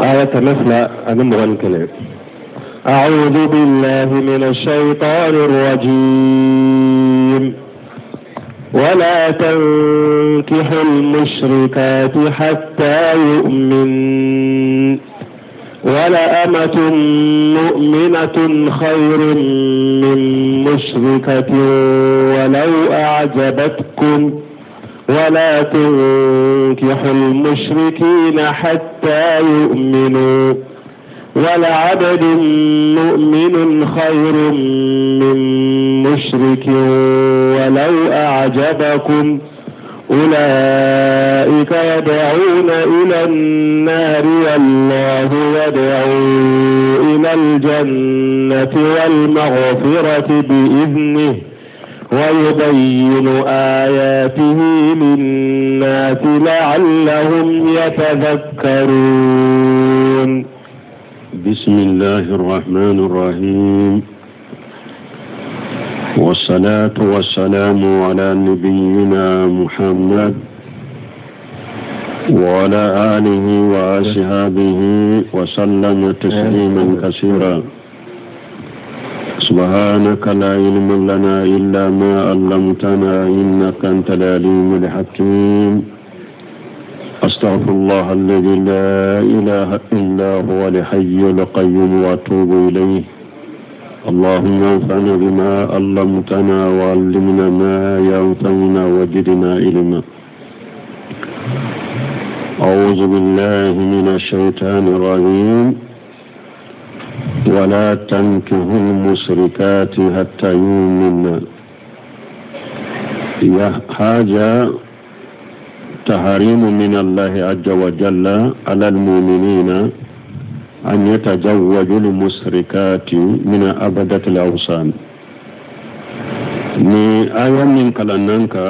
Aya 221. أعوذ بالله من الشيطان الرجيم. ولا تنكحوا المشركات حتى يؤمن، ولأمة مؤمنة خير من مشركة ولو أعجبتكم، ولا تنكحوا المشركين حتى يؤمنوا، ولعبد مؤمن خير من مشرك ولو أعجبكم، أولئك يدعون إلى النار والله يدعو إلى الجنة والمغفرة بإذنه ويبين آياته للناس لعلهم يتذكرون. بسم الله الرحمن الرحيم، والصلاة والسلام على نبينا محمد وعلى آله وأصحابه وسلم تسليما كثيرا. سبحانك لا علم لنا إلا ما علمتنا إنك أنت العليم الحكيم. أستغفر الله الذي لا إله إلا هو الحي القيوم وأتوب إليه. اللهم انفعنا بما علمتنا وعلمنا ما ينفعنا وزدنا علما. أعوذ بالله من الشيطان الرجيم. ولا تنكحوا المشركات حتى يؤمن. يا حاجة تحريم من الله عز وجل على المؤمنين أن يتزوجوا المشركات من أبدة الأوثان. Ni aya min kalannanka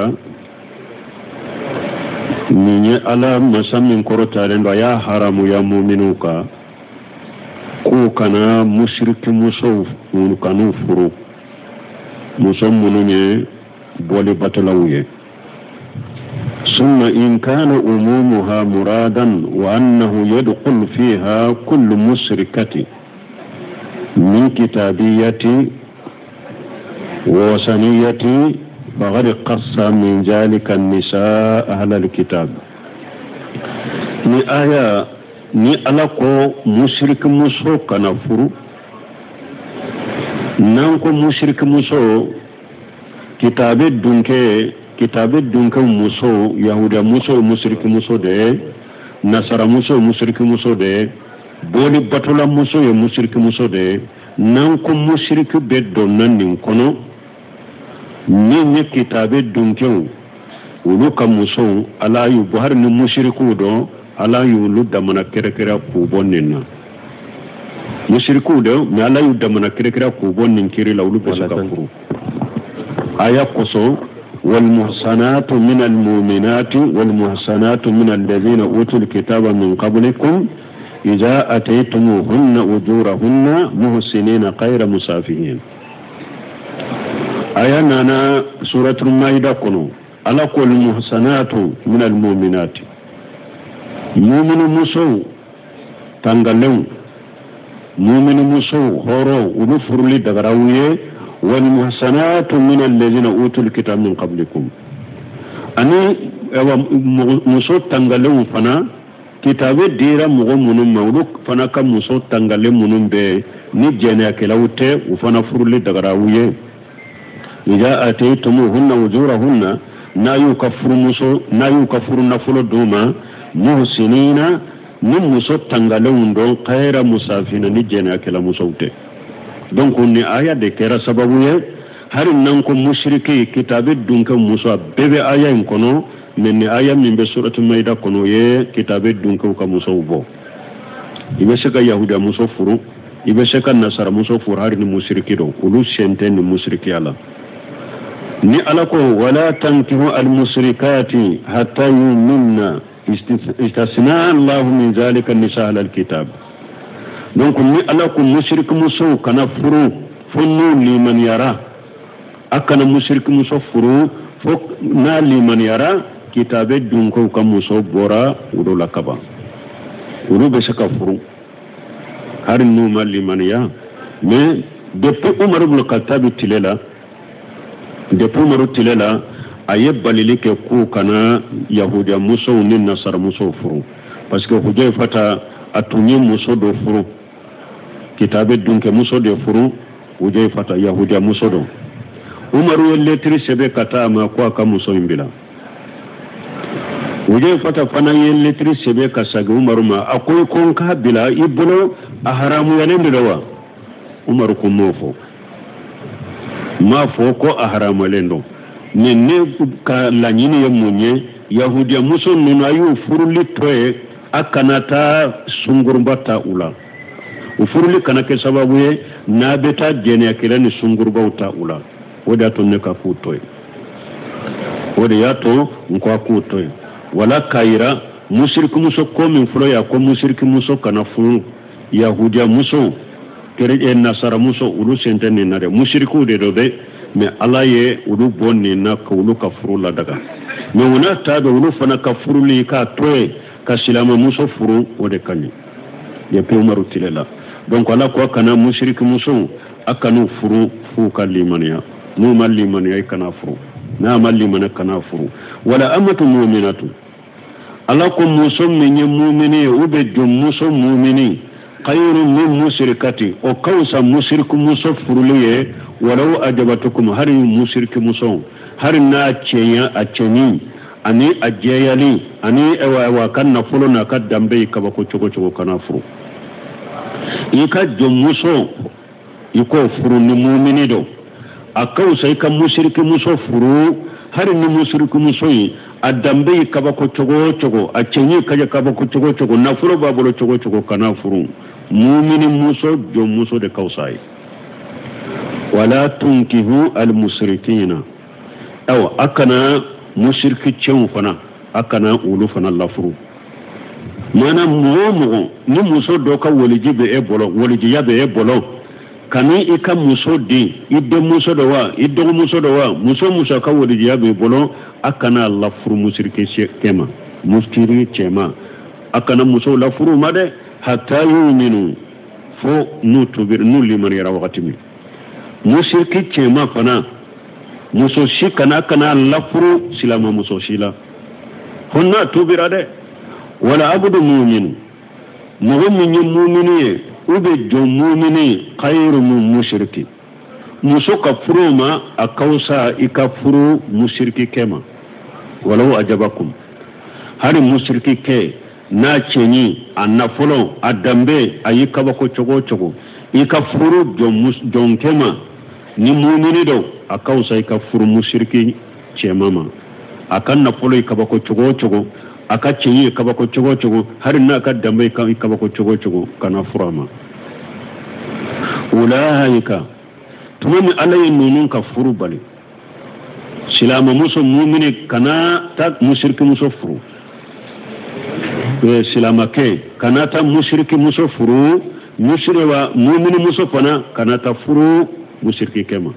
nin ye Ala masa min kɔrɔtalen don, a y'a haramuya muminu kan k'u kana musiriki musow kan'u furu, muso minnu ye bɔli batolaw ye. ثم إن كان أمومها مرادا وأنه يدخل فيها كل مشركة من كتابية ووثنية فقد قص من ذلك النساء أهل الكتاب. Ni aya ni Ala ko mushrik muso kana furu, n'an ko mushrik muso, kitabe dunke, kitabe dunke muso, yahuda muso musiriki muso de ye, nasara muso musiriki muso de ye, boli batola muso ye musiriki muso de ye. N'an ko musiriki bɛ donna nin kɔnɔ, min ye kitabe dunkew olu ka musow, Ala y'u bɔ, hali ni musirikiw dɔn, Ala y'olu damana kɛrɛkɛrɛ k'u bɔ nin na. Musirikiw dɛ, mɛ Ala y'u damana kɛrɛkɛrɛ k'u bɔ nin kiri la, olu bɛ se ka furu. Aya kosɔn, والمحصنات من المؤمنات والمحصنات من الذين أوتوا الكتاب من قبلكم إذا أتيتموهن أجورهن محسنين غير مسافهين. آية نانا سورة المائدة كنو على كل المحصنات من المؤمنات، مؤمن مسو تنغلو، مؤمن مسو هورو ونفر لدغراوية. والمحصنات من الذين أوتوا الكتاب من قبلكم، أني muso tangalenw fana kitabe dira mɔgɔ minnu ma, olu fana ka muso tangalen minnu bɛ ni jɛnɛyakɛlaw tɛ, u fana furuli dagara u ye. إذا أتيتموهن أجورهن، n'a y'u ka furumuso, n'a y'u ka furu nafolo d'u ma, muhsinina, ni muso tangalenw don, khayra musafina, ni jɛnɛyakɛla musow tɛ. Donc ni aya de kɛra sababu ye, hali n'an ko musiriki kitabe dunke muso, a bɛɛ bɛ aya in kɔnɔ, mɛ ni aya min bɛ suratu Maida kɔnɔ, o ye kitabe dunkew ka musow bɔ. I bɛ se ka yahudiya muso furu, i bɛ se ka nasara muso furu, hali ni musiriki don, olu sen tɛ ni musirikiya la. Ni Ala ko wala tankihu almusrikati hatta yuminna, istasna Allahu min zalika nisa ala alkitab. Donc ni Ala ko musiriki musow kana furu fo n'u limaniyara, a kana musiriki muso furu fo n'a limaniyara, kitabe dunkew ka muso bɔra olu la kaban. Olu bɛ se ka furu hali n'u ma limaniya. Mais depuis Umaru ibn Khattab tile la, depuis Umaru tile la, a ye balili kɛ k'u kana yahudiya musow ni nasara musow furu, parce que Hujayfata a tun ye muso dɔ furu, kitabe dunkɛ muso de furu, Hujayfata yahudiya muso dɔ. Umaru ye letiri sɛbɛn ka taa a ma ko a ka muso in bila. Hujayfata fana ye letiri sɛbɛn ka segin Umaru ma, a ko i ko n k'a bila i bolo, a haramuyalen de don wa? Umaru ko n m'o fɔ, n m'a fɔ ko a haramuyalen don, mais ne ka laɲini ye mun ye? Yahudiya muso ninnu a y'u furuli to ye, a kana taa sungurunba ta u la, u furuli kana kɛ sababu ye n'a bɛ taa jɛnɛyakɛla ni sungurubaw ta u la. O de y'a to ne ka k'u to yen, o de y'a to n ko a k'u to yen. Wala k'a yira musirikumuso ko min fɔlɔ y'a ko musirikumuso kana furu, yahudiya muso, nasara muso, olu sen tɛ nin na dɛ, musirikuw de don dɛ. Mais Ala ye olu bɔ nin na ka olu ka furu ladaga. Mais o n'a ta bɛɛ, olu fana ka furuli k'a to yen ka silamɛmuso furu, o de ka ɲi depuis Umaru tile la. Donc Ala ko a kana musirikumuso, a kan'u furu f'u ka limaniya. N'u ma limaniya, i kana furu, n'a ma limaniya, kana furu. Wala amatu mu'minatu, Ala ko muso min ye mumini ye ou bien jɔnmuso mumini, khayru min musirikati, o ka fisa musirikumuso furuli ye. Walaw ajabatukum, hari musirikumuso, hari n'a cɛɲa, a cɛɲi ani a jɛyali ani ayiwa ka nafolo n'a ka danbe ye kabako cogo cogo, kana furu. I ka jɔnmuso, i k'o furu ni mumini don, a ka fisa i ka musirikimuso furu, hari ni musirikumuso ye a danbe ye kabako cogo o cogo, a cɛɲi ka kabako cogo o cogo, nafolo b'a bolo cogo o cogo, kana furu. Mumini muso, jɔnmuso de ka fisa ye. Wala tunkihu almusirikina, awa a kana musiriki cɛw fana, a kana olu fana lafuru. Maana mɔgɔ o mɔgɔ ni muso dɔ ka waliji bɛ e bolo, walijiya bɛ e bolo, kani i ka muso di i denmuso dɔ wa, i dɔgɔmuso dɔ wa, muso muso ka walijiya b'i bolo, a kana lafuru musiriki cɛ ma, musiriki cɛ ma, a kana musow lafuru ma dɛ, hatta yuminu, fo n'u tubiri, n'u limaniyara wagati min. Musiriki cɛma fana, muso si kana lafuru silama muso si la fo n'a tubira dɛ. Wala abudu muminu, mɔgɔ min ye mumini ye ou bien jɔn mumini, khayru min musiriki, muso ka furu ma, a ka fisa i ka furu musiriki kɛ ma. Walaw ajabakum, hali musiriki kɛ n'a cɛɲi, a nafolo, a danbe, a y'i kabako cogo o cogo, i ka furu jɔnkɛ ma ni mumini don, a ka fisa i ka furu musiriki cɛma ma. A ka nafolo ye kabako cogo o cogo, a ka cɛɲi ye kabako cogo o cogo, hali n'a ka danbe ye kabako cogo o cogo, kana furu a ma. Ulaika, tuma min Ala ye ninnu ka furu bali, silamɛmuso mumini kana taa musirikimuso furu, silamakɛ kana taa musirikimuso furu, musiriwa mumini muso fana kana taa furu musirikikɛ ma.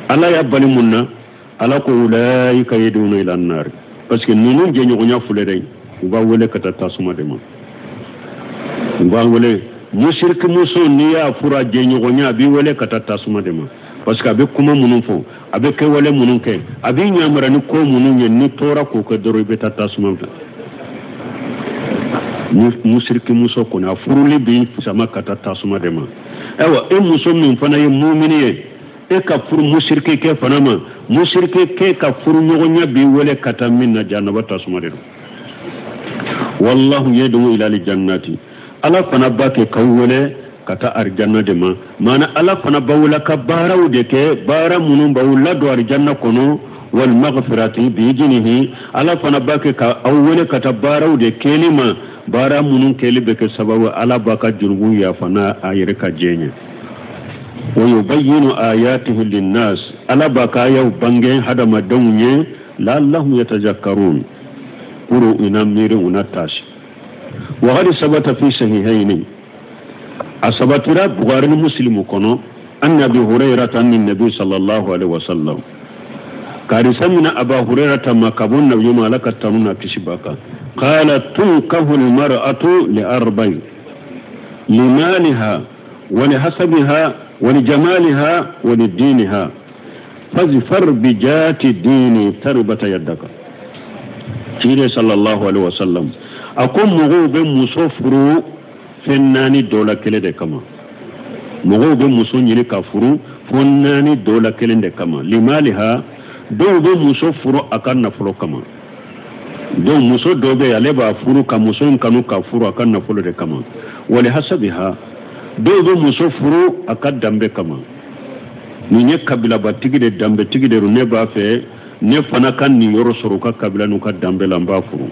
Ala y'a bali mun na? Ala ko ulaika yad'una ila an-nar, parce que ninnu jɛɲɔgɔnya filɛ dɛ, u b'a wele ka taa tasuma de ma. U b'a wele, musirikimuso n'i y'a furu, a jɛɲɔgɔnya, a b'i wele ka taa tasuma de ma, parce que a bɛ kuma minnu fɔ, a bɛ kɛwale minnu kɛ, a b'i ɲamara ni ko minnu ye, n'i tora k'o kɛ dɔrɔn, i bɛ taa tasuma fɛ. Musirikimuso kɔni, a furuli b'i sama ka taa tasuma de ma. Ayiwa, e muso min fana ye mumini ye, e ka furu musirikikɛ fana ma, musirikikɛ ka furu ɲɔgɔnya b'i wele ka taa min na, jahanaba tasuma de don. Wallahu yad'u ila aljannati, Ala fana b'a kɛ k'aw wele ka taa arijanna de ma. Maana Ala fana b'aw la ka baaraw de kɛ, baara minnu b'aw ladon arijanna kɔnɔ, wal maghfirati biidinihi, Ala fana b'a kɛ ka aw wele ka taa baaraw de kɛli ma, baara minnu kɛli bɛ kɛ sababu Ala b'a ka jurumu yafa n'a a yɛrɛ ka diɲɛ ye. Wa yubayyinu ayatihi linnas, Ala b'a ka ayaw bange hadamadenw ye, la'allahum yatazakkarun, pour u na miiri, u na taasi. Wa qad sabata fi sahihaini, a sabatira Bukhari ni Muslimu kɔnɔ, an Abi Hurairata anni nabi sallallahu alaihi wasallam. Karisa mina Aba Hurairata ma ka bɔ nabiɲuman ma, Ala ka tanu n'a kisi b'a kan. Qala tunkahu almar'atu li arba'in limaliha wa li hasabiha wa li jamaliha wa li diniha fazfar bi jati dini tarbata yaddaka. Cire sallallahu alaihi wasallam a ko mɔgɔw bɛ muso furu fɛn naani dɔ la kelen de kama. Mɔgɔw bɛ muso ɲini ka furu fo naani dɔ la kelen de kama. Limaliha, dɔw bɛ muso furu a ka nafolo kama. Donc muso dɔ bɛ yen, ale b'a furu ka muso in kanu ka furu a ka nafolo de kama. Wali hasabiha, dɔw bɛ muso furu a ka danbe kama. Nin ye kabilabatigi de, danbetigi de don, ne b'a fɛ ne fana ka nin yɔrɔ sɔrɔ u ka kabila n'u ka danbe la, n b'a furu.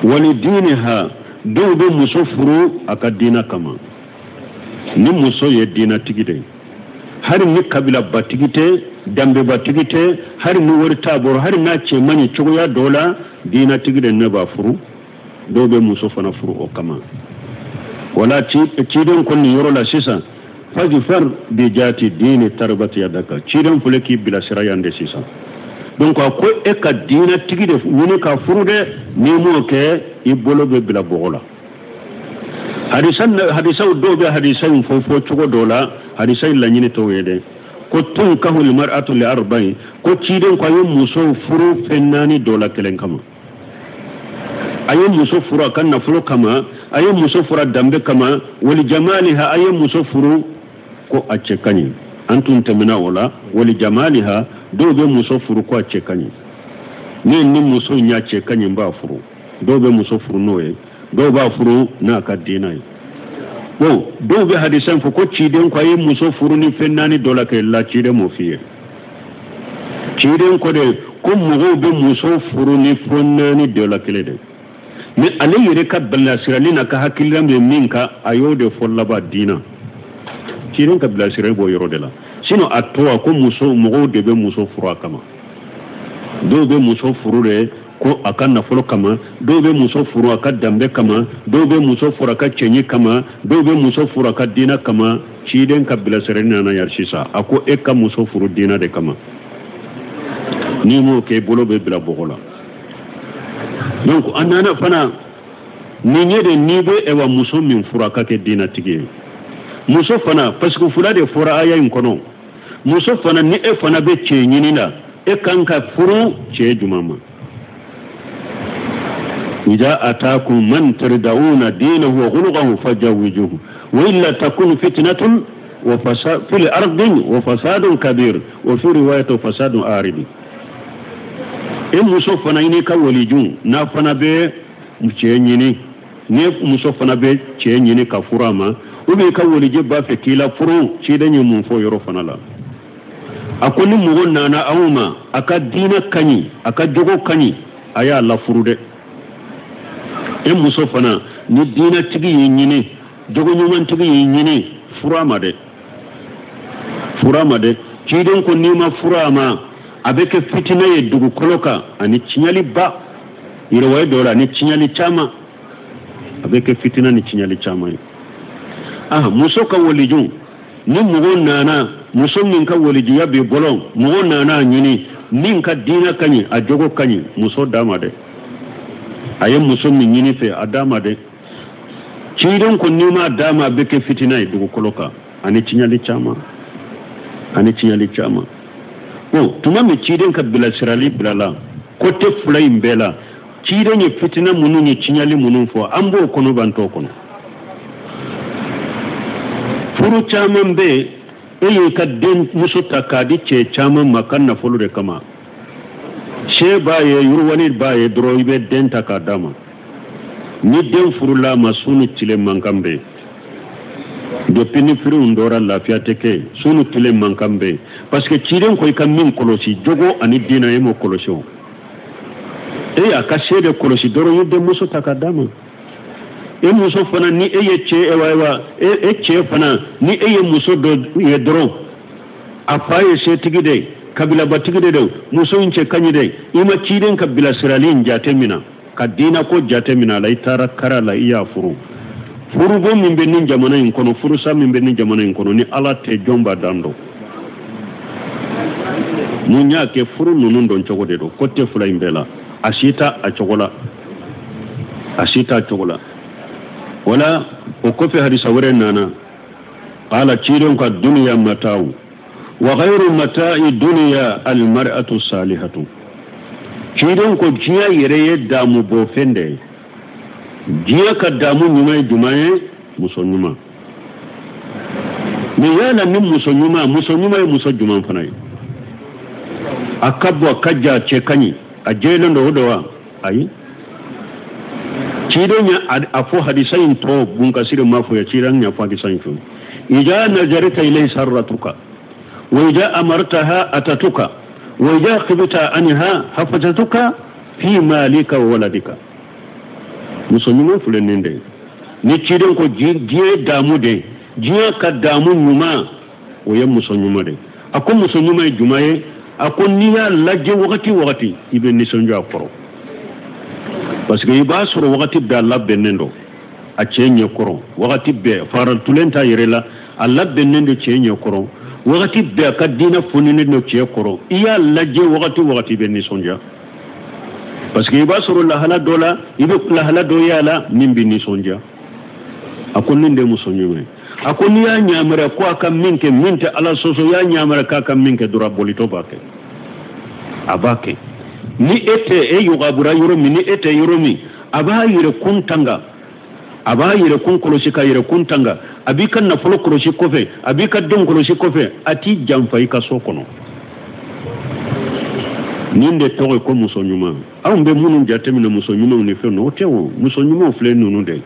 Wali diiniha, dɔw bɛ muso furu a ka diina kama. Ni muso ye diinatigi de ye, hali ni kabilabatigi tɛ, danbebatigi tɛ, hali ni wari t'a bolo, hali n'a cɛ man ɲi cogoya dɔ la, diinatigi de ne b'a furu. Dɔw bɛ muso fana furu o kama. Wala ciden ko nin yɔrɔ la sisan, fajfar bi jati diini tarbati yadaka. Ciden filɛ k'i bilasira yan de sisan. Donc a ko e ka diinatigi de ɲini ka furu dɛ, n'i m'o kɛ i bolo bɛ bila bɔgɔ la. Hadisaw dɔw bɛ hadisa in fɔ fɔ cogo dɔ la, hadisa in laɲini t'o ye dɛ. Ko tunkahu almar'atu li arba'in, ko ciden ko a ye muso furu fɛn naani dɔ la kelen kama. A ye muso furu a ka nafolo kama, a ye muso furu a danbe kama, wali jamaliha, a ye muso furu ko a cɛ ka ɲi. An tun tɛmɛna o la. Wali jamaliha, dɔw bɛ muso furu ko a cɛ ka ɲi. Ne ni muso in y'a cɛ ka ɲi, n b'a furu. Dɔw bɛ muso furu n'o ye, dɔw b'a furu n'a ka diinɛ ye. Bon, dɔw bɛ hadisa in fɔ ko ciden ko a ye muso furu ni fɛn naani dɔ la kɛ la, ciden m'o f'i ye. Ciden ko de ko mɔgɔw bɛ muso furu ni fɛn naani dɔ la kelen de. Mais ale yɛrɛ ka bilasirali n'a ka hakilina bɛ min kan, a y'o de fɔ laban diinɛ. Ciden ka bilasirali b'o yɔrɔ de la. Sinon a tɔ a ko muso, mɔgɔw de bɛ muso furu a kama. Dɔw bɛ muso furu de ko a ka nafolo kama, dɔw bɛ muso furu a ka danbe kama, dɔw bɛ muso furu a ka cɛɲi kama, dɔw bɛ muso furu a ka diinɛ kama. Ciden ka bilasirali nana yan sisan, a ko e ka muso furu diinɛ de kama. N'i m'o kɛ, i bolo bɛ bila bɔgɔ la. Donc a nana fana nin ye de, n'i bɛ ɛwa muso min furu a ka kɛ diinɛtigi ye. Muso fana, parce que fila de fɔra aya in kɔnɔ. Muso fana, ni e fana bɛ cɛ ɲini la, e kan ka furu cɛ jumɛn ma? إذا أتاكم من ترضون دينه وخلقه فزوجوه وإلا تكون فتنة وفساد في الأرض وفساد كبير، وفي رواية فساد عارض. E muso fana i n'i ka waliju n'a fana bɛ cɛ ɲini, ni muso fana bɛ cɛ ɲini ka furu a ma, ou bien i ka waliju b'a fɛ k'i la furu, ciden ye mun fɔ yɔrɔ fana la? A ko ni mɔgɔ nana aw ma, a ka diinɛ ka ɲi, a ka jogo ka ɲi, a y'a lafuru dɛ. E muso fana, ni diinɛtigi y'i ɲini, jogo ɲumantigi y'i ɲini, furu a ma dɛ, furu a ma dɛ. Ciden ko n'i ma furu a ma, a bɛ kɛ fitinɛ ye dugukolo kan ani tiɲɛliba. Yɛrɛwaye dɔw la ani tiɲɛli caman, a bɛ kɛ fitinɛ ni tiɲɛli caman ye. Ah, muso ka waliju, ni mɔgɔ nana, muso min ka walijuya b'i bolo, mɔgɔ nana a ɲini min ka diinɛ ka ɲi, a jogo ka ɲi, muso d'a ma dɛ. A ye muso min ɲini fɛ, a d'a ma dɛ. Ciden ko n'i m'a d'a ma, a bɛ kɛ fitinɛ ye dugukolo kan ani tiɲɛli caman, ani tiɲɛli caman. Bon, tuma min ciden ka bilasirali bilala côté fila in bɛɛ la, ciden ye fitinɛ minnu ye, tiɲɛli minnu fɔ, an b'o kɔnɔ b'an t'o kɔnɔ. Furu caman bɛ yen, e y'i ka den muso ta k'a di cɛ caman ma ka nafolo de kama. Se b'a ye, yiriwani b'a ye dɔrɔn, i bɛ den ta k'a d'a ma. Ni den furula a ma, su ni tile mankan bɛ yen. Depuis ni firiw dɔra, lafiya tɛ kɛ, su ni tile mankan bɛ yen. Parce que ciden ko i ka min kɔlɔsi, jogo ani diinɛ, e m'o kɔlɔsi o. E y'a ka se de kɔlɔsi dɔrɔn, i ye denmuso ta k'a d'a ma. E muso fana, ni e ye cɛ, ewa e cɛ fana, ni e ye muso dɔ ye dɔrɔn, a fa ye setigi de ye, kabilabatigi de don, muso in cɛ ka ɲi dɛ, i ma ciden ka bilasirali in jate minɛ, ka diinɛ ko jate minɛ a la, i taara kari a la, i y'a furu. Furuko min bɛ nin jamana in kɔnɔ, furusa min bɛ nin jamana in kɔnɔ, ni Ala tɛ, jɔn b'a dan dɔn. Mun y'a kɛ furu ninnu dɔn cogo de don ko tɛ fila in bɛɛ la a si t'a a cogo la a si t'a cogo la wala o kɔfɛ hadisa wɛrɛ nana qala cidenw ka duniya mata'u wa ghayru mata'i duniya almar'atu salihatu cidenw ko diɲɛ yɛrɛ ye damu bɔ fɛn de ye diɲɛ ka damu ɲuman ye jumɛn ye muso ɲuman mais yala ni muso ɲuman ye muso jumɛn fana ye a ka bɔ a ka ja a cɛ ka ɲi a jɛlen don o don wa ayi ciden ye a fɔ hadisa in tɔ bunkasiri ma fɔ ya ciden y'a fɔ hadisa in fɛ ida nazarta ilayhi sarratuka wa ida amartaha atatuka wa ida khibta anha hafazatuka fi malika wa waladika muso ɲuman filɛ nin de ye ni ciden ko diɲɛ damu de diɲɛ ka damu ɲuman o ye muso ɲuman de a ko muso ɲuman ye jumɛn ye a ko n'i y'a lajɛ wagati wagati i bɛ nisɔndiya a kɔrɔ parce que i b'a sɔrɔ wagati bɛɛ a labɛnnen don a cɛ ɲɛ kɔrɔ wagati bɛɛ faratulen t'a yɛrɛ la a labɛnnen don cɛ ɲɛ kɔrɔ wagati bɛɛ a ka diinɛ foninen don cɛ kɔrɔ i y'a lajɛ wagati wagati i bɛ nisɔndiya parce que i b'a sɔrɔ lahala dɔ la i bɛ lahala dɔ ye a la min bɛ nisɔndiya a ko nin de ye muso ɲuman ye a ko n'i y'a ɲamara ko a ka min kɛ min tɛ ala sɔsɔ i y'a ɲamara k'a ka min kɛ dɔrɔn a bolitɔ b'a kɛ a b'a kɛ ni e tɛ e yogabura yɔrɔ min ni e tɛ yɔrɔ min a b'a yɛrɛ kun tanga a b'a yɛrɛ kun kɔlɔsi ka yɛrɛ kun tanga a b'i ka nafolo kɔlɔsi kɔfɛ a b'i ka denw kɔlɔsi kɔfɛ a t'i janfa i ka so kɔnɔ nin de tɔgɔ ye ko muso ɲuman anw bɛ minnu jateminɛ muso ɲumanw ni fɛn ninnu o tɛ o muso ɲumanw filɛ ninnu de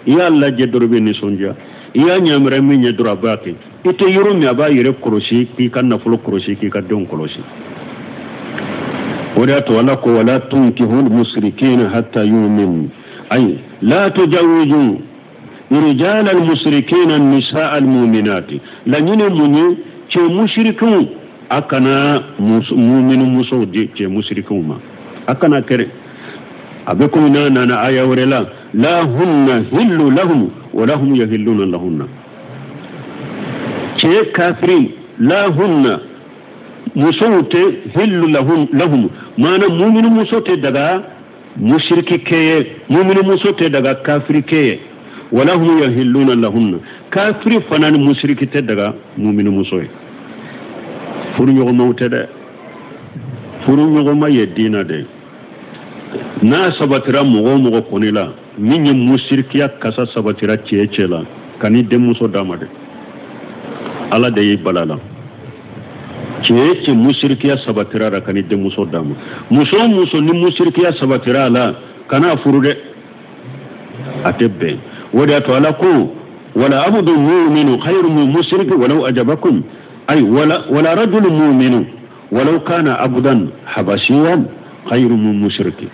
i y'a lajɛ dɔrɔn i bɛ nisɔndiya i y'a ɲamara min ɲɛ dɔrɔn a b'a kɛ i tɛ yɔrɔ min a b'a yɛrɛ kɔlɔsi k'i ka nafolo kɔlɔsi k'i ka denw kɔlɔsi o de y'a to ala ko wala tunkihul musrikina hatta yu'minu ay la tujawiju rijal al musrikina nisa al mu'minati laɲini mun ye cɛ musirikiw a kana muminu musow di cɛ musirikiw ma a kana kɛrɛ a bɛ komi n'a nana aya wɛrɛ la la hunna hillu lahum wa lahum yahilluna lahunna cɛ kafiri la hunna musow tɛ hillu lahum maana muminu muso tɛ daga musiriki kɛ ye muminu muso tɛ daga kafiri kɛ ye wa lahum yahilluna lahunna kafiri fana ni musiriki tɛ daga muminu muso ye furuɲɔgɔnmaw tɛ dɛ furuɲɔgɔnma ye diina de ye n'a sabatira mɔgɔ o mɔgɔ kɔni la min ye musirikiya kasa sabatira cɛ cɛ la ka n'i denmuso d'a ma dɛ ala de y'i bala la cɛ cɛ musirikiya sabatira la ka n'i denmuso d'a ma muso o muso ni musirikiya sabatira a la kana furu dɛ a tɛ bɛn o de y'a to ala ko wala abudu mu'minu khayru min musiriki walau ajabakum ay wala rajulu mu'minu walau kana abudan habashiyan khayru min musiriki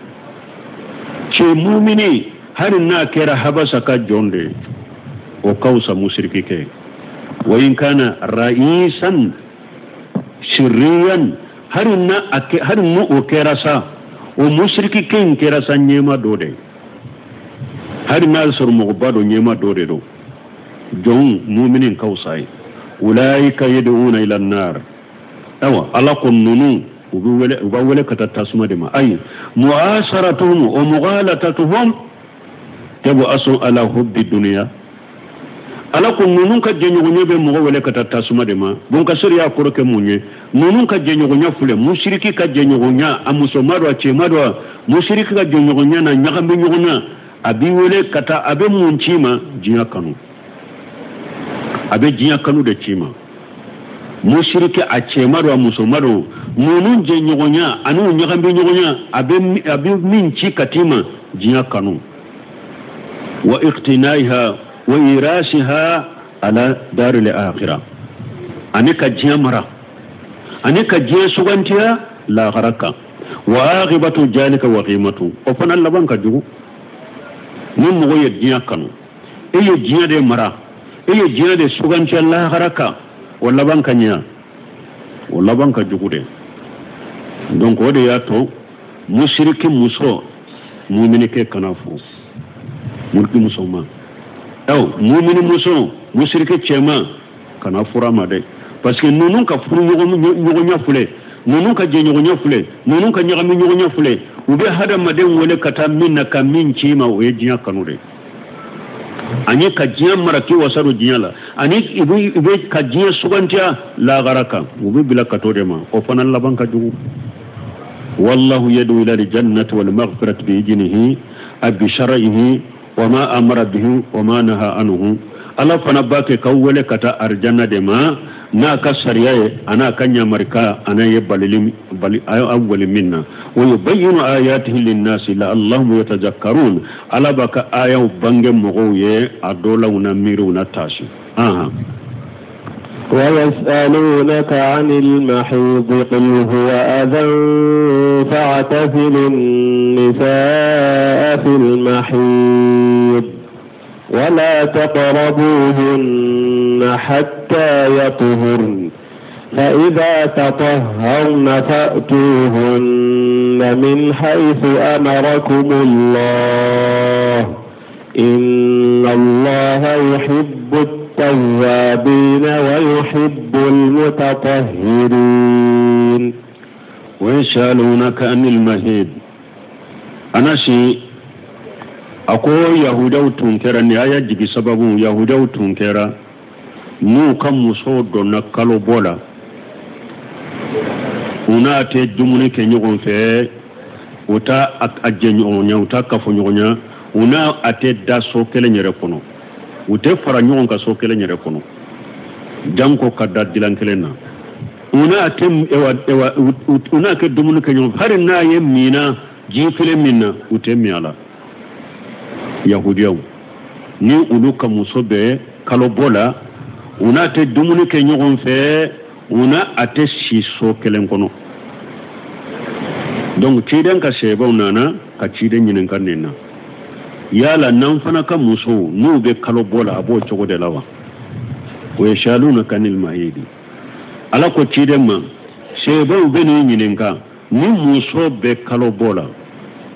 cɛ mumini hali n'a kɛra habasa ka jɔn de ye o ka fisa musiriki kɛ wa in kana ra'isan sirriyan hali n'o o kɛra sa o musiriki kɛ in kɛra sa ɲɛma dɔ de ye hali n'a sɔrɔ mɔgɔba dɔ ɲɛma dɔ de don jɔn mumini ka fisa ye ulaika yad'una ila an-nar awa ala ko ninnu u b'a wele ka taa tasuma de ma ayi mu'asaratuhum wa mughalatatuhum tabu ala hubbi dunya ala ko ninnu ka jɛɲɔgɔnya bɛ mɔgɔ wele ka taa tasuma de ma bonkasiri y'a kɔrɔ kɛ mun ye ninnu ka jɛɲɔgɔnya filɛ musiriki ka jɛɲɔgɔnya a muso ma don a cɛ ma don musiriki ka jɛɲɔgɔnya na ɲagami ɲɔgɔn na a b'i wele ka taa a bɛ mun ci ma diɲɛ kanu a bɛ diɲɛ kanu de ci ma musiriki a cɛ ma don a muso ma don ninnu jɛɲɔgɔnya ani u ɲagami ɲɔgɔnya a bɛ min ci ka t'i ma diɲɛ kanu wa iqtinaiha wa irasiha ala daril akhirah ani ka diɲɛ mara ani ka diɲɛ sugantiya lahara kan wa aqibatu jalika wa qimatu o fana laban ka jugu ni mɔgɔ ye diɲɛ kanu e ye diɲɛ de mara e ye diɲɛ de sugantiya lahara kan o laban ka ɲɛ o laban ka jugu de donc o de y'a to musiriki muso muminikɛ kana furu muriki muso ma mumini muso musiriki cɛ ma kana furu a ma dɛ parce que ninnu ka furu ɲɔgɔnya filɛ Ninnu ka jɛɲɔgɔnya filɛ, ninnu ka ɲagami ɲɔgɔnya filɛ. U bɛ hadamaden wele ka taa min na ka min ci ma, o ye diɲɛ kanu de. Ani ka diɲɛ mara k'i wasa don diɲɛ la, ani i bɛ ka diɲɛ sugantiya lahara kan, u bɛ bila ka t'o de ma. O fana laban ka jugu. Wallahu yad'u ila al-jannati wal maghfirati bi idnihi bi shar'ihi wa ma amara bihi wa ma naha anhu. Ala fana b'a kɛ k'aw wele ka taa arijanna de ma n'a ka sariya ye, a n'a ka ɲamarika, a n'a ye balili bali aw wele min na. Wa yubayyinu ayatihi linnasi la'allahum yatazakkarun. Ala b'a ka ayaw bange mɔgɔw ye, a dɔw la u na miiri, u na taasi. ويسألونك عن المحيض قل هو أذى فاعتزلوا النساء في المحيض ولا تقربوهن حتى يطهرن فإذا تطهرن فأتوهن من حيث أمركم الله إن الله يحب التوابين ويحب المتطهرين. ويسألونك عن المحيض. أنا سي a ko yahudaw tun kɛra nin aya jigi sababu, yahudaw tun kɛra n'u ka musow donna kalo bɔ la, u n'a tɛ dumuni kɛ ɲɔgɔn fɛ, u t'a a jɛɲɔgɔnya, u t'a kafoɲɔgɔnya, u n'a a tɛ da so kelen yɛrɛ kɔnɔ, u tɛ fara ɲɔgɔn kan so kelen yɛrɛ kɔnɔ, janko ka da dilan kelen na. U n'a tɛ u n'a kɛ dumuni kɛ ɲɔgɔn fɛ, hali n'a ye mina ji kelen min na, u tɛ min a la. Yahudiyaw ni olu ka muso bɛ kalo bɔ la, u n'a tɛ dumuni kɛ ɲɔgɔn fɛ, u n'a a tɛ si so kelen kɔnɔ. Donc ciden ka sɛbɛnw nana ka ciden ɲininka nin na, yala n'an fana ka musow n'u bɛ kalo bɔ la, a b'o cogo de la wa? O ye saluna kanil mahidi. Ala ko ciden ma, sɛbɛnw bɛ n'i ɲininka ni muso bɛ kalo bɔ la,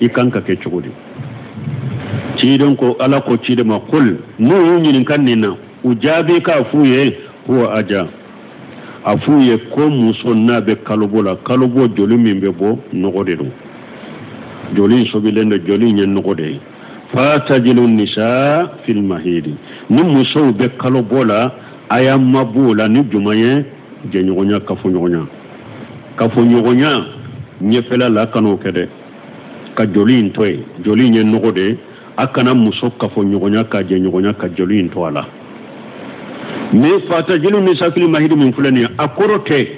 i kan ka kɛ cogo di? Ciden ko, ala ko ciden ma, kul n'u y'u ɲininka nin na, u jaabi k'a f'u ye huwa aja, a f'u ye ko muso n'a bɛ kalo bɔ la, kalo bɔ joli min bɛ bɔ nɔgɔ de don, joli in sobilen don, joli in ye nɔgɔ de ye. Fatajilu nisa fil mahidi, ni musow bɛ kalo bɔ la, a y'a mabɔ o la ni jumɛn ye? Jɛɲɔgɔnya, kafoɲɔgɔnya, kafoɲɔgɔnya ɲɛfɛla la, kan'o kɛ dɛ, ka joli in to yen, joli in ye nɔgɔ de ye. A kana muso kafoɲɔgɔnya ka jɛɲɔgɔnya ka joli in to a la. Mais fatajilu nisa fil mahidi min filɛ nin ye, a kɔrɔ tɛ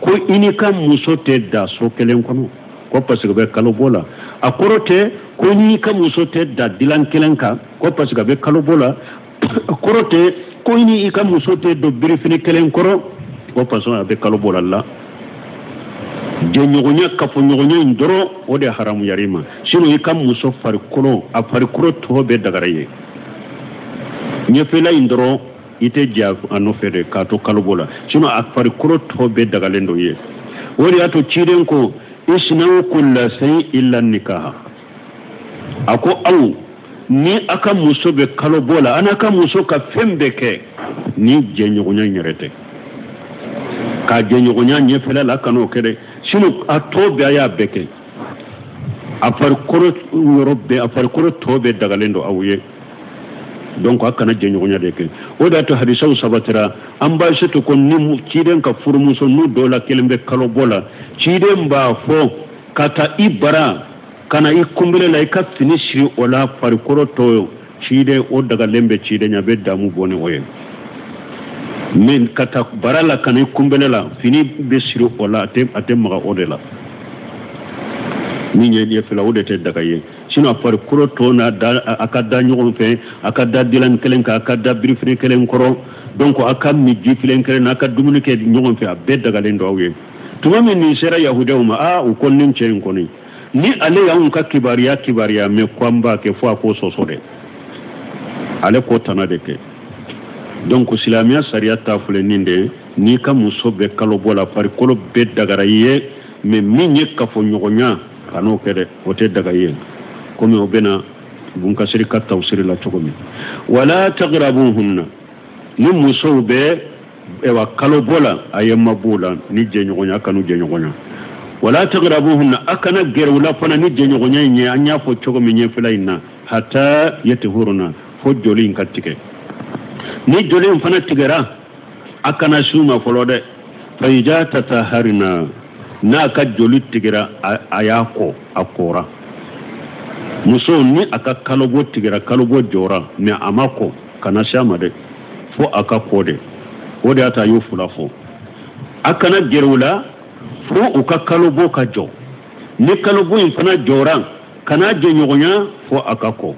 ko i n'i ka muso tɛ da so kelen kɔnɔ ko parce que bɛ kalo bɔ la. A kɔrɔ tɛ ko n'i ka muso tɛ da dilan kelen kan ko parce que a bɛ kalo bɔ la. A kɔrɔ tɛ ko i ni i ka muso tɛ don birifini kelen kɔrɔ ko parce que a bɛ kalo bɔ la. La jɛɲɔgɔnya, kafoɲɔgɔnya in dɔrɔn, o de haramuyara i ma. Sinon i ka muso farikolo, a farikolo tɔ bɛɛ dagara ye. Ɲɛfɛla in dɔrɔn i tɛ jɛ a nɔfɛ dɛ k'a to kalo bɔ la, sinon a farikolo tɔ bɛɛ dagalen don ye. O de y'a to ciden ko isnaw kulla shay illa nikaha. A ko aw ni a ka muso bɛ kalo bɔ la, a n'a ka muso ka fɛn bɛɛ kɛ ni jɛɲɔgɔnya in yɛrɛ tɛ, k'a jɛɲɔgɔnya ɲɛfɛla la, kan'o kɛ dɛ. Sinon a tɔ bɛɛ a y'a bɛɛ kɛ, a farikolo yɔrɔ bɛɛ, a farikolo tɔ bɛɛ dagalen don aw ye. Donc a kana jɛɲɔgɔnya de kɛ. O de y'a to hadisaw sabatira, an b'a se to ko ni ciden ka furumuso n'u dɔw la kelen bɛ kalo bɔ la, ciden b'a fɔ ka taa i bara ka na i kunbele la, i ka fini siri o la, farikolo tɔ ciden o dagalen bɛ ciden ɲɛ, a bɛ damu bɔ ni o ye. Mais ka taa bara la ka na i kunbele la, fini bɛ siri o la, a tɛ maga o de la. Min ye ɲɛfɛla, o de tɛ daga ye. Sinon a farikolo tɔ n'a da, a ka da ɲɔgɔn fɛ, a ka da dilan kelen kan, a ka da birifini kelen kɔrɔ, donc a ka min ji filen kelen na, a ka dumuni kɛ ɲɔgɔn fɛ, a bɛɛ dagalen don aw ye. Tuma min nin sera yahudaw ma, aa u ko nin cɛ in kɔni ni ale y'anw ka kibaruya mɛn ko an b'a kɛ, fo a k'o sɔsɔ dɛ, ale k'o tana de kɛ. Donc silamɛya sariya ta filɛ nin de, n'i ka muso bɛ kalo bɔ la, farikolo bɛɛ dagara i ye, mais min ye kafoɲɔgɔnya kan'o kɛ dɛ, o tɛ daga i ye. Komi o bɛna bunkasiri ka tawsiri la cogo min. Wala taqrabuhunna, ni musow bɛ kalo bɔ la, a ye mabɔ la ni jɛɲɔgɔnya, kanu jɛɲɔgɔnya. Wala taqrabuhunna, a kana gɛrɛ u la fana ni jɛɲɔgɔnya in ye, an y'a fɔ cogo min ɲɛfɛla in na, hatta yatahurna, fo joli in ka tigɛ. Ni joli in fana tigɛra, a kana s'u ma fɔlɔ dɛ. Fa iza tataharna, n'a ka joli tigɛra, a y'a kɔ, a kɔra. Muso ni a ka kalobɔ tigɛra, kalobɔ jɔra, mais a ma kɔ, kana se a ma dɛ, fo a ka kɔ de. O de y'a to a y'o fila fɔ. A kana gɛrɛ u la fo u ka kalobɔ ka jɔ. Ni kalobɔ in fana jɔra, kana jɛɲɔgɔnya fo a ka kɔ.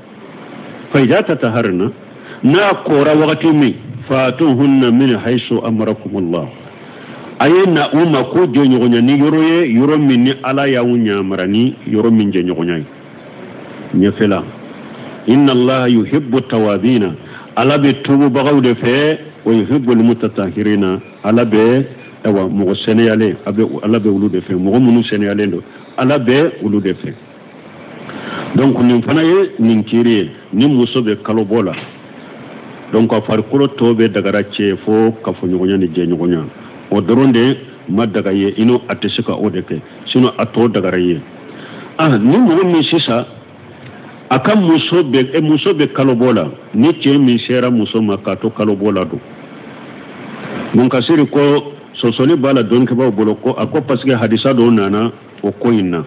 Fa iza tataharna, n'a kɔra wagati min, fatuhunna min haisu amarakumullah, a ye na u ma ko jɛɲɔgɔnya ni yɔrɔ ye, yɔrɔ min ni Ala y'aw ɲamara ni yɔrɔ min jɛɲɔgɔnya ye. Ɲɛfɛla, inna allaha yuhibbu tawabina, Ala bɛ tububagaw de fɛ, wa yuhibbu almutatahirina, Ala bɛ ayiwa mɔgɔ sɛnɛyalen, Ala bɛ olu de fɛ, mɔgɔ minnu sɛnɛyalen don, Ala bɛ olu de fɛ. Donc nin fana ye nin kiiri ye, ni muso bɛ kalobɔ la, donc a farikolo tɔ bɛ dagara cɛ fo kafoɲɔgɔnya ni jɛɲɔgɔnya, o dɔrɔn de ma daga ye, i n'o a tɛ se ka o de kɛ, sinon a tɔ dagara ye. Ni mɔgɔ min sisan a ka muso bɛ kalobɔ la, ni cɛ min sera muso ma k'a to kalobɔ la don, Munkasiri ko sɔsɔli b'a la dɔnnikɛbaaw bolo, ko a ko parce que hadisa dɔw nana o ko in na,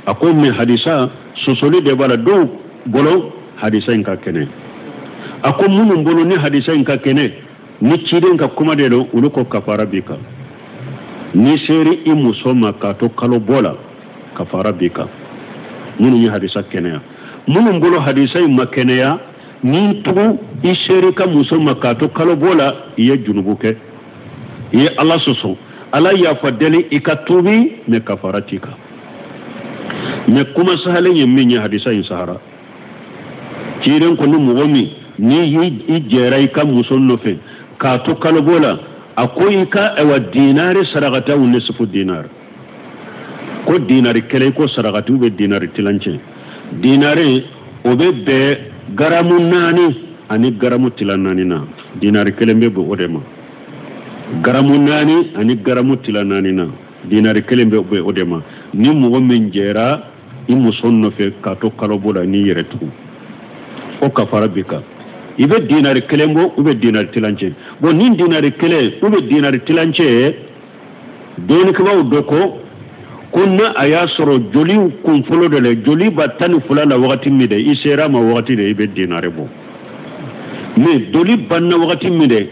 a ko mais hadisa sɔsɔli de b'a la dɔw bolo, hadisa in ka kɛnɛ. A ko minnu bolo ni hadisa in ka kɛnɛ, ni ciden ka kuma de don, olu ko kafara b'i kan. Ni seri i muso ma k'a to kalo bɔ la, kafara b'i kan. Minnu ye hadisa kɛnɛya, minnu bolo hadisa in ma kɛnɛya, ni tugu i seri ka muso ma k'a to kalo bɔ la, i ye junubu kɛ, i ye Ala sɔsɔ, Ala yafa deli i ka tuubi, mais kafara t'i kan. Mais kuma sahalen ye min ye hadisa in sahara, ciden ko ni mɔgɔ min ni i jɛra i ka muso nɔfɛ k'a to kalobɔ la, a ko i ka ayiwa dinari sarakati aw nisifu dinari, ko dinari kelen ko sarakati u bɛ dinari tilancɛ, dinari o bɛ bɛn garamu 4 ani garamu tila 4 na, dinari kelen bɛ bɛn o de ma, garamu 4 ani garamu tila 4 na, dinari kelen bɛ bɛn o de ma. Ni mɔgɔ min jɛra i muso nɔfɛ k'a to kalobɔ la n'i yɛrɛ tugun, o kafara b'i kan. I bɛ dinari kelen bɔ u bɛ dinari tilancɛ bon, ni dinari kelen u bɛ dinari tilancɛ, dɔnnikɛbaaw dɔ ko n'a a y'a sɔrɔ joli kun fɔlɔ de la, joli ba 12 la wagati min dɛ, i sera a ma wagati de i bɛ dinari bɔ. Mais joli banna wagati min dɛ,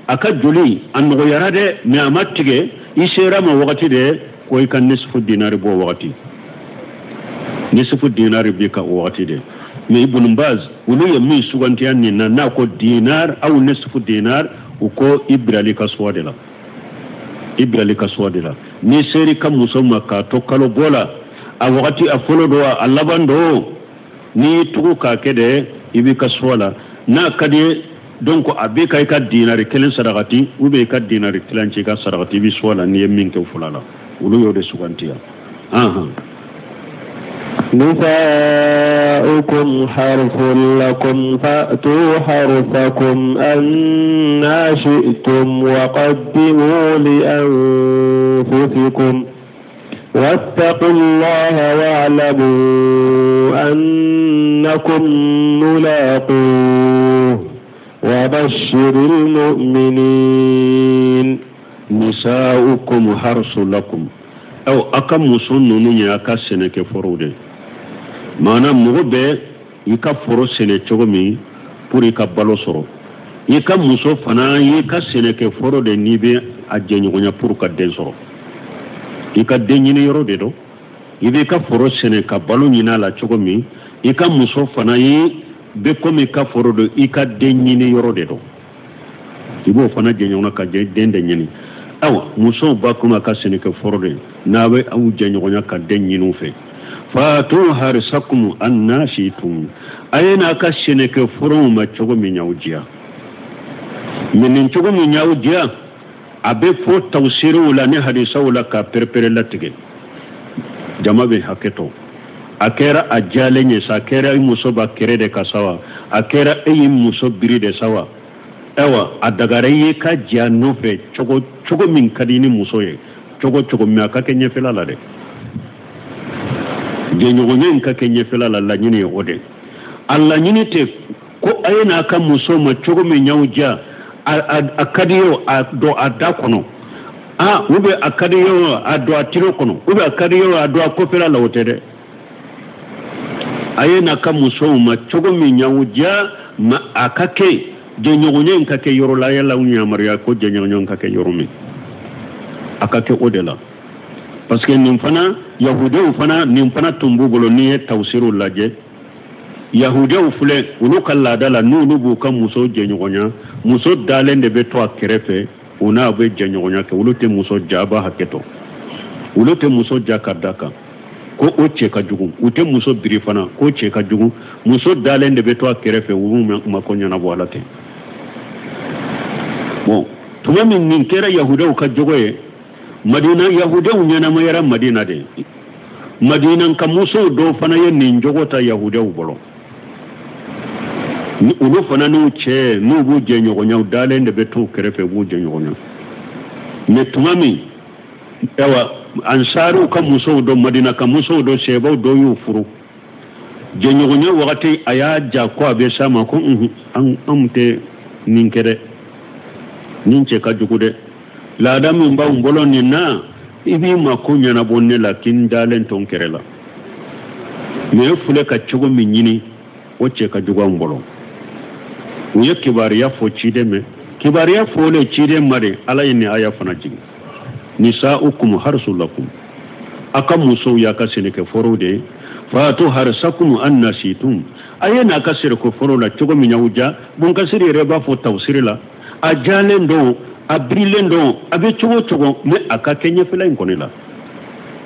a ka joli a nɔgɔyara dɛ, mais a ma tigɛ, i sera a ma wagati de, ko i ka nisifu dinari bɔ wagati, nisifu dinari b'i ka o wagati de. Mais Ibn Baz olu ye min sugantiya nin na, n'a ko dinar aw nisifu dinar, u ko i bilali ka suwa de la, i bilali ka suwa de la. Ni seri ka muso ma k'a to kalo bɔ la, a wagati a fɔlɔ don a laban don, n'i y'i tugu k'a kɛ dɛ, i b'i ka suwa la. N'a ka di ye donc a b'i ka i ka dinari kelen sarakati ou bien i ka dinari tilancɛ i ka sarakati, i b'i suwa la n'i ye min kɛ fɔlɔ la, olu y'o de sugantiya. نساؤكم حرث لكم فأتوا حرثكم أنا شئتم وقدموا لأنفسكم واتقوا الله واعلموا أنكم ملاقوه وبشر المؤمنين. نساؤكم حرث لكم aw a ka muso ninnu ye a ka sɛnɛkɛ forow de, maana mɔgɔ bɛ i ka foro sɛnɛ cogo min pour i ka balo sɔrɔ, i ka muso fana y'i ka sɛnɛkɛ foro de n'i bɛ a jɛɲɔgɔnya pour ka den sɔrɔ, i ka den ɲini yɔrɔ de don, i b'i ka foro sɛnɛ ka balo ɲini a la cogo min, i ka muso fana ye bɛ komi i ka foro don, i ka den ɲini yɔrɔ de don, i b'o fana jɛɲɔgɔn ka den de ɲini. Awa musow ba komi a ka sɛnɛkɛ foro de n'a bɛ aw jɛɲɔgɔnya ka den ɲini u fɛ. Fatu harisakum anna shitum, a ye n'a ka sɛnɛkɛ forow ma cogo min y'aw diya, mais nin cogo min y'aw diya a bɛ fɔ tawsiriw la ni hadisaw la ka perepere latigɛ. Jama bɛ hakɛ to, a kɛra a jalen ye sa, a kɛra i muso ba kɛrɛ de ka sa wa, a kɛra e y'i muso biri de sa wa, ayiwa a dagara i ye ka diya nɔfɛ cogo min ka di ni muso ye, cogo cogo mais a ka kɛ ɲɛfɛla la dɛ. Jɛɲɔgɔnya in ka kɛ ɲɛfɛla la, laɲini ye o de. A laɲini tɛ ko a ye n'a ka muso ma cogo min y'aw diya, a ka di ye a don a da kɔnɔ, ah, ou bien a ka di ye a don a tiro kɔnɔ, ou bien a ka di ye a don a kɔfɛla la, o tɛ dɛ. A ye n'a ka musow ma cogo min y'aw diya, ma a ka kɛ jɛɲɔgɔnya in ka kɛ yɔrɔ la, yala aw yamaruya ko jɛɲɔgɔnya in ka kɛ yɔrɔ min, a ka kɛ o de la. Parce que nin fana yahudiw fana nin fana tun b'u bolo. N'i ye tawsiriw lajɛ, yahudiw filɛ olu ka laada la, n'olu b'u ka muso jɛɲɔgɔnya, muso dalen de bɛ to a kɛrɛfɛ, u n'a bɛ jɛɲɔgɔnya kɛ. Olu tɛ muso ja, a b'a hakɛ to, olu tɛ muso ja ka da kan ko o cɛ ka jugu, u tɛ muso biri fana k'o cɛ ka jugu. Muso dalen de bɛ to a kɛrɛfɛ, u b'u mako ɲɛnabɔ ala ten. Bon, tuma min nin kɛra yahudiw ka jogo ye Madina, yahudiw ɲɛnamayara Madina de. Madina ka musow dɔw fana ye nin jogo ta yahudiw bolo. Ni olu fana n'u cɛ n'u b'u jɛɲɔgɔnya, dalen de bɛ to kɛrɛfɛ, u b'u jɛɲɔgɔnya. Mais tuma min ayiwa ansariw ka musow dɔ, Madina ka musow dɔ, sɛbaw dɔ y'u furu, jɛɲɔgɔnya wagati a y'a ja ko a bɛ s'a ma ko anw tɛ nin kɛ dɛ, nin cɛ ka jugu dɛ, laada min b'anw bolo nin na, i b'i mako ɲɛnabɔ ne la k'i n dalen to n kɛrɛ la, mais e filɛ ka cogo min ɲini, o cɛ ka jugu anw bolo. U ye kibaruya fɔ ciden mɛ, kibaruya fɔlen ciden ma de, Ala ye nin aya fana jigin: nisa'ukum harsul lakum, a ka musow y'a ka sɛnɛkɛforow de ye, fatu harsakum anna shitum, a ye n'a ka sɛnɛkɛforo la cogo min y'aw ja. Bunkasiri yɛrɛ b'a fɔ tawsiri la, a jalen don, a birilen don, a bɛ cogo cogo, mais a ka kɛ ɲɛfɛla in kɔni la.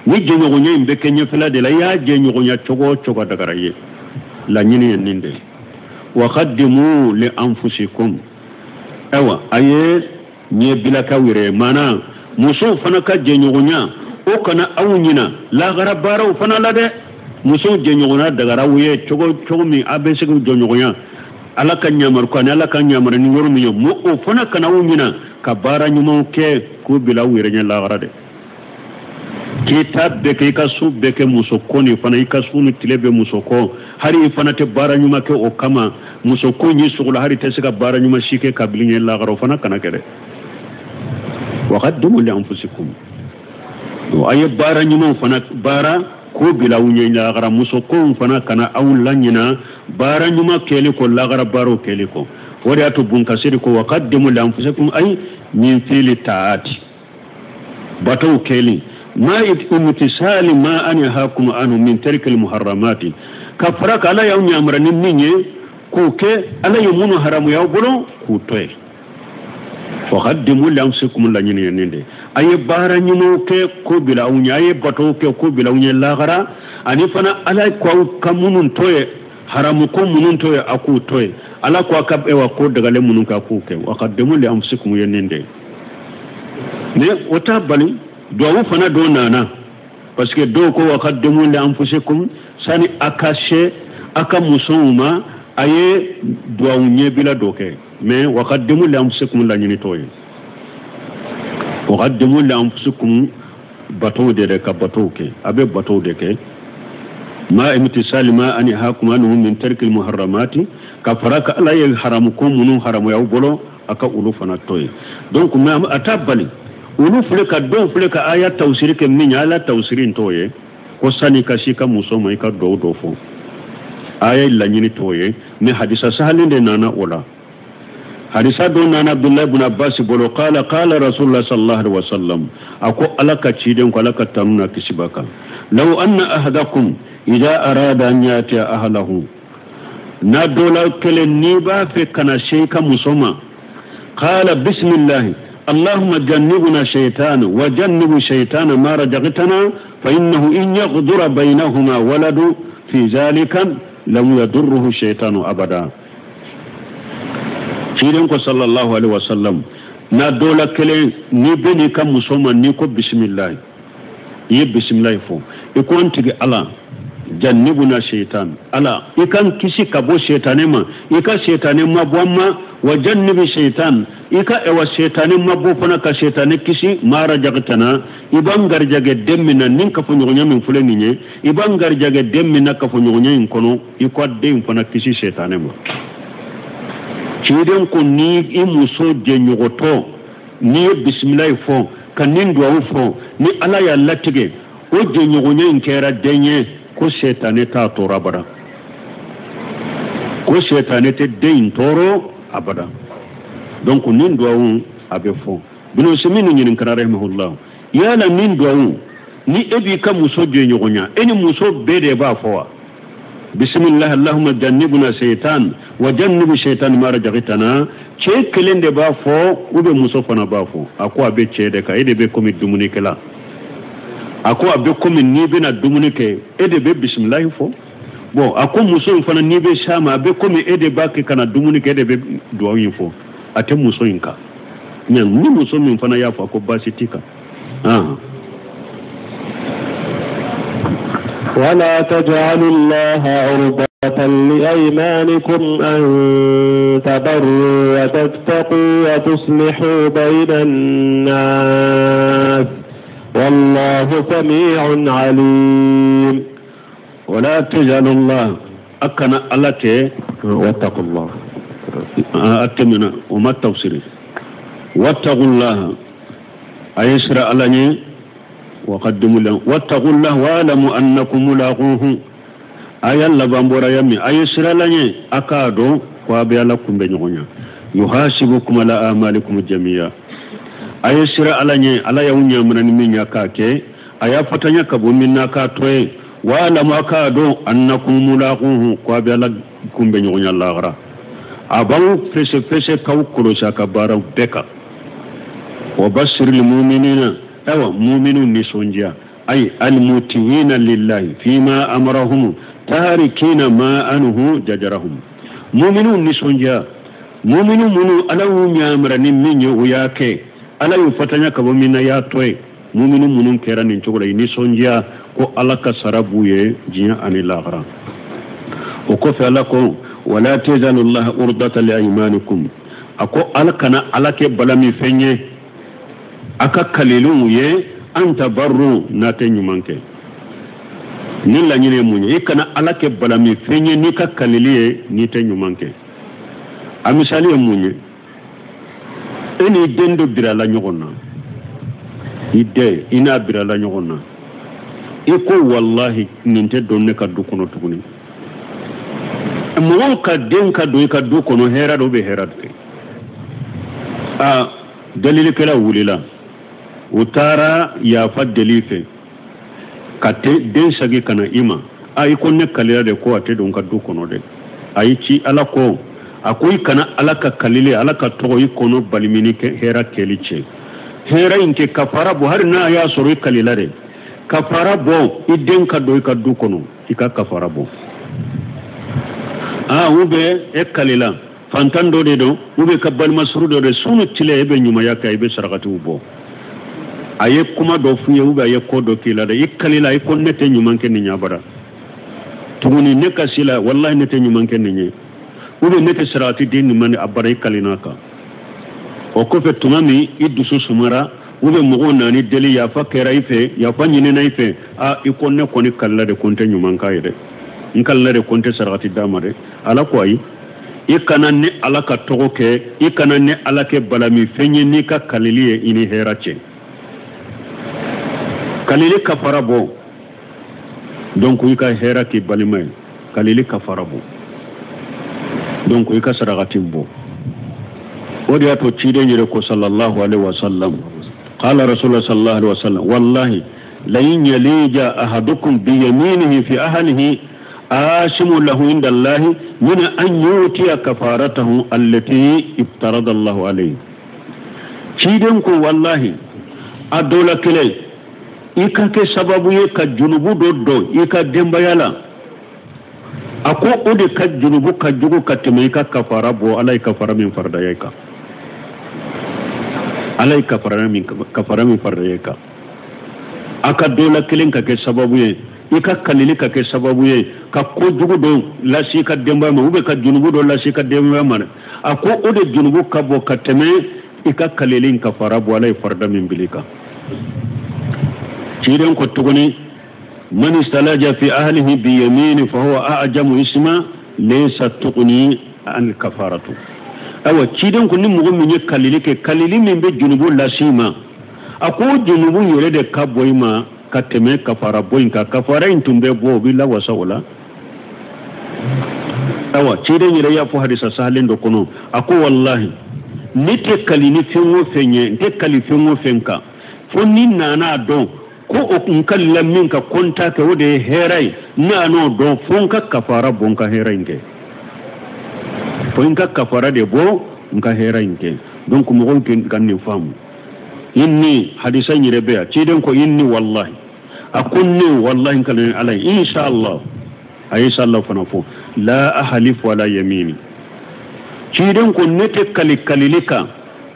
Ni jɛɲɔgɔnya in bɛ kɛ ɲɛfɛla de la, i y'a jɛɲɔgɔnya cogo o cogo a dagara ye, laɲini ye nin de ye. Wa qaddimu li anfusikum, ayiwa a ye ɲɛbila k'aw yɛrɛ ye, maanaa musow fana ka jɛɲɔgɔnya o kana aw ɲina lahara baaraw fana la dɛ. Musow jɛɲɔgɔnya dagara aw ye cogo cogo min, a bɛ se k'u jɛɲɔgɔnya Ala ka ɲamaru kan, Ala ka ɲamaru ni yɔrɔ min ye, o fana kana aw ɲina ka baara ɲumanw kɛ k'u bila aw yɛrɛ ɲɛ lahara dɛ. K'i ta bɛɛ kɛ, i ka so bɛɛ kɛ muso ko nin fana, i ka su ni tile bɛ muso kɔ, hali i fana tɛ baara ɲuman kɛ o kama, muso ko in sogo la, hali i tɛ se ka baara ɲuman si kɛ ka bila ɲɛ lahara, o fana kana kɛ dɛ. Wa qaddimu li anfusikum, a ye baara ɲumanw fana baara k'o bila aw ɲɛ lahara, muso ko fana kana aw laɲina baara ɲuman kɛli kɔ, lahara baaraw kɛli kɔ. O de y'a to Bunkasiri ko wa qaddimu li anfusikum ay min fili taati, batow kɛli, ma imtisali ma anhakum anhu min tarki almuharramati, ka fara ka Ala y'aw ɲamara ni min ye k'o kɛ, Ala ye minnu haramuya aw bolo k'u to yen. Wa qaddimu li anfusikum laɲini ye nin de, a ye baara ɲumanw kɛ k'o bila aw ɲɛ, a ye batow kɛ k'o bila aw ɲɛ lahara, ani fana Ala ko aw ka minnu to yen, haramu ko minnu to yen, a k'u to yen, Ala ko a ka ewa ko dagalen minnu kɛ a k'u kɛ. Wa qaddimu li anfusikum ye nin de. Mais o t'a bali duwawu fana dɔ nana, parce que dɔw ko wa qaddimu li anfusikum sani a ka se a ka musow ma, a ye duwawu ɲɛbila dɔ kɛ, mais wa qaddimu li anfusikum laɲini t'o ye. Wa qaddimu li anfusikum batow de dɛ, ka batow kɛ, a bɛ batow de kɛ. Ma imtisali ma anhakum anhu min tarki almuharramati, ka fara ka Ala ye haramu ko minnu haramuya aw bolo, a ka olu fana to yen. Donc mais a t'a bali olu filɛ ka dɔw filɛ ka aya tawsiri kɛ min ye, ala tawsiri in t'o ye ko sani ka si ka muso ma i ka duwawu dɔ fɔ, aya laɲini t'o ye. Mais hadisa sahalen de nana o la. Hadisa dɔ nana Abdullahi ibn Abbas bolo, qala qala Rasulullah sallallahu alaihi wasallam, a ko Ala ka ciden ko Ala ka tanu na kisi b'a kan, law anna ahadakum idha arada an yatiya ahlahu, n'a dɔ la kelen n'i b'a fɛ ka na se i ka muso ma, qala bisimilahi اللهم جنبنا شيطان وجنب شيطان ما رزقتنا فإنه إن يغدر بينهما ولد في ذلك لم يضره الشيطان أبدا. Ciiden ko sallallahu alaihi wasallam, na dɔ la kelen n'i bɛ n'i ka muso ma, n'i ko bisimilahi, i ye bisimilahi fɔ, i ko n tigi Ala, Jannibuna shaitan ala i kan kisi ka bɔ shetane ma, i ka shetane mabɔ an ma. Wa jannibi shaitan, i ka ewa shetane mabɔ fana ka shetane kisi. Ma rajagtana, i b'an garijɛgɛ den min na ni kafoɲɔgɔnya min filɛ nin ye, i b'an garijɛgɛ den min na kafoɲɔgɔnya in kɔnɔ, i ka den fana kisi shetane ma. Ciden ko ni i muso jɛɲɔgɔntɔ n'i ye bisimilayi fɔ ka nin duwawu fɔ, ni Ala y'a latigɛ o jɛɲɔgɔnya in kɛra den ye, ko shetane t'a tɔɔrɔ abada, ko shetane tɛ den in tɔɔrɔ abada. Donc nin duwawu a bɛ fɔ. Bin Usaimin ɲininkara rahimahullah, yala nin duwawu ni e b'i ka muso jɛɲɔgɔnya, e ni muso bɛɛ de b'a fɔ wa? Bisimilahi allahumma jannibuna shaitan wa jannibi shaitan ma rajagtana. Cɛ kelen de b'a fɔ ou bien muso fana b'a fɔ? A ko a bɛ cɛ de kan, e de bɛ komi dumunikɛla. A ko a bɛ komi n'i bɛna dumuni kɛ, e de bɛ bisimilahi fɔ. Bon, a ko muso in fana n'i bɛ s'a ma, a bɛ komi e de b'a kɛ ka na dumuni kɛ, e de bɛ duwawu in fɔ. A tɛ muso in kan. Ni muso min fana y'a fɔ, a ko baasi t'i kan. ولا تجعلوا الله عرضة لأيمانكم أن تبروا وتتقوا وتصلحوا بين الناس والله سميع عليم. ولا تجعلوا الله أكن الله واتقوا الله أتمنى وما التفسير. واتقوا الله أيسر على وقدموا له. واتقوا الله واعلموا أنكم ملاقوه. أي الله بامبورا يمي أيسر لني أكادو وأبي لكم بنيغنيا يحاسبكم على أعمالكم جميعا. أيسر على على يوم يمرن من يكاكي أيا فتنيا كبو منا كاتوي واعلموا أكادو أنكم ملاقوه وأبي لكم بنيغنيا الله أبو فسي فسي كو كروشا كبارا بكا. وبشر المؤمنين أو مؤمنون نسونجا أي المطيعين لله فيما أمرهم تاركين ما أنه ججرهم. مؤمنون نسونجا مؤمنون منو ألو يامرني من يوياك ألا يفتنيا كبو من ياتوي. مؤمنون منو كيران نتوغلا نسونجا كو ألا كسربوي جيا أن الآخرة. وكفى لكم ولا تزالوا الله أرضة لأيمانكم. أكو ألا كان ألا كبلامي فنيه aka kalilu ye an tabarru na tɛ ɲuman kɛ. Ni laɲini ye mun ye, i kana Ala kɛ balami fɛn ye n'i ka kalili ye n'i tɛ ɲuman kɛ. A misali ye mun ye, e n'i den dɔ birala ɲɔgɔn na, i den i n'a birala ɲɔgɔn na, i ko walahi nin tɛ don ne ka du kɔnɔ tuguni. Mɔgɔw ka den ka don i ka du kɔnɔ hɛrɛ dɔ bɛ hɛrɛ dɔ kɛ. Aa dalilikɛla wulila, u taara yafa deli fɛ ka den sagi ka na i ma. A i ko ne kalila de ko a tɛ don n ka du kɔnɔ dɛ. A y'i ci Ala kɔ, a ko i kana Ala ka kalili Ala ka tɔgɔ i kɔnɔ balimini kɛ hɛrɛ kɛli cɛ. Hɛrɛ in kɛ kafara bɔ, hali n'a y'a sɔrɔ i kalila dɛ, kafara bɔ i den ka don i ka du kɔnɔ, i ka kafara bɔ. Aa ou bien e kalila fantan dɔ de don, ou bien ka balimasuru dɔ de sunu tile e bɛ ɲumanya kɛ, i bɛ sarakatiw bɔ. A ye kuma dɔ f'u ye ou bien a ye ko dɔ k'i la dɛ, i kalila i ko ne tɛ ɲuman kɛ nin ye abada tuguni, ne ka si la walahi ne tɛ ɲuman kɛ nin ye, ou bien ne tɛ sarakati di nin ma ni abada, i kalina kan. O kɔfɛ tuma min i dusu sumara ou bien mɔgɔw nana deli yafa kɛra i fɛ, yafa ɲinina i fɛ, a i ko ne kɔni kalila de ko n tɛ ɲuman k'a ye dɛ, n kalila de ko n tɛ sarakati d'a ma dɛ. Ala ko ayi, i kana ne Ala ka tɔgɔ kɛ, i kana ne Ala kɛ balami fɛn ye n'i ka kalili ye i ni hɛrɛ cɛ. Kalili kafara bɔ, donc i ka hɛrɛ k'i balima ye, kalili kafara bɔ, donc i ka sarakati bɔ. O de y'a to ciden yɛrɛ ko sallallahu alaihi wa sallam, qala rasulullah sallallahu alaihi wa sallam, wallahi la in yalija ahadukum bi yaminihi fi ahlihi asimu lahu inda Allahi min an yutiya kafaratahu allati iftarada Allahu alayhi. Ciden ko wallahi a dɔ la kelen i ka kɛ sababu ye ka junubu dɔ dɔn i ka denbaya la, a ko o de ka junubu ka jugu ka tɛmɛ i ka kafara bɔ, Ala ye kafara min faridaya i kan, Ala ye kafara min faridaya i kan. A ka dɔ la kelen ka kɛ sababu ye I ka kalili ka kɛ sababu ye ka kojugu dɔ lase i ka denbaya ma ou bien ka junubu dɔ lase i ka denbaya ma dɛ. A ko o de junubu ka bon ka tɛmɛ i ka kalili in kafara bɔ Ala ye farida min bila i kan. Ciden ko tuguni man istalaja fi ahlihi bi yamini fa huwa a'jamu isma laysa tughni an kafaratu. Ayiwa ciden ko ni mɔgɔ min ye kalili kɛ, kalili min bɛ junubu lase i ma, a ko junubu yɛrɛ de ka bɔ i ma ka tɛmɛ kafara bɔ in kan. Kafara in tun bɛ bɔ, o bɛ lawasa o la. Ayiwa ciden yɛrɛ y'a fɔ hadisa sahalen dɔ kɔnɔ, a ko walahi ne tɛ kali ni fɛn o fɛn ye, n tɛ kali fɛn o fɛn kan fo ni nana a dɔn ko o kun kalila min kan ko n t'a kɛ, o de ye hɛrɛ ye. N nan'o dɔn fo n ka kafara bɔ n ka hɛrɛ in kɛ, fo n ka kafara de bɔ n ka hɛrɛ in kɛ. Donc mɔgɔw ka nin faamu. Inni hadisa in yɛrɛ bɛ yan, ciden ko inni walahi, a ko ne walahi n kalila Ala ye, inshallah, a ye inshallah fana fɔ, la ahalifu ala yamini. Ciden ko ne tɛ kali kalili kan,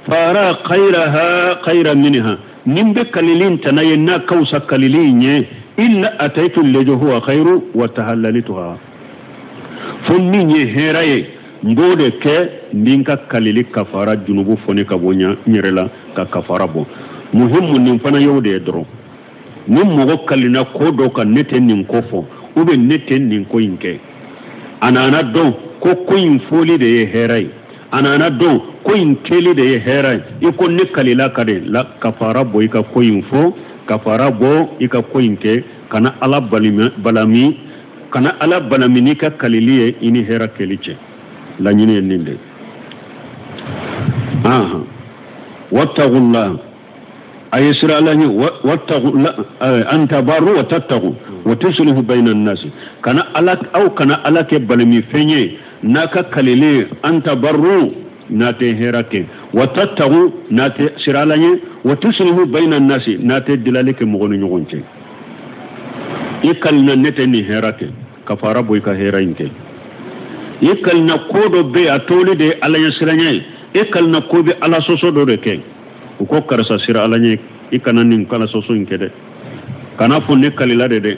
fara khayraha khayra minha, ni n bɛ kalili in tana ye n'a ka fisa kalili in ye, illa ataitu alladhi huwa khayru wa tahallaltuha, fo min ye hɛrɛ ye n b'o de kɛ, n bɛ n ka kalili kafara junubu fɔ ne ka bɔ n yɛrɛ la ka kafara bɔ. Muhimu nin fana y'o de ye dɔrɔn. Ni mɔgɔ kalina ko dɔ kan, ne tɛ nin ko fɔ ou bien ne tɛ nin ko in kɛ, a nana dɔn ko ko in fɔli de ye hɛrɛ ye, a nana dɔn ko in kɛli de ye hɛrɛ ye, i ko ne kalila ka de la kafara bɔ i ka ko in fɔ, kafara bɔ i ka ko in kɛ, kana Ala balami, kana Ala balami n'i ka kalili ye i ni hɛrɛ kɛli cɛ. Laɲini ye nin de ye. Wattaqullah, a ye sira Ala ɲɛ, wattaqullah an tabarru wa tattaqu wa tuslihu bayna an-nas, kana Ala, aw kana Ala kɛ balimi fɛn ye n'a ka kalili, an tabarru n'a tɛ hɛrɛ kɛ, wa tattaqu n'a tɛ sira Ala ɲɛ, wa tuslihu bayna an-nas n'a tɛ dilali kɛ mɔgɔ ni ɲɔgɔn cɛ. I kalina ne tɛ nin hɛrɛ kɛ, kafara bɔ i ka hɛrɛ in kɛ. I kalina ko dɔ bɛ yen a toli de ye Ala ɲɛ siranya ye, e kalina ko bɛ Ala sɔsɔ dɔ de kɛ, u ko karisa sira Ala ɲɛ, i kana nin Ala sɔsɔ in kɛ dɛ, kana fɔ ne kalila de dɛ.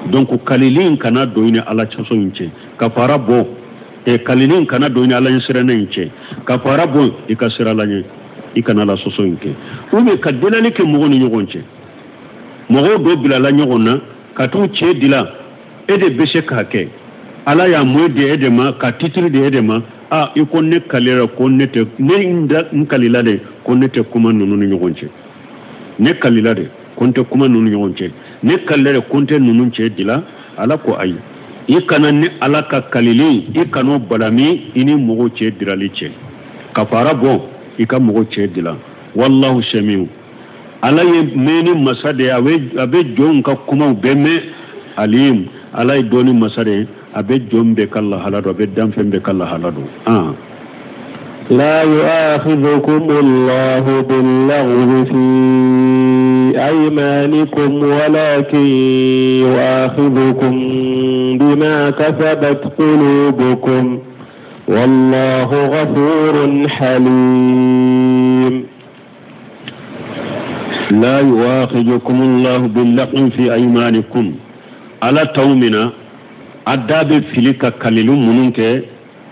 Donc kalili in kana don i ni Ala sɔsɔ in cɛ, kafara bɔ. Kalili in kana don i ni Ala ɲɛ siranya in cɛ, kafara bɔ i ka sira Ala ɲɛ, i kana Ala sɔsɔ in kɛ. Ou bien ka delali kɛ mɔgɔw ni ɲɔgɔn cɛ, mɔgɔw dɔ bilala ɲɔgɔn na ka t'u cɛ dila, e de bɛ se k'a kɛ, Ala y'a moyen di e de ma, ka titiri di e de ma, a i ko ne kalila ko ne tɛ, ne n kalila de ko ne tɛ kuma ninnu ni ɲɔgɔn cɛ, ne kalila de ko n tɛ kuma ninnu ni ɲɔgɔn cɛ, ne kalila de ko n tɛ ninnu cɛ dila. Ala ko ayi, i kana ni Ala ka kalili, i kan'o balami i ni mɔgɔw cɛ dirali cɛ, kafara bɔ i ka mɔgɔw cɛ dila. Wallahu samiu, Ala ye mɛnni masa de ye, a bɛ jɔnw ka kumaw bɛɛ mɛn. Alim, Ala ye dɔnni masa de ye, a bɛ jɔn bɛɛ ka lahala dɔn, a bɛ danfɛn bɛɛ ka lahala dɔn. لا يؤاخذكم الله باللغو في أيمانكم ولكن يؤاخذكم بما كسبت قلوبكم والله غفور حليم. لا يؤاخذكم الله باللغو في أيمانكم. على تومنا أداب فيلك كليل منك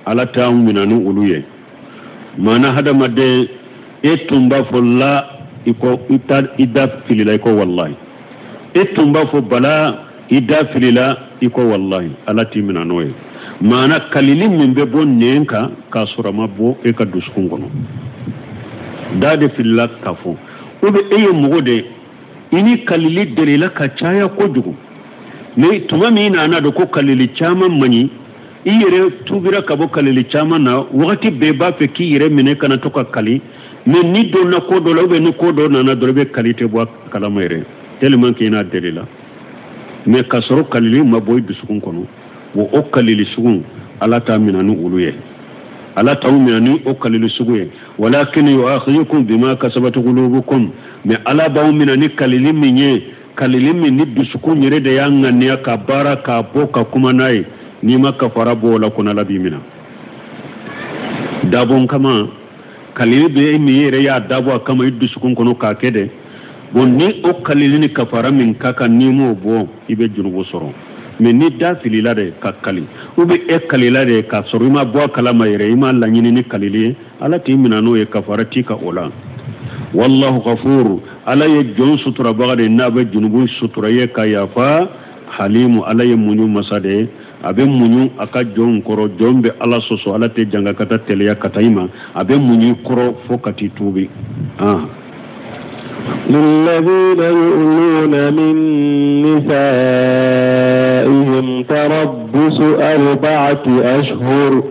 على تومنا نقوليه mana hadamaden e tun b'a fɔ la i ko i da filila i ko wallahi, e tun b'a fɔ bala i da filila i ko wallahi, Ala t'i minɛ n'o ye. Maana kalili min bɛ bɔ nɛn kan k'a sɔrɔ a ma bɔ e ka dusukun kɔnɔ, da de filila k'a fɔ. Ou bien e ye mɔgɔ de ye, i ni kalili delila ka caya kojugu, mais tuma min nana dɔn ko kalili caman man ɲi, i yɛrɛ tubira ka bɔ kalili caman na, wagati bɛɛ b'a fɛ k'i yɛrɛ minɛ kana to ka kali, mais ni donna ko dɔ la ou bien ni ko dɔ nana dɔrɔn i bɛ kali tɛ bɔ a kalama yɛrɛ, tellement que i n'a delila. Mais k'a sɔrɔ kalili ma bɔ i dusukun kɔnɔ, wa o kalili sugu Ala t'a minɛ ni olu ye, Ala t'aw minɛ ni o kalili sugu ye. Walakin yu'akhidhukum bima kasabat qulubukum, mais Ala b'aw minɛ ni kalili min ye, kalili min ni dusukun yɛrɛ de y'a ŋaniya ka baara k'a bɔ ka kuma n'a ye, n'i ma kafara bɔ o la ko Ala b'i minɛ. Dabon kama kalili bɛ e min yɛrɛ y'a dabɔ a kama i dusukun kɔnɔ k'a kɛ dɛ, Bon ni o kalili ni kafara min ka kan n'i m'o bɔ i bɛ jurumu sɔrɔ. Mais ni da filila de ka kali ou bien e kalila de k'a sɔrɔ i ma bɔ a kalama yɛrɛ, i ma laɲini ni kalili ye, Ala t'i minɛ n'o ye, kafara t'i kan o la. Wallahu ghafur, Ala ye jɔn suturabaga de n'a bɛ junubu sutura ye ka yafa. Halimu, Ala ye muɲu masa de ye, a bɛ muɲu a ka jɔnw kɔrɔ. Jɔn bɛ Ala sɔsɔ, Ala tɛ janga ka taa teliya ka taa i ma, a bɛ muɲu i kɔrɔ fo ka t'i tuubi. للذين يؤلون من نسائهم تربص 4 أشهر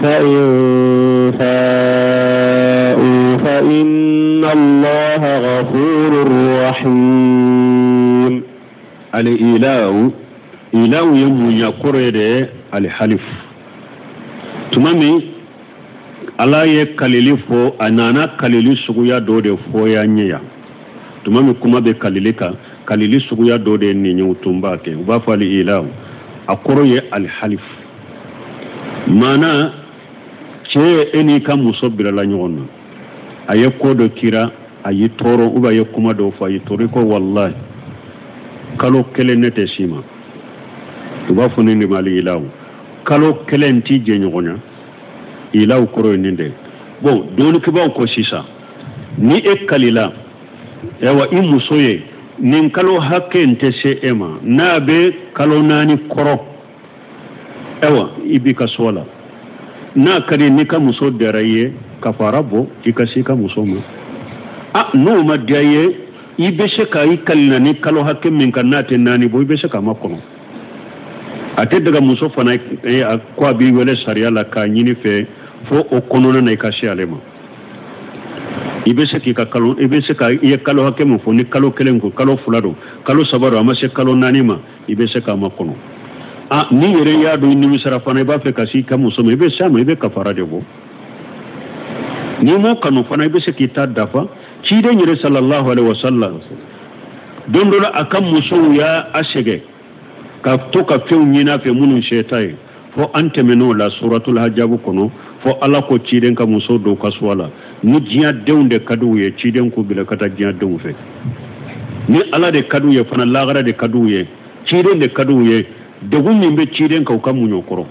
فإن فاءوا فإن الله غفور رحيم. الإله إله يمون يقرر الحلف تمامي. Ala ye kalili fɔ, a nana kalili suguya dɔ de fɔ ya ɲɛ yan. Tuma min kuma bɛ kalili kan, kalili suguya dɔ de ye nin ye, u tun b'a kɛ, u b'a fɔ ali ilahu, a kɔrɔ ye alihalif. Maana cɛ e n'i ka muso bilala ɲɔgɔn na, a ye ko dɔ kira, a y'i tɔɔrɔ, ou bien a ye kuma dɔ fɔ, a y'i tɔɔrɔ, i ko walahi kalo kelen ne tɛ s'i ma. U b'a fɔ nin de ma ali ilahu, kalo kelen t'i jɛ ɲɔgɔn na. Ilaw kɔrɔ ye nin de. Bon, dɔnnikɛbaaw ko sisan ni e kalila ayiwa i muso ye nin kalo hakɛ in tɛ se e ma, n'a bɛ kalo 4 kɔrɔ, ayiwa i b'i ka so la. N'a ka di n'i ka muso diyara i ye, kafara bɔ i ka se i ka muso ma. A n'o ma diya i ye, i bɛ se ka i kalila ni kalo hakɛ min kan, n'a tɛ 4 bɔ, i bɛ se k'a makɔnɔ. A tɛ daga muso fana ko a b'i wele sariya la k'a ɲini fɛ fo o kɔnɔna na i ka se ale ma. I bɛ se k'i ka kalo, i bɛ se ka i ye kalo hakɛ min fɔ, ni kalo 1 ko kalo 2 don, kalo 3 don, a ma se kalo 4 ma, i bɛ se k'a makɔnɔ. A ni yɛrɛ y'a dɔn i nimisara fana, i b'a fɛ ka se i ka muso ma, i bɛ se a ma, i bɛ kafara de bɔ. N'i m'o kanu fana, i bɛ se k'i ta dafa. Ciden yɛrɛ sallallahu alaihi wa sallam, don dɔ la a ka musow y'a sɛgɛn ka to ka fɛnw ɲini a fɛ minnu se t'a ye, fo an tɛmɛn'o la suratul hajabu kɔnɔ, fo Ala ko ciden ka muso dɔw ka so a la, ni diɲɛ denw de ka d'u ye, ciden k'u bila ka taa diɲɛ denw fɛ. Ni Ala de ka d'u ye fana, lahara de ka d'u ye, ciden de ka d'u ye, degun min bɛ ciden kan u ka muɲu o kɔrɔ.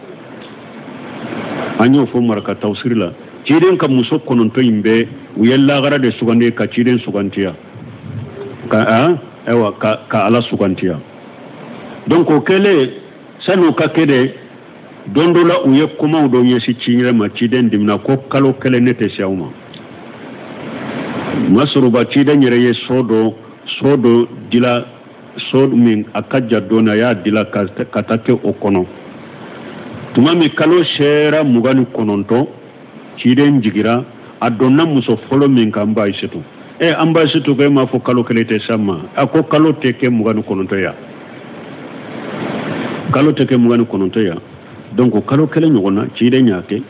An y'o fɔ maraka tafsiri la, ciden ka muso 9 in bɛɛ u ye lahara de sugandi ka ciden sugantiya, ka Ala sugantiya. Donc o kɛlen sani o ka kɛ de, don dɔ la u ye kumaw dɔ ɲɛsin ciden ma, ciden dimina ko kalo kelen ne tɛ se aw ma. Masoroba ciden yɛrɛ ye so dɔ dila, so min a ka jan dɔɔnin, a y'a dila ka taa kɛ o kɔnɔ. Tuma min kalo sera 29, ciden jigira, a donna muso fɔlɔ min kan, ba Ayisetu. An ba Ayisetu ko e m'a fɔ kalo kelen tɛ s'a ma? A ko kalo tɛ kɛ 29 ya. Kalo tɛ kɛ 29 ya. Donc kalo kelen ɲɔgɔn na ciden y'a kɛ.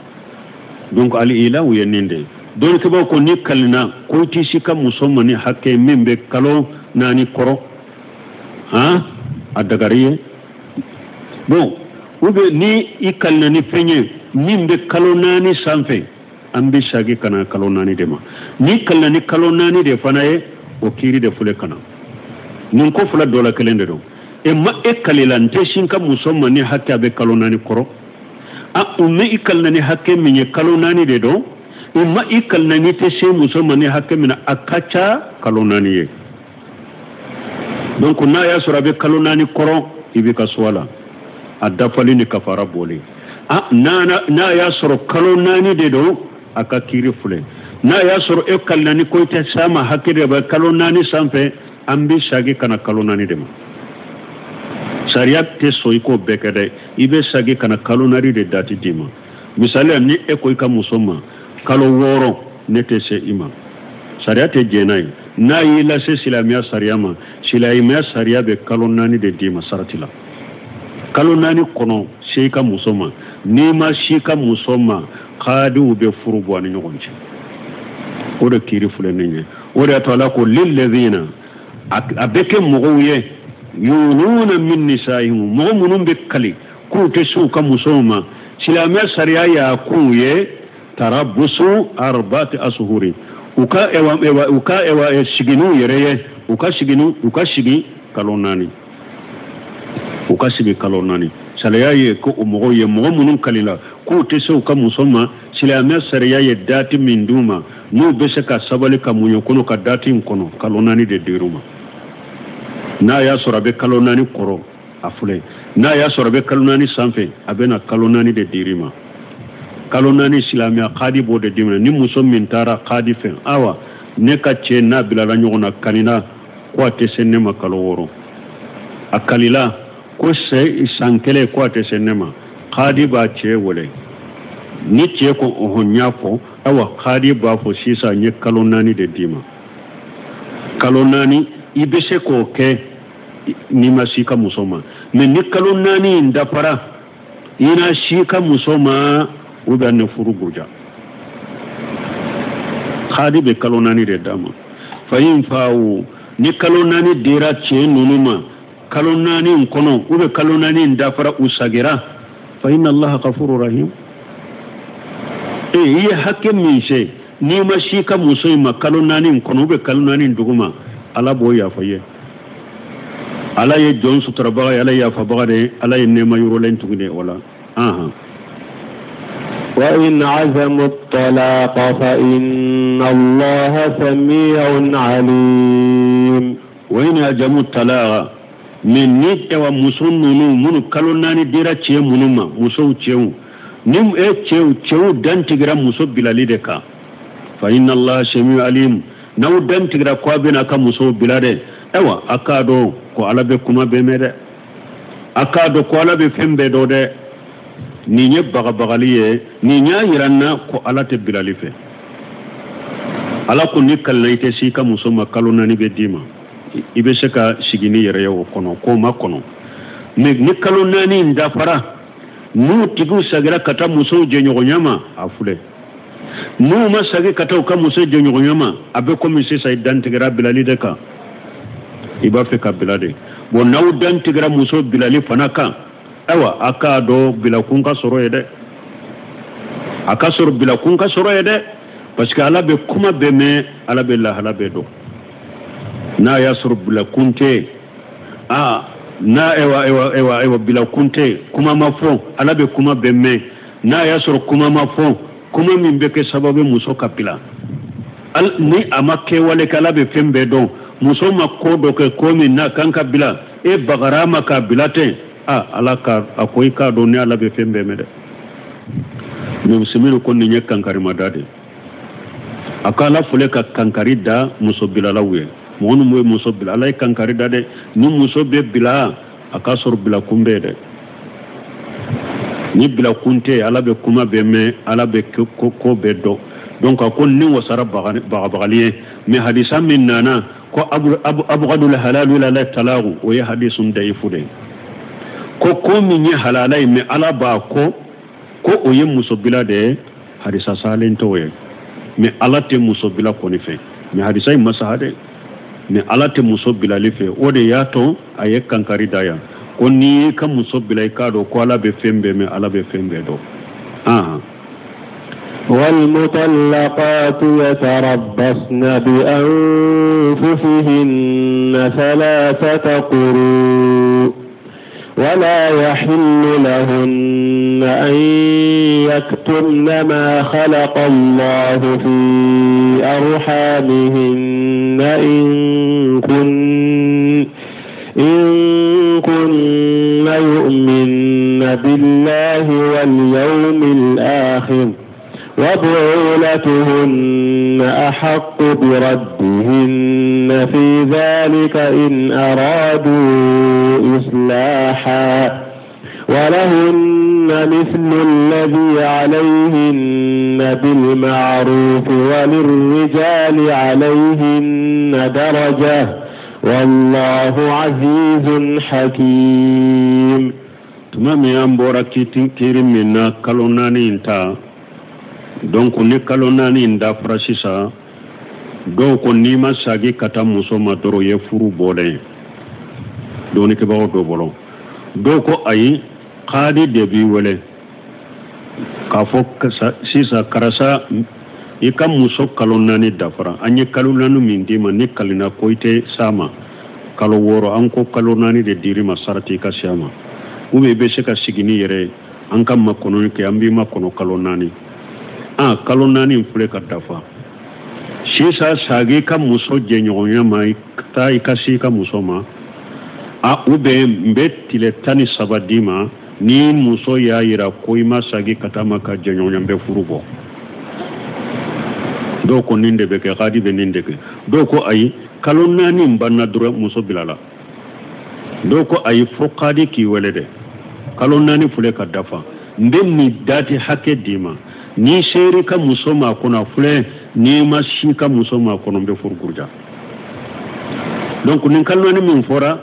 Donc ali ilahu ye nin de ye. Dɔnnikɛbaaw ko ni kalina ko i t'i si ka muso ma ni hakɛ min bɛ kalo 4 kɔrɔ, han, a dagari ye. Bon, ou bien ni i kalina ni fɛn ye min bɛ kalo 4 sanfɛ, an bɛ sagi ka na kalo 4 de ma. Ni kalina ni kalo 4 de fana ye, o kiiri de filɛ ka na. Nin ko fila dɔ la kelen de don. E ma e kalila n tɛ sin ka muso ma ni hakɛ a bɛ kalo 4 kɔrɔ. A u ma i kalina ni hakɛ min ye kalo 4 de don. U ma i kalina ni tɛ se muso ma ni hakɛ min na, a ka ca kalo 4 ye. Donc n'a y'a sɔrɔ a bɛ kalo 4 kɔrɔ, i bɛ ka so a la, a dafalen ni kafara bɔlen. A n'a y'a sɔrɔ kalo 4 de don, a ka kiiri filɛ. N'a y'a sɔrɔ e kalina ni ko i tɛ s'a ma hakɛ de bɛ kalo 4 sanfɛ, an bɛ sagi ka na kalo 4 de ma. Sariya tɛ sɔn i k'o bɛɛ kɛ dɛ, i bɛ sagi ka na kalo 4 de dati d'i ma. Misali la, ni e ko i ka muso ma kalo 6 ne tɛ se i ma, sariya tɛ jɛn n'a ye. N'a y'i lase silamɛya sariya ma, silamɛya sariya bɛ kalo 4 de d'i ma sarati la. Kalo 4 kɔnɔ se i ka muso ma, n'i ma se i ka muso ma, kadiw bɛ furu bɔ a ni ɲɔgɔn cɛ. O de kiiri filɛ nin ye. O de y'a to Ala ko lillazina, a bɛ kɛ mɔgɔw ye yuluna min nisaihim, mɔgɔ minnu bɛ kali k'u tɛ se u ka musow ma, silamɛya sariya y'a k'u ye tarabusu arba'ati asuhuri, u ka ewa siginiw yɛrɛ ye U ka sigi, u ka sigi kalo 4, u ka sigi kalo 4. Sariya ye ko o mɔgɔw ye mɔgɔ minnu kalila k'u tɛ se u ka muso ma, silamɛ sariya ye dati min d'u ma, n'u bɛ se ka sabali ka muɲu kɔnɔ ka dati in kɔnɔ, kalo 4 de dir'u ma. N'a y'a sɔrɔ a bɛ kalo 4 kɔrɔ, a filɛ, n'a y'a sɔrɔ a bɛ kalo 4 sanfɛ, a bɛ na kalo 4 de dir'i ma. Kalo 4 silamɛya kadi b'o de d'i ma. Ni muso min taara kadi fɛ, awa ne ka cɛ n'a bilala ɲɔgɔn na kalila ko a tɛ se ne ma kalo 6, a kalila ko san 1 ko a tɛ se ne ma, kadi b'a cɛ wele. Ni cɛ ko ɔhɔn n y'a fɔ, awa kadi b'a fɔ sisan n ye kalo 4 de d'i ma. Kalo 4 i bɛ se k'o kɛ n'i ma s'i ka muso ma, mɛ ni kalo 4 in dafara i na s'i ka muso ma, u bɛ ne furu buruja. Kadi bɛ kalo 4 de d'a ma. Fa in faw ni kalo 4 dira cɛ ninnu ma, kalo 4 in kɔnɔ u bɛ kalo 4 in dafara u sagira, fa inna allaha ghafurur rahim. I ye hakɛ min se n'i ma s'i ka muso in ma kalo 4 in kɔnɔ u bɛ kalo 4 in duguma, Ala b'o yafa ye. Ala ye jɔn suturabaga ye, Ala ye yafabaga de ye, Ala ye nɛɛma yɔrɔlen tuguni o la. وإن عزموا الطلاق فإن الله سميع عليم. وإن عزموا الطلاق من نيت ومسون نونو منو kalo 4 dira cɛ minnu ma, musow cɛw ni e cɛw dan tigɛra muso bilali de kan, fa inna Allah samiu alim. N'aw dan tigɛra ko a bɛna ka musow bila dɛ, ayiwa a k'a dɔn ko Ala bɛ kuma bɛɛ mɛn dɛ, a k'a dɔn ko Ala bɛ fɛn bɛɛ dɔn dɛ. Nin ye bagabagali ye, nin y'a yira n na ko Ala tɛ bilali fɛ. Ala ko ni kalila i tɛ s'i ka muso ma, kalo 4 bɛ d'i ma, i bɛ se ka sigi ni yɛrɛ ye o kɔnɔ, k'o ma kɔnɔ. Mɛ ni kalo 4 in dafara, n'u tigiw sagira ka taa musow jɛɲɔgɔnya ma, a filɛ, n'u ma sagi ka taa u ka muso jɛɲɔgɔnya ma, a bɛ komi sisan i dantigɛra bilali de kan, i b'a fɛ ka bila de. Bon, n'aw dantigɛra muso bilali fana kan, ayiwa a k'a dɔn bilakun ka sɔrɔ ye dɛ, a ka sɔrɔ bilakun ka sɔrɔ ye dɛ, parce que Ala bɛ kuma bɛɛ mɛn, Ala bɛ lahala bɛɛ dɔn. N'a y'a sɔrɔ bilakun tɛ, n'a ewa bilakun tɛ, kuma ma fɔ, Ala bɛ kuma bɛɛ mɛn. N'a y'a sɔrɔ kuma ma fɔ, kuma min bɛ kɛ sababu muso ka bila, ni a ma kɛwale kɛ, Ala bɛ fɛn bɛɛ dɔn. Muso ma ko dɔ kɛ ko min n'a kan ka bila, e bagara ma k'a bila ten, Ala ka a ko i k'a dɔn ni Ala bɛ fɛn bɛɛ mɛn dɛ. Mɛ muso ko nin ye kankarimada de, a ko Ala fɔlɔ ka kankari da muso bilalaw ye. Mɔgɔ minnu bɛ muso bila, Ala ye kankari da dɛ. Ni muso bɛ bila, a k'a sɔrɔ bilakun bɛ dɛ. Ni bilakun tɛ, Ala bɛ kuma bɛɛ mɛn, Ala bɛ ko bɛɛ dɔn. Donc a ko ni wasara bagabagali ye. Mɛ hadisa min nana ko abghadul halalu la talaqu, o ye hadisun da'ifu de ye. Ko min ye halala ye, mɛ Ala b'a ko o ye muso bila de ye, hadisa salen t'o ye. Mɛ Ala tɛ muso bila kɔni fɛ, mɛ hadisa in ma saha dɛ. Mɛ Ala tɛ muso bilali fɛ, o de y'a to a ye kankari da yan ko n'i y'i ka muso bila, i k'a dɔn ko Ala bɛ fɛn bɛɛ mɛn, Ala bɛ fɛn bɛɛ dɔn. والمطلقات يتربصن بأنفسهن 3 قروء ولا يحل لهن أن يكتمن ما خلق الله في أرحامهن إن كن يؤمن بالله واليوم الآخر وبعولتهن أحق بردهن في ذلك إن أرادوا إصلاحا ولهن مثل الذي عليهن بالمعروف وللرجال عليهن درجة والله عزيز حكيم. Tuma min an bɔra kiiri min na kalo 4 in ta, donc ni kalo 4 in dafara sisan, dɔw ko n'i ma sagi ka taa muso ma dɔrɔn, i ye furu bɔlen ye dɔnnikɛbagaw dɔ bolo. Dɔw ko ayi, kadi de b'i wele k'a fɔ sisan karisa I ka muso kalo 4 dafara, an ye kalo 4 min d'i ma, ni kalina ko i tɛ s'a ma kalo 6, an ko kalo 4 de dir'i ma sarati i ka se a ma, ou bien i bɛ se ka sigi n'i yɛrɛ ye, an ka makɔnɔni kɛ, an b'i makɔnɔ kalo 4. An kalo 4 in filɛ ka dafa sisan, sagi i ka muso jɛɲɔgɔnya ma, i taa i ka se i ka muso ma, a ou bien n bɛ tile 13 d'i ma, ni muso y'a yira ko i ma sagi ka taa ma ka jɛɲɔgɔnya, n bɛ furu bɔ. Dɔw ko nin de bɛ kɛ, kadi bɛ nin de kɛ. Dɔw ko ayi, kalo 4 in banna dɔrɔn muso bilala. Dɔw ko ayi, fo kadi k'i wele dɛ, kalo 4 filɛ ka dafa, n bɛ nin dati hakɛ d'i ma, n'i ser'i ka muso ma kɔnɔ a filɛ, n'i ma si ka muso ma kɔnɔ n bɛ furu kuruja. Donc nin kalo 4 min fɔra,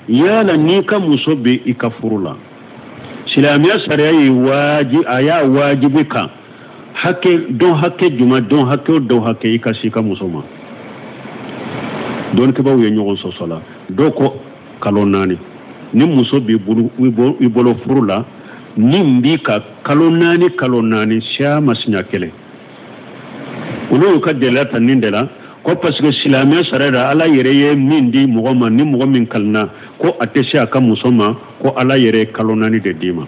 yala n'i ka muso bɛ i ka furu la, silamɛya sariya ye wajibi, a y'a wajibi kan hakɛ don, hakɛ juma don, hakɛ o don hakɛ i ka si ka muso ma. Dɔnnikɛbaaw ye ɲɔgɔn sɔsɔ la, dɔw ko kalo 4, ni muso b'i bolo, i bolo furu la, ni n b'i ka kalo 4 kalo 4 siya ma siɲɛ kelen. Olu y'u ka deliya ta nin de la, ko parce que silamɛya sariya la, Ala yɛrɛ ye min di mɔgɔ ma, ni mɔgɔ min kalina ko a tɛ se a ka muso ma, ko Ala yɛrɛ ye kalo 4 de d'i ma,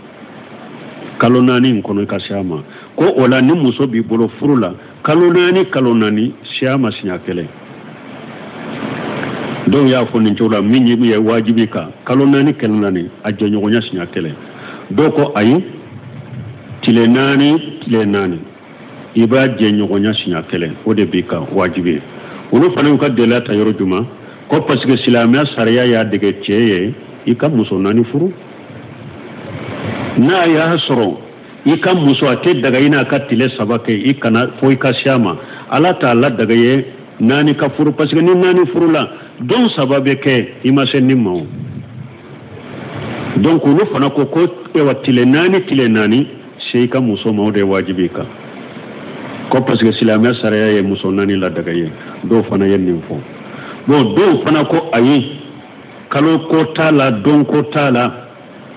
kalo 4 in kɔnɔ i ka se a ma. Ko o la ni muso b'i bolo furu la, kalo 4 kalo 4 siya ma siɲɛ kelen. Dɔw y'a fɔ nin cogo la, min ye wajibi kan, kalo 4 kalo 4 a jɛɲɔgɔnya siɲɛ kelen. Dɔw ko ayi, tile 4 tile 4 i b'a jɛɲɔgɔnya siɲɛ kelen, o de b'i kan wajibi ye. Olu fana y'u ka deliya ta yɔrɔ jumɛn, ko parce que silamɛya sariya y'a dege cɛ ye i ka muso 4 furu, n'a y'a sɔrɔ i ka muso a tɛ daga i n'a ka tile 3 kɛ, i kana fo i ka se a ma, Ala t'a la daga ye 4 ka furu, parce que ni 4 furu la don 3 bɛ kɛ i ma se nin ma o. Donc olu fana ko ko ewa tile 4 tile 4 se i ka muso ma, o de ye wajibi kan, ko parce que silamɛya sariya ye muso 4 la daga ye. Dɔw fana ye nin fɔ. Bon, dɔw fana ko ayi, kalo ko t'a la, don ko t'a la,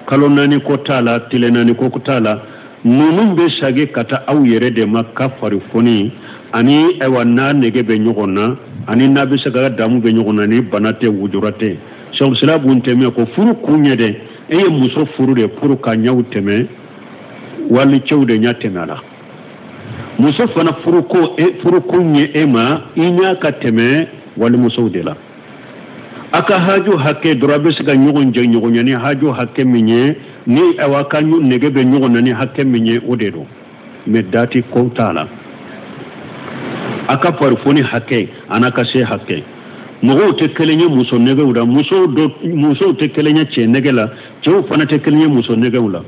kalo 4 ko t'a la, tile 4 ko t'a la, ninnu bɛ sagi ka taa aw yɛrɛ de ma ka farifoni ani ayiwa n'a nege bɛ ɲɔgɔn na, ani n'a bɛ se ka damu bɛ ɲɔgɔn na, ni bana tɛ, wujura tɛ. Sɛkusila bun tɛmɛ ko furu kun ye dɛ, e ye muso furu de pour ka ɲɛw tɛmɛ, wali cɛw de ɲɛ tɛmɛ a la. Muso fana furu kun ye e ma, i ɲɛ ka tɛmɛ walimusow de la. A ka haju hakɛ dɔrɔn, a bɛ se ka ɲɔgɔn jɛ ɲɔgɔn ɲɛ ni haju hakɛ min ye, ni awa ka nege bɛ ɲɔgɔn na ni hakɛ min ye, o de don. Mais dati ko t'a la. A ka farifoni hakɛ a n'a ka se hakɛ. Mɔgɔw tɛ kelen ye muso nɛgɛw la, musow tɛ kelen ye cɛ nɛgɛ la, cɛw fana tɛ kelen ye muso nɛgɛw la.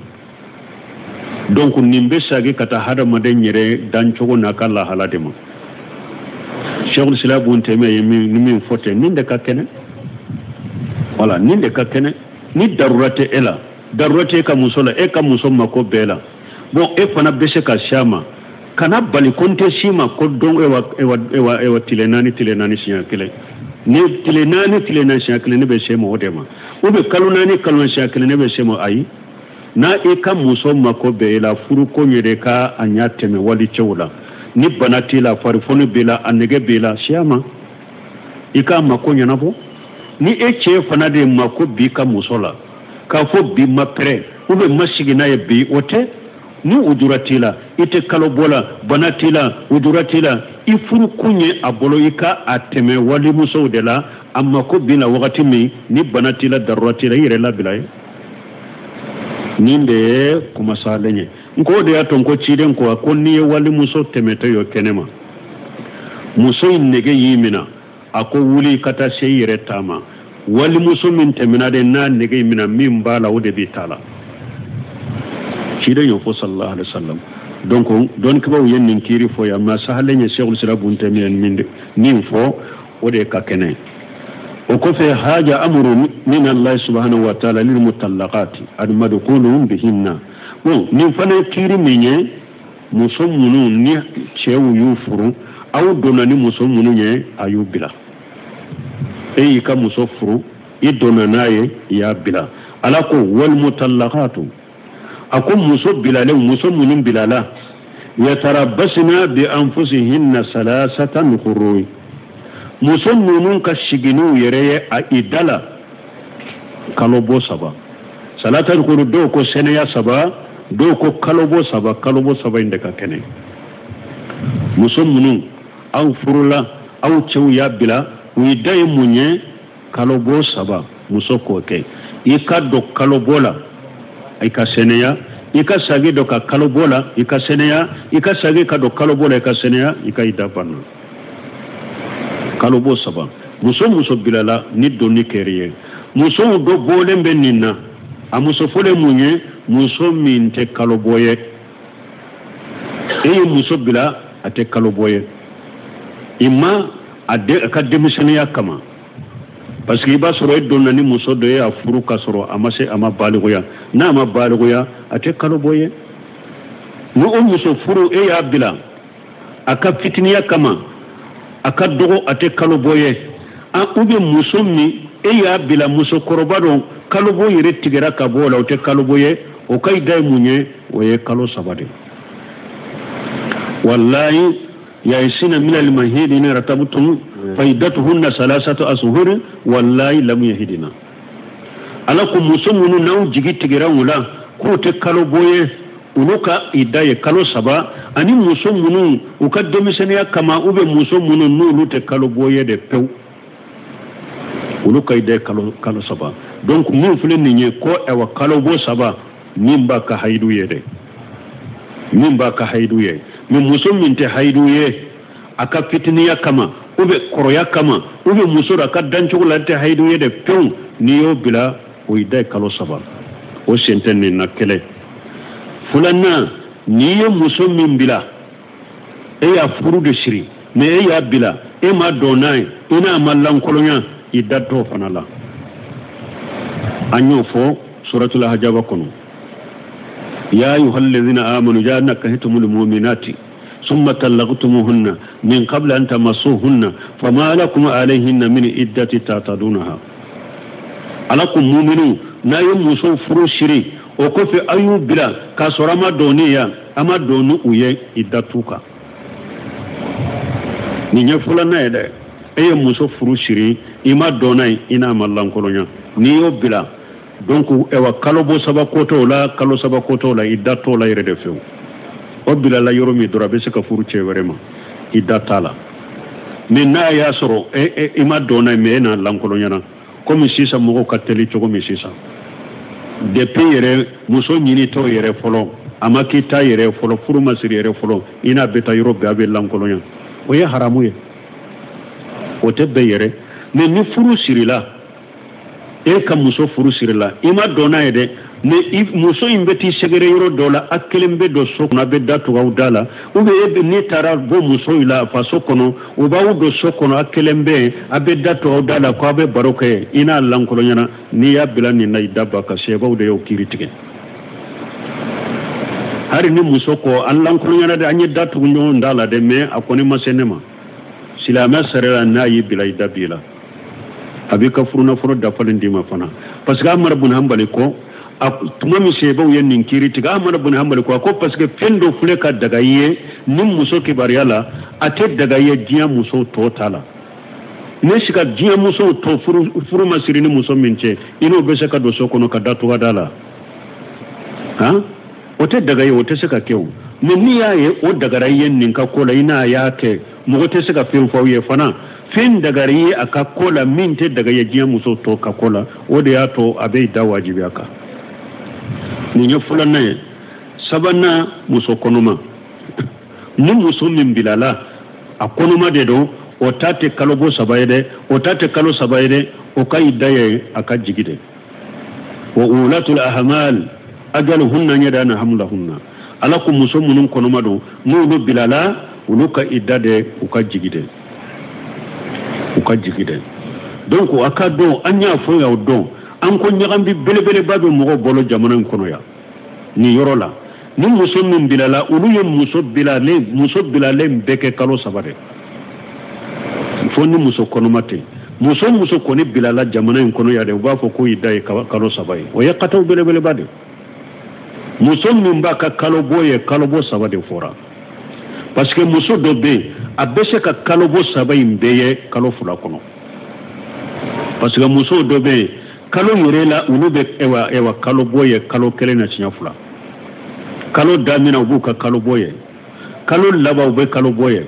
Donc nin bɛ sagi ka taa hadamaden yɛrɛ dancogo n'a ka lahala de ma. Cheikhul Islam Ibn Taymiyyah ye min fɔ ten, nin de ka kɛnɛ. Voilà, nin de ka kɛnɛ. Ni darura tɛ e la, darura tɛ e ka muso la, e ka muso mako bɛɛ la. Bon, e fana bɛ se ka se a ma. Kana bali ko n tɛ s'i ma ko don ewa tile 4 tile 4 siɲɛ kelen. Ni tile 4 tile 4 siɲɛ kelen ne bɛ se ma o de ma. Ou bien kalo 4 kalo 4 siɲɛ kelen ne bɛ se ma, ayi. N'a e ka muso mako bɛɛ i la, furu ko yɛrɛ ka a ɲɛ tɛmɛ wali cɛw la. Ni bana t'i la, farifoni b'i la, a nege b'i la, siya ma. I k'a mako ɲɛnabɔ. Ni e cɛ fana de mako b'i ka muso la, k'a fɔ bi ma pɛrɛ, ou bien ma sigi n'a ye bi, o tɛ. Ni ujura t'i la, i tɛ kalo bɔ la, bana t'i la, ujura t'i la, i furu kun ye a bolo i ka a tɛmɛ walimusow de la, a mako b'i la wagati min, ni bana t'i la, darura t'i la, i yɛrɛ labila ye. Nin de ye kumasalen ye. N ko o de y'a to n ko ciden ko, ko n'i ye walimuso tɛmɛtɔ ye kɛnɛ ma, muso in nege y'i minɛ, a ko wuli ka taa se i yɛrɛ ta ma. Walimuso min tɛmɛna de n'a nege y'i minɛ, min b'a la o de b'i ta la. Ciden y'o fɔ sallallahu alaihi wasallam. Donc dɔnnikɛbaaw ye nin kiiri fɔ yan, mais sahalen ye Cheikhul Islam Ibn Taymiyyah min fɔ, o de ka kɛnɛ. O kɔfɛ haja amru min Allah subhanahu wa ta'ala lil mutallaqati al madkhulun bihinna. Bon, nin fana ye kiiri min ye, muso minnu ni cɛw y'u furu, aw donna ni muso minnu ye, a y'u bila. E y'i ka muso furu, i donna n'a ye, i y'a bila. Ala ko wal mutallaqatu, a ko muso bilalen, muso minnu bilala, Yatarabbasna bi anfusihinna salasatan qurui. Muso ninnu ka sigi n'u yɛrɛ ye a idda la kalo bɔ saba. Salasatan quru, dɔw ko sɛnɛya saba, dɔw ko kalo bɔ saba, kalo bɔ saba in de ka kɛnɛ. Muso minnu aw furula, aw cɛw y'a bila, u idda ye mun ye? Kalo bɔ saba. Muso k'o kɛ, i ka don kalo bɔ la i ka sɛnɛya, i ka sagi don ka kalo bɔ la i ka sɛnɛya, i ka sagi ka don kalo bɔ la i ka sɛnɛya, i ka idda banna. Kalo bɔ saba. Muso bilala ni donni kɛra ye, musow dɔ bɔlen bɛ nin na. A muso fɔlɔ mun ye? Muso min tɛ kalo bɔ ye. E ye muso bila, a tɛ kalo bɔ ye, i ma a ka denmisɛnninya kama, parce que i b'a sɔrɔ e donna ni muso dɔ ye a furu ka sɔrɔ a ma se, a ma balikuya. N'a ma balikuya, a tɛ kalo bɔ ye. Ni o muso furu, e y'a bila a ka fitiniya kama, a ka dɔgɔ, a tɛ kalo bɔ ye. Ou bien muso min e y'a bila, musokɔrɔba dɔn, kalo bɔ yɛrɛ tigɛra ka bɔ o la, o tɛ kalo bɔ ye. O ka idda ye mun ye? O ye kalo saba de. Wallahi yaisina min al-mahidi in irtabtum fa iddatuhunna salasatu ashhur wallahi lam yahidina. Ala ko muso minnu n'aw jigi tigɛra u la k'u tɛ kalo bɔ ye, olu ka idda ye kalo saba. Ani muso minnu u ka denmisɛnninya kama, ou bien muso minnu n'olu tɛ kalo bɔ ye de pewu, olu ka idda ye kalo saba. Donc min filɛ nin ye ko ayiwa kalo bɔ saba, min b'a ka hayidu ye dɛ, min b'a ka hayidu ye. Mais muso min tɛ hayidu ye a ka fitiniya kama, ou bien kɔrɔya kama, ou bien muso a ka dancogo la tɛ hayidu ye de pewu, n'i y'o bila, o idda ye kalo saba. O sen tɛ nin na kɛlɛ. Filanan, n'i ye muso min bila, e y'a furu de siri, mais e y'a bila, e ma dɔn n'a ye, i n'a ma lankolonya, i da t'o fana la. An y'o fɔ suratul hajaba kɔnɔ. Ya ayyuhal ladzina amanu ja nakahtumul mu'minati summa talaqtumuhunna min qabli an tamassuhunna fama lakum alayhinna min iddati ta'tadunaha. Ala ko mu'minu, n'a ye muso furu siri, o kɔfɛ aw y'u bila k'a sɔrɔ a ma dɔn ni yan, a ma dɔn ni u ye, i da t'u kan. Nin ye filanan ye dɛ. E ye muso furu siri, i ma dɔn n'a ye, i n'a ma lankolonya, n'i y'o bila, donc ayiwa kalo bɔ saba ko t'o la, kalo saba ko t'o la, i da t'o la yɛrɛ de fewu. O bilala yɔrɔ min dɔrɔn, a bɛ se ka furu cɛ wɛrɛ ma, i da t'a la. Mais n'a y'a sɔrɔ i ma dɔn n'a ye, mais e n'a lankolonyana, komi sisan mɔgɔw ka teli cogo min sisan, depuis yɛrɛ muso ɲinitɔ yɛrɛ fɔlɔ, a ma k'i ta yɛrɛ fɔlɔ, furu ma siri yɛrɛ fɔlɔ, i n'a bɛ taa yɔrɔ bɛɛ, a bɛ lankolonya, o ye haramu ye, o tɛ bɛn yɛrɛ. Mais ni furu sirila, e ka muso furu sirila, i ma dɔn n'a ye dɛ, mais muso in bɛ t'i sɛgɛrɛ yɔrɔ dɔ la, a kelen bɛ don so kɔnɔ, a bɛ da tugu aw da la, ou bien e n'i taara bɔ muso in la faso kɔnɔ, u b'aw don so kɔnɔ, a kelen bɛ yen, a bɛ da tugu aw da la, k'aw bɛ baro kɛ, i n'a lankolonya, n'i y'a bila nin na, i da ba ka sɛbaw de y'o kiiri tigɛ. Hali ni muso ko an lankolonyana dɛ, an ye da tugu ɲɔgɔn da la dɛ, mais a kɔni ma se ne ma. Silamɛ sariya la, n'a y'i bila, i da b'i la, a b'i ka furunafolo dafalen d'i ma fana. Parce que Amara bun Hanbali ko, a tuma min sebaw ye nin kiiri tigɛ, Amara bun Hanbali ko, a ko parce que fɛn dɔ filɛ ka daga i ye ni muso kibaruya la, a tɛ daga i ye diɲɛ musow tɔ ta la. Ne si ka diɲɛ musow tɔ furu ma siri ni muso min cɛ, i n'o bɛ se ka don so kɔnɔ ka da tugu da la, han, o tɛ daga ye, o tɛ se ka kɛ o. Mais n'i y'a ye o dagara i ye nin ka ko la, i n'a y'a kɛ, mɔgɔ tɛ se ka fɛn fɔ aw ye fana. Fɛn dagara i ye a ka ko la min tɛ daga ye diɲɛ muso tɔ ka ko la, o de y'a to a bɛ da wajibiya kan. Nin ye filanan ye. Sabanan, muso kɔnɔma. Ni muso min bilala, a kɔnɔma de don, o ta tɛ kalo bɔ saba ye dɛ, o ta tɛ kalo saba ye dɛ, o ka i da ye a ka jigi dɛ. Wa ulatul ahmal ajaluhunna yadana hamlahunna. Ala ko muso minnu kɔnɔma don, n'olu bilala, olu ka i da dɛ, u ka jigi dɛ, u ka jigi dɛ. Donc a ka dɔn, an y'a fɔ y'aw dɔn, an ko ɲagambi belebeleba bɛ mɔgɔw bolo jamana in kɔnɔ yan nin yɔrɔ la. Ni muso min bilala, olu ye muso bilalen bɛɛ kɛ kalo saba de, fo ni muso kɔnɔma tɛ. Muso kɔni bilala jamana in kɔnɔ yan dɛ, u b'a fɔ ko i da ye kalo saba ye, o ye kataw belebeleba de. Muso min b'a ka kalo bɔ ye, kalo bɔ saba de fɔra. Parce que muso dɔ bɛ yen a bɛ se ka kalo bɔ saba in bɛɛ ye kalo fila kɔnɔ. Parce que muso dɔ bɛ yen kalo yɛrɛ la olu bɛ ewa kalo bɔ ye kalo kelen na siɲɛ fila. Kalo daminɛ u b'u ka kalo bɔ ye, kalo laban u bɛ kalo bɔ ye.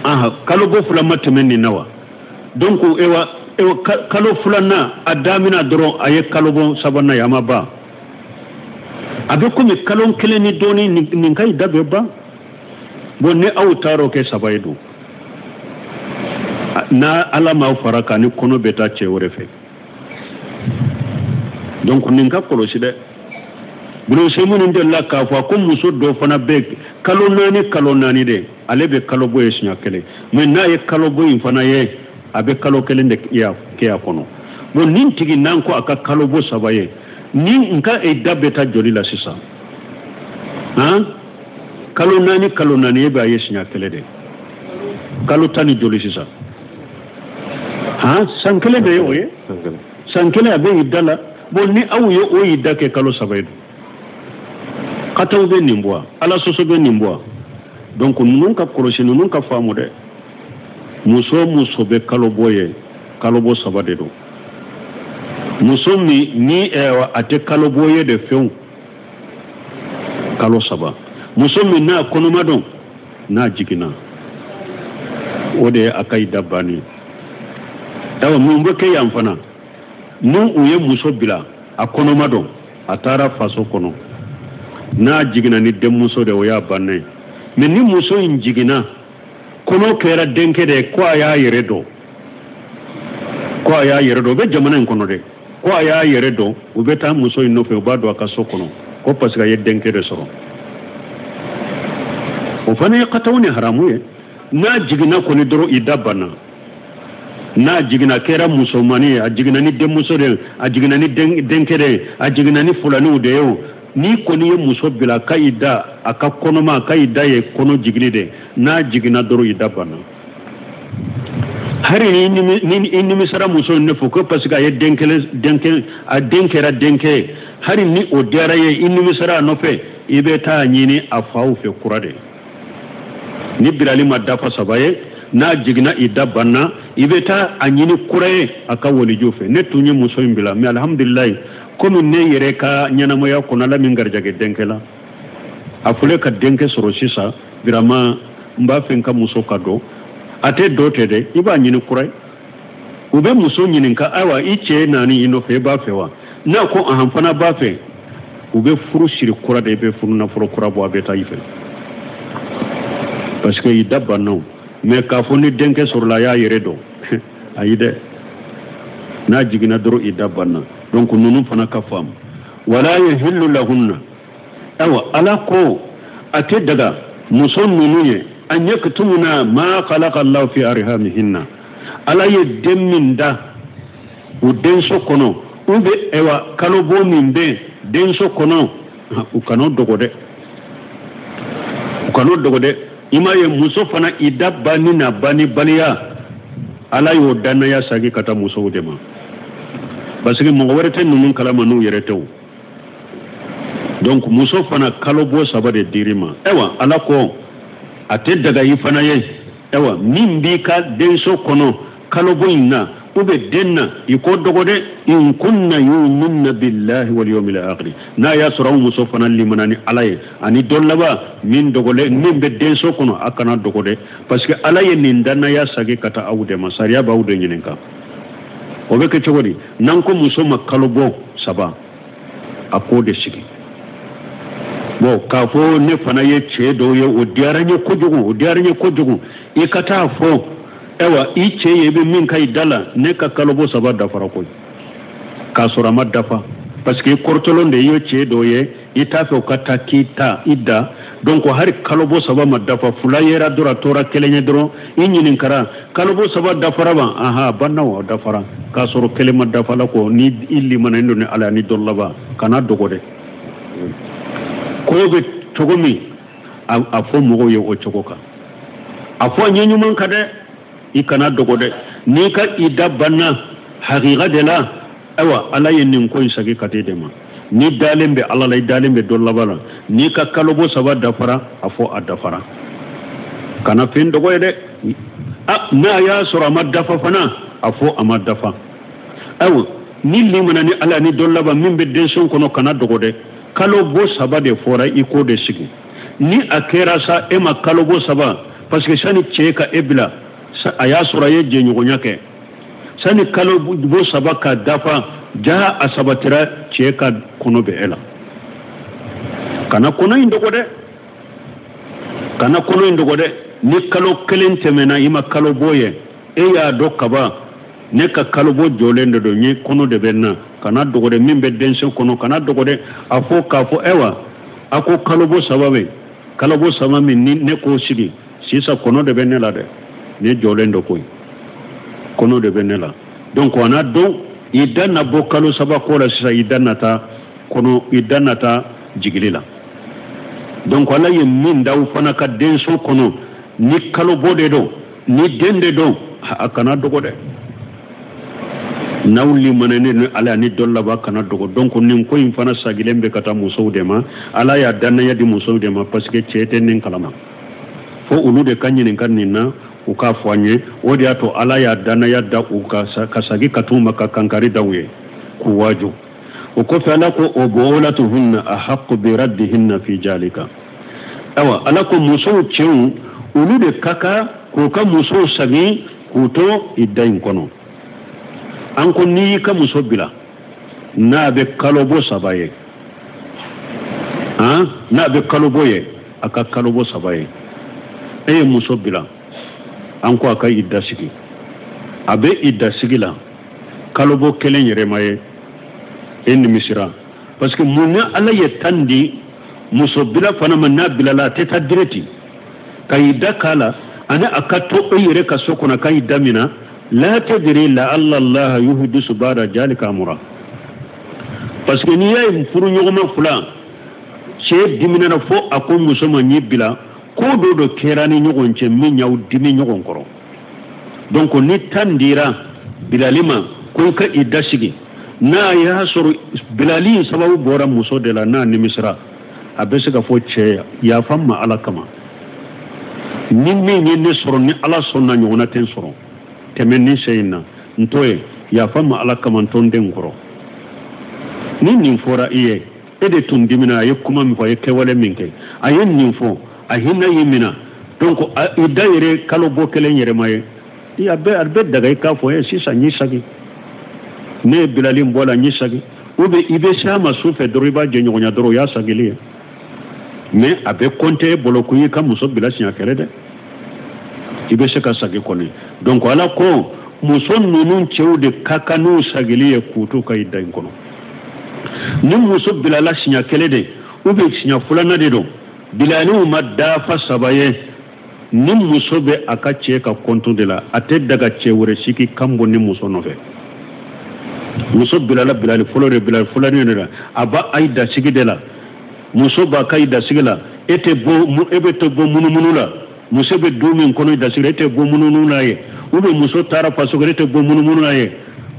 Aha, kalo bɔ fila ma tɛmɛ nin na wa? Donc ewa kalo filanan a daminɛ dɔrɔn a ye kalo bɔ sabanan ye, a ma ban. A bɛ komi kalo kelen ni dɔɔni nin ka da bɛ ban. Bon ni aw taar'o kɛ saba ye dun, n'a ala m'aw fara kan ni kɔnɔ bɛ taa cɛ wɛrɛ fɛ. Donc nin ka kɔlɔsi dɛ. Bulonse minnu delila k'a fɔ ko muso dɔ fana bɛ kalo naani de, ale bɛ kalo bɔ ye siɲɛ kelen, mais n'a ye kalo bɔ in fana ye a bɛ kalo kelen de kɛ a kɔnɔ. Bon nin tigi n'an ko a ka kalo bɔ saba ye, ni n ka e da bɛ taa joli la sisan, han, kalo naani e b'a ye siɲɛ kelen de, kalo tan ni joli sisan, han, san kelen de ye o ye, san kelen a bɛ i da la. Bon ni aw ye o y'i da kɛ kalo saba ye dun, kataw bɛ nin bɔ, ala sɔsɔ bɛ nin bɔ. Donc ninnu ka kɔlɔsi, ninnu ka faamu dɛ. Muso bɛ kalo bɔ ye, kalo bɔ saba de don. Muso min ni a tɛ kalo bɔ ye de fewu, kalo saba. Muso min n'a kɔnɔma don, n'a jiginna, o de ye a ka i da bannen ye. Ayiwa mun bɛ kɛ yan fana, ni u ye muso bila a kɔnɔma don, a taara faso kɔnɔ, n'a jiginna ni denmuso de, o y'a bannen ye. Mais ni muso in jiginna, kɔnɔ kɛra denkɛ de ye, ko a y'a yɛrɛ dɔn, ko a y'a yɛrɛ dɔn, o bɛ jamana in kɔnɔ dɛ, ko a y'a yɛrɛ dɔn, u bɛ taa muso in nɔfɛ, u b'a don a ka so kɔnɔ, ko parce que a ye denkɛ de sɔrɔ. O fana ye kataw ni haramu ye. N'a jiginna kɔni dɔrɔn i da banna. N'a jiginna kɛra musomannin ye, a jiginna ni denmuso de ye, a jiginna ni denkɛ de ye, a jiginna ni fulaniw de ye o, n'i kɔni ye muso bila ka i da a ka kɔnɔma, ka i da ye kɔnɔ jigili de, n'a jiginna dɔrɔn i da banna. Hari ni i nimisara muso in nɔfɛ ko parce que a ye den kelen, denkɛ, a den kɛra denkɛ ye, hari ni o diyara ye, i nimisara a nɔfɛ, i bɛ taa ɲini a faw fɛ kura de. Ni bilali ma dafa saba ye, n'a jiginna i da banna, i bɛ taa a ɲini kura ye a ka waliju fɛ. Ne tun ye muso in bila, mais alhamdulilayi, komi ne yɛrɛ ka ɲɛnamaya kɔnɔ ala min garijɛgɛ denkɛ la, a filɛ ka denkɛ sɔrɔ sisan, vraiment n b'a fɛ n ka muso ka dɔn. A tɛ dɔ tɛ dɛ, i b'a ɲini kura ye. U bɛ muso ɲininka, ayiwa i cɛ naani i nɔfɛ, i b'a fɛ wa? N'a ko ahan fana b'a fɛ, u bɛ furu siri kura de, i bɛ furu nafolo kura bɔ, a bɛ taa i fɛ. Parce que i da banna o. Mais k'a fɔ ni denkɛ sɔrɔla a y'a yɛrɛ dɔn, ayi dɛ, n'a jiginna dɔrɔn i da banna. Donc ninnu fana ka faamu. Wala yahillu lahunna, ayiwa ala ko a tɛ daga muso ninnu ye an yaktumuna ma khalaqa Allahu fi arhamihinna. Ala ye den min da u denso kɔnɔ, u bɛ ayiwa kalo bɔ min bɛ denso kɔnɔ, u kan'o dogo dɛ, u kan'o dogo dɛ. I m'a ye muso fana i da banni n'a bannibaliya, ala y'o danaya sagi ka taa musow de ma, parce que mɔgɔ wɛrɛ tɛ ninnu kalama n'u yɛrɛ tɛ o. Donc muso fana kalo bɔ saba de dir'i ma. Ayiwa ala ko a tɛ daga i fana ye, ayiwa min b'i ka denso kɔnɔ kalo bɔ in na u bɛ den na, i k'o dogo dɛ. In kunna yu'minna billahi wal yawmil akhir, n'a y'a sɔrɔ aw muso fana limana ni ala ye ani don laban, min dogolen min bɛ denso kɔnɔ, a kana dogo dɛ, parce que ala ye nin danaya sagi ka taa aw de ma, sariya b'aw de ɲininka. O bɛ kɛ cogo di? N'an ko muso ma kalo bɔ saba, a k'o de sigi. Bon k'a fɔ ne fana ye cɛ dɔw ye, o diyara n ye kojugu, o diyara n ye kojugu, i ka taa fɔ ayiwa i cɛ ye i bɛ min ka i da la, ne ka kalo bɔ saba dafara koyi, k'a sɔrɔ a ma dafa, parce que i kɔrɔtɔlen de i ye cɛ dɔw ye, i t'a fɛ o ka taa k'i ta i da. Donc hari kalo bɔ saba ma dafa, fila yera dɔrɔn a tora kelen ye dɔrɔn, i ɲininkara kalo bɔ saba dafara wa? Aha, banna o dafara, k'a sɔrɔ kelen ma dafa la ko ni i limanalen don ni ala ni dɔ laban, kana dogo dɛ. Ko bɛ cogo min a fɔ mɔgɔw ye o cogo kan, a fɔ a ɲɛ ɲuman kan dɛ, i kana dogo dɛ. N'i ka i da banna hakika de la, ayiwa ala ye nin ko in sagi ka di de ma. Ni dalen bɛ Ala la, i dalen bɛ dɔ laban la, n'i ka kalobo 3 dafara, a fɔ a dafara. Kana fɛn dogo ye dɛ. A n'a y'a sɔrɔ a ma dafa fana, a fɔ a ma dafa. Ayiwa, ni limana ni Ala ni dɔ laban min bɛ denso kɔnɔ, kana dogo dɛ. Kalobo 3 de fɔra, i k'o de sigi. Ni a kɛra sa e ma kalobo 3, parce que sani cɛ ka e bila, a y'a sɔrɔ a ye jɛɲɔgɔnya kɛ. Sani kalobo 3 ka dafa, ja a sabatira cɛ ka kɔnɔ bɛ e la. Kana kɔnɔ in dogo dɛ. Kana kɔnɔ in dogo dɛ. Ni kalo 1 tɛmɛna i ma kalo bɔ ye, e y'a dɔn kaban ne ka kalo bɔ jɔlen de don, n ye kɔnɔ de bɛ n na. Kana dogo dɛ, min bɛ denso kɔnɔ, kana dogo dɛ. A fɔ k'a fɔ ayiwa, a ko kalo bɔ 3 bɛ, kalo bɔ 3 min ni ne k'o sigi, sisan kɔnɔ de bɛ ne la dɛ, ne jɔlen don koyi, kɔnɔ de bɛ ne la. Donc a n'a dɔn i da na bɔ kalo 3 ko la sisan, i da na taa kɔnɔ, i da na taa jigili la. Donc Ala ye min da aw fana ka denso kɔnɔ, ni kalo bɔ de don, ni den de don, a kana dogo dɛ. N'aw limanenen ni Ala ni dɔ laban, kana dogo. Donc nin ko in fana sagilen bɛ ka taa musow de ma. Ala y'a danaya di musow de ma, parce que cɛ tɛ nin kalama. Fo olu de ka ɲininka nin na, u k'a fɔ an ye. O de y'a to Ala y'a danaya da u ka sagin ka t'u ma, ka kankari da u ye, k'u waaju. O kɔfɛ Ala ko o bu'ulatuhunna ahaqqu bi raddihinna fi jalika. Ayiwa, Ala ko musow cɛw, olu de ka kan k'u ka musow sagin k'u to i da in kɔnɔ. An ko n'i y'i ka muso bila, n'a bɛ kalo bɔ 3 ye, han, n'a bɛ kalo bɔ ye, a ka kalo bɔ 3 ye. E ye muso bila, an ko a ka i da sigi. A bɛ i da sigi la, kalo bɔ 1 yɛrɛ ma ye, e nimisira. Parce que mun na Ala ye tan di muso bila fana ma, n'a bilala a tɛ taa direct ka i da k'a la, ani a ka to e yɛrɛ ka so kɔnɔ ka i da min na. La tadri la'alla Allah yuhdisu ba'da jalika amra. Parce que n'i y'a ye furuɲɔgɔnma 2, cɛ diminana fo a ko muso ma n y'i bila, ko dɔ de kɛra ni ɲɔgɔn cɛ min y'aw dimi ɲɔgɔn kɔrɔ. Donc ni tan dira bilali ma ko i ka i da sigi, n'a y'a sɔrɔ bilali in sababu bɔra muso de la, n'a nimisira, a bɛ se ka fɔ cɛ yafa n ma Ala kama. Ni min ye ne sɔrɔ, ni Ala sɔnna ɲɔgɔnna tɛ n sɔrɔ, tɛmɛ ni sen in na, n t'o ye, yafa n ma Ala kama, n to n den kɔrɔ. Ni nin fɔra i ye, e de tun dimina, a ye kuma min fɔ, a ye kɛwale min kɛ, a ye nin fɔ, a hinɛ y'i minɛ. Donc i da yɛrɛ kalo bɔ 1 yɛrɛ ma ye, a bɛ daga i k'a fɔ, sisan n y'i sagi, ne ye bilali in bɔ a la, n y'i sagi. Ou bien i bɛ se a ma su fɛ dɔrɔn, i b'a jɛɲɔgɔnya dɔrɔn, o y'a sagili ye. Mais a bɛ compter e bolo ko i y'i ka muso bila siɲɛ kelen dɛ, i bɛ se ka sagi kɔni. Donc Ala ko muso ninnu cɛw de ka kan n'u sagili ye k'u to ka i da in kɔnɔ. Ni muso bilala siɲɛ 1 de, ou bien siɲɛ 2nan de don, bilaliw ma dafa 3 ye, ni muso bɛ a ka cɛ ka compte de la, a tɛ daga cɛ wɛrɛ si k'i kan bɔ ni muso nɔfɛ. Muso bilala bilali fɔlɔ de, bilali filanan de la, a b'a a da sigi de la. Muso b'a ka i da sigi la, e tɛ bɔ, e bɛ to bɔ munumunu la. Muso bɛ du min kɔnɔ i da sigi la, e tɛ bɔ munumunu la ye. Ou bien muso taara faso kɔnɔ, e tɛ bɔ munumunu la ye.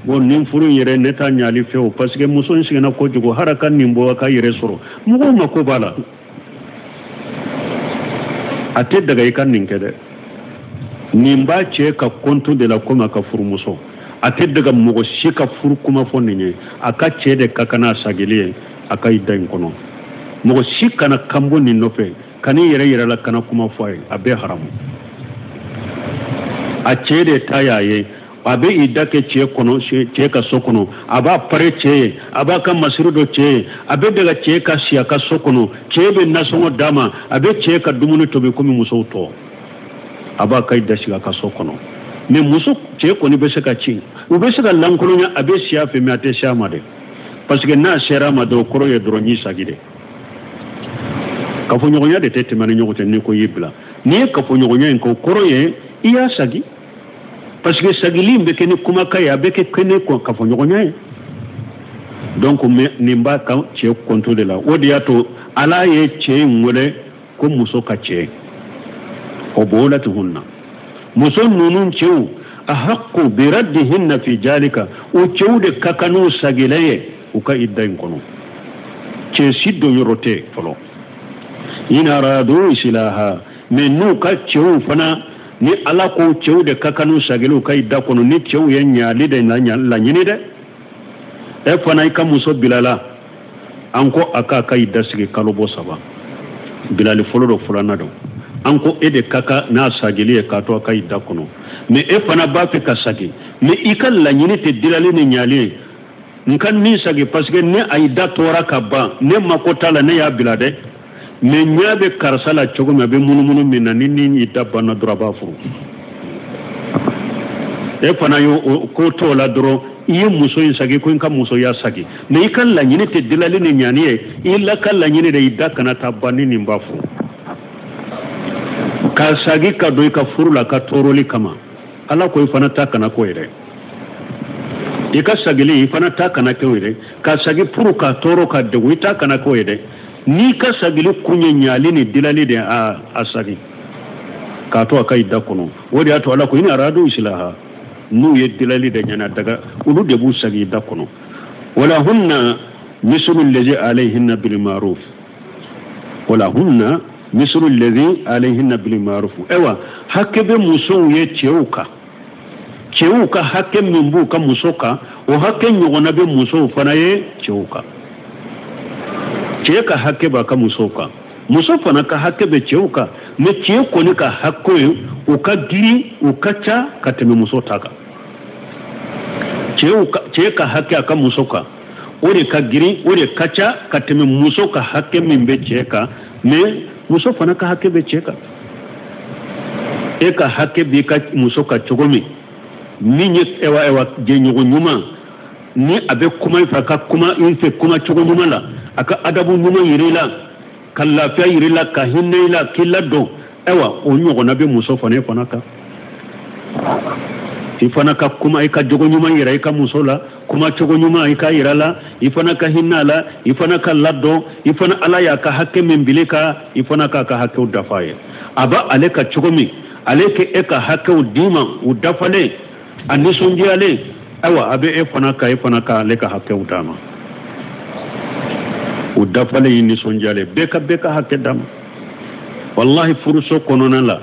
Bon, nin furu in yɛrɛ ne t'a ɲali fɛ o, parce que muso in sɛgɛnna kojugu, hali a ka nin bɔ a ka yɛrɛ sɔrɔ, mɔgɔw mako b'a la. A tɛ daga i ka nin kɛ dɛ. Nin b'a cɛ ka compte de la komi a ka furumuso. A tɛ daga mɔgɔ si ka furu kuma fɔ nin ye. A ka cɛ de ka kan n'a sagili ye, a ka i da in kɔnɔ. Mɔgɔ si kana kan bɔ nin nɔfɛ, kan'i yɛrɛ yɛrɛ la, kana kuma fɔ a ye, a bɛɛ haramu. A cɛ de ta y'a ye, a bɛ i da kɛ cɛ kɔnɔ, cɛ ka so kɔnɔ, a b'a pare cɛ ye, a b'a ka masiri dɔ cɛ ye, a bɛ daga cɛ ka si a ka so kɔnɔ, cɛ bɛ nasɔngɔ d'a ma, a bɛ cɛ ka dumuni tobi komi musow tɔ, a b'a ka i da sigi a ka so kɔnɔ. Mais muso cɛ kɔni bɛ se ka ci, u bɛ se ka lankolonya, a bɛ si a fɛ, mais a tɛ si a ma dɛ, parce que n'a sera a ma dɔrɔn, kɔrɔ ye dɔrɔn n y'i sagi de. Kafoɲɔgɔnya de tɛ tɛmɛ ni ɲɔgɔn cɛ n'i ko i y'i bila. N'i ye kafoɲɔgɔnya in kɛ, o kɔrɔ ye i y'a sagi. Parce que sagili in bɛ kɛ ni kumakan ye, a bɛ kɛ ni kafoɲɔgɔnya ye. Donc nin b'a kan cɛ compte de la. O de y'a to Ala ye cɛ in wele ko muso ka cɛ. O b'o la tuguni na. Muso ninnu cɛw, ahaqqu bi raddihinna fi jalika, o cɛw de ka kan n'u sagilen ye u ka idda in kɔnɔ. cɛ si don yɔrɔ tɛ fɔlɔ in aradu islaha mais n'u ka cɛw fana ni ala ko cɛw de ka kan n'u sagili u ka idda kɔnɔ ni cɛw ye ɲali de laɲini dɛ e fana i ka muso bilala an ko a k'a ka idda sigi kalo bɔ saba bilali fɔlɔ dɔ filanan dɔ an ko e de ka kan n'a sagili ye k'a to a ka idda kɔnɔ mais e fana b'a fɛ ka sagi mais i ka laɲini tɛ dilali ni ɲali ye n ka nin sagi parce que ni a idda tora ka ban ne mako t'a la ne y'a bila dɛ mais ɲa bɛ karisa la cogo min a bɛ munumunu min na ni ni idda banna dɔrɔn a b'a furu e fana y'o ko t'o la dɔrɔn i ye muso in sagi ko n ka musoya sagi mais i ka laɲini tɛ dilali ni ɲani ye i la ka laɲini de idda kana taa ban ni nin b'a furu k'a sagi ka don i ka furu la ka tɔɔrɔli kama ala ko i fana ta kana k'o ye dɛ i ka sagili i fana ta kana k'o ye dɛ ka sagi pour ka tɔɔrɔ ka degun i ta kana k'o ye dɛ n'i ka sagili kun ye ɲali ni dilali de a sagi k'a to a ka idda kɔnɔ o de y'a to ala ko in aradu islaha n'u ye dilali de ɲana daga olu de b'u sagi idda kɔnɔ walahunna mislu allazi alayhinna bil ma'ruf walahunna mislu allazi alayhinna bil ma'ruf ayiwa hakɛ bɛ musow ye cɛw kan cɛw ka hakɛ min b'u ka muso kan o hakɛ ɲɔgɔnna bɛ musow fana ye cɛw kan cɛ ka hakɛ b'a ka musow kan muso fana ka hakɛ bɛ cɛw kan mais cɛ kɔni ka hakɛ ye o ka girin o ka ca ka tɛmɛ muso ta kan cɛ ka hakɛ a ka muso kan o de ka girin o de ka ca ka tɛmɛ muso ka hakɛ min bɛ cɛ kan mais muso fana ka hakɛ bɛ cɛ kan e ka hakɛ b'i ka muso kan cogo min min ye ewa ewa jɛɲɔgɔn ɲuman ni a bɛ kuma i fɛ a ka kuma i fɛ kuma cogo ɲuman la a ka adabu ɲuman yir'i la ka lafiya yir'i la ka hinɛ i la k'i ladon ayiwa o ɲɔgɔnna bɛ muso fana e fana kan i fana ka kuma i ka jogo ɲuman yira i ka muso la kuma cogo ɲuman i ka yira la i fana ka hinɛ a la i fana ka ladon i fana ala y'a ka hakɛ min bil'i kan i fana k'a ka hakɛw dafa ye a b'a ale ka cogo min ale k'e e ka hakɛw d'i ma u dafalen a nisɔndiyalen ayiwa a bɛ e fana ka e fana ka ale ka hakɛw d'a ma u dafalen y'i nisɔndiyalen bɛɛ ka hakɛ d'a ma walahi furuso kɔnɔna la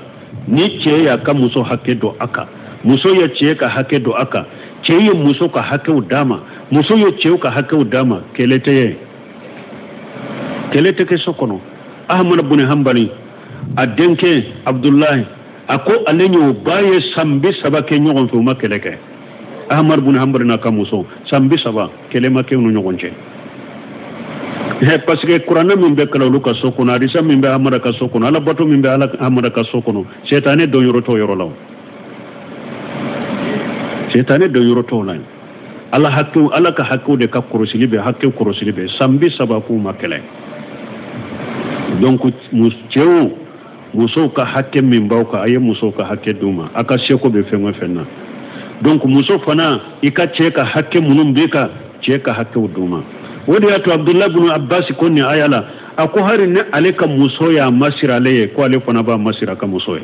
ni cɛ y'a ka muso hakɛ don a kan muso ye cɛ ka hakɛ don a kan cɛ ye muso ka hakɛw d'a ma muso ye cɛw ka hakɛw d'a ma kɛlɛ tɛ ye kɛlɛ tɛ kɛ so kɔnɔ ahmad bin hanbali a denkɛ abdulahi a ko ale y'o ba ye san 30 kɛ ɲɔgɔn fɛ u ma kɛlɛ kɛ ahmad bin hanbali n'a ka muso san 30 kɛlɛ ma kɛ u ni ɲɔgɔn cɛ parce que kuranɛ min bɛ kalan olu ka so kɔnɔ hadisa min bɛ ahmada ka so kɔnɔ alabato min bɛ ahmada ka so kɔnɔ sɛtanɛ don yɔrɔ t'o yɔrɔ la o sɛtanɛ don yɔrɔ t'o la ala hakɛw ala ka hakɛw de ka kɔrɔsili bɛ hakɛw kɔrɔsili bɛ san 30 k'u ma kɛlɛ donc cɛw musow ka hakɛ min b'aw kan a ye musow ka hakɛ d'u ma a ka seko bɛ fɛn o fɛn na donc muso fana i ka cɛ ka hakɛ minnu b'i kan cɛ ka hakɛw d'u ma o de y'a to abdulahi bin abbas ko nin aya la a ko hali ni ale ka muso y'a masiri ale ye ko ale fana b'a masiri a ka muso ye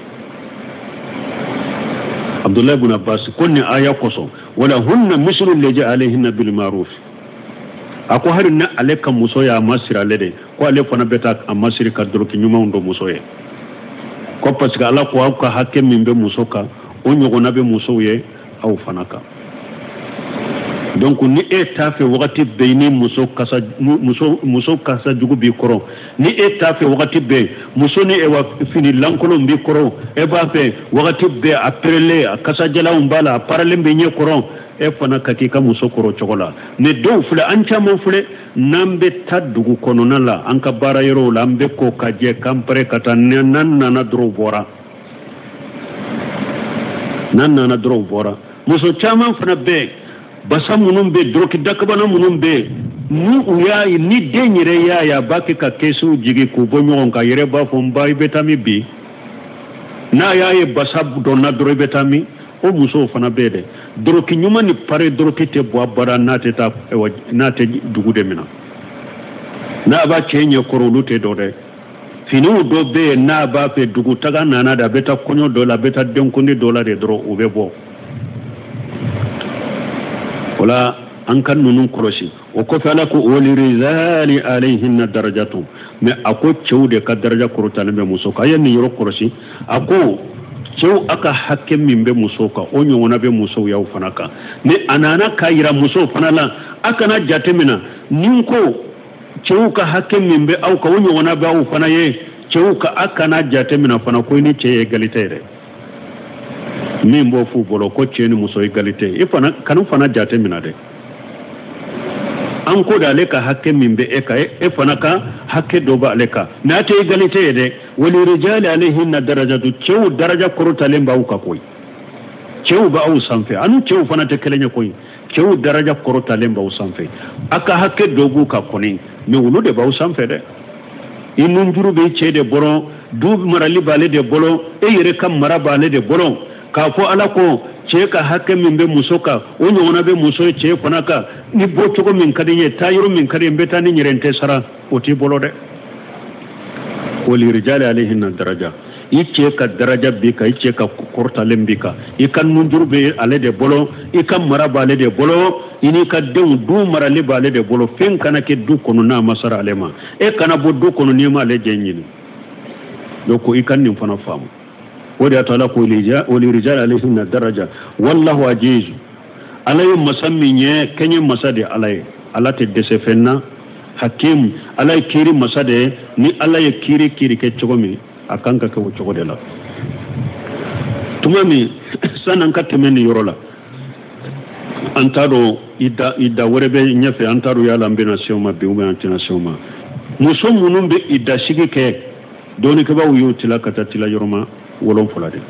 abdulahi bin abbas ko nin aya kosɔn wala hunna mislu allazi alayhinna bil ma'ruf a ko hali ni ale ka muso y'a masiri ale de ko ale fana bɛ taa a masiri ka doroki ɲumanw don muso ye ko parce que ala ko aw ka hakɛ min bɛ muso kan o ɲɔgɔnna bɛ musow ye aw fana kan donc ni e t'a fɛ wagati bɛɛ ni muso kasa muso kasa jugu b'i kɔrɔ ni e t'a fɛ wagati bɛɛ muso ni ewa fini lankolon b'i kɔrɔ e b'a fɛ wagati bɛɛ a perelen a kasajalanw b'a la a paralen bɛ ɲɛ kɔrɔ e fana ka k'i ka muso kɔrɔ cogo la ni dɔw filɛ an caman filɛ n'an bɛ taa dugu kɔnɔna la an ka baara yɔrɔw la an bɛ ko ka jɛ k'an pare ka taa n'an nana dɔrɔn bɔra n'an nana dɔrɔn bɔra muso caman fana bɛ yen basa minnu bɛ doroki dakabana minnu bɛ yen ni u y'a ye ni den yɛrɛ y'a ye a b'a kɛ ka kɛsiw jigin k'u bɔ ɲɔgɔn kan yɛrɛ b'a fɔ n ba i bɛ taa min bi n'a y'a ye basa dɔnna dɔrɔn i bɛ taa min o musow fana bɛ yen dɛ doroki ɲuman ni pare doroki tɛ bɔ a bara n'a tɛ taa n'a tɛ dugu de minɛ n'a b'a cɛ ɲɛ kɔrɔ olu tɛ dɔn dɛ finiw dɔ bɛ yen n'a b'a fɛ dugutaga nana de a bɛ taa kɔɲɔ dɔ la a bɛ taa denkundi dɔ la de dɔrɔn u bɛ bɔ o la An ka ninnu kɔlɔsi. O kɔfɛ Ala ko walirijali alayhinna darajatu, mais a ko cɛw de ka daraja kɔrɔtalen bɛ muso kan. A ye nin yɔrɔ kɔlɔsi. A ko cɛw a ka hakɛ min bɛ musow kan, o ɲɔgɔnna bɛ musow y'aw fana kan. Mais a nana k'a yira musow fana la, a kana jate minɛ ni ko cɛw ka hakɛ min bɛ aw kan, o ɲɔgɔnna bɛ aw fana ye. Cɛw ka a kana jate minɛ fana ko i ni cɛ ye égalité yɛrɛ. Min b'o f'u bolo ko cɛ ni muso égalité, i fana kanu fana jate minɛ dɛ. An ko de ale ka hakɛ min bɛ e kan, e fana ka hakɛ dɔ b'ale kan, mais a tɛ égalité ye dɛ. Walirijali alayhinna darajatu, cɛw daraja kɔrɔtalen b'aw kan koyi. Cɛw b'aw sanfɛ, ani cɛw fana tɛ kelen ye koyi. Cɛw daraja kɔrɔtalen b'aw sanfɛ, a ka hakɛ dɔ b'u kan kɔni, mais olu de b'aw sanfɛ dɛ. I nunjuru bɛ cɛ de bolo, du marali b'ale de bolo, e yɛrɛ ka mara b'ale de bolo. K'a fɔ Ala ko cɛ ka hakɛ min bɛ muso kan, o ɲɔgɔnna bɛ muso ye cɛ fana kan. Ni bɔ cogo min ka di n ye, taa yɔrɔ min ka di n ye, n bɛ taa ni n yɛrɛ n tɛ sara, o t'i bolo dɛ. Walirijali alayhinna daraja, i cɛ ka daraja b'i kan, i cɛ ka kɔrɔtalen b'i kan, i ka nunjuru bɛ ale de bolo, i ka mara b'ale de bolo, i n'i ka denw du marali b'ale de bolo. Fɛn kana kɛ du kɔnɔ n'a ma sara ale ma, e kana bɔ du kɔnɔ n'i m'ale jɛ ɲini. Donc i ka nin fana faamu. O de y'a to Ala ko walirijali alayhinna daraja wallahu aziz. Ala ye masa min ye, kɛɲɛ masa de Ala ye, Ala tɛ dɛsɛ fɛn na. Hakim, Ala ye kiiri masa de ye. Ni Ala ye kiiri kiiri kɛ cogo min, a kan ka kɛ o cogo de la. Tuma min san'an ka tɛmɛ nin yɔrɔ la, an t'a dɔn i da wɛrɛ bɛ ɲɛfɛ, an t'a dɔn yala an bɛna se o ma bi ou bien an tɛna se o ma. Muso minnu bɛ i da sigi kɛ, dɔnnikɛbaaw y'o tila ka taa tila yɔrɔma 7 de.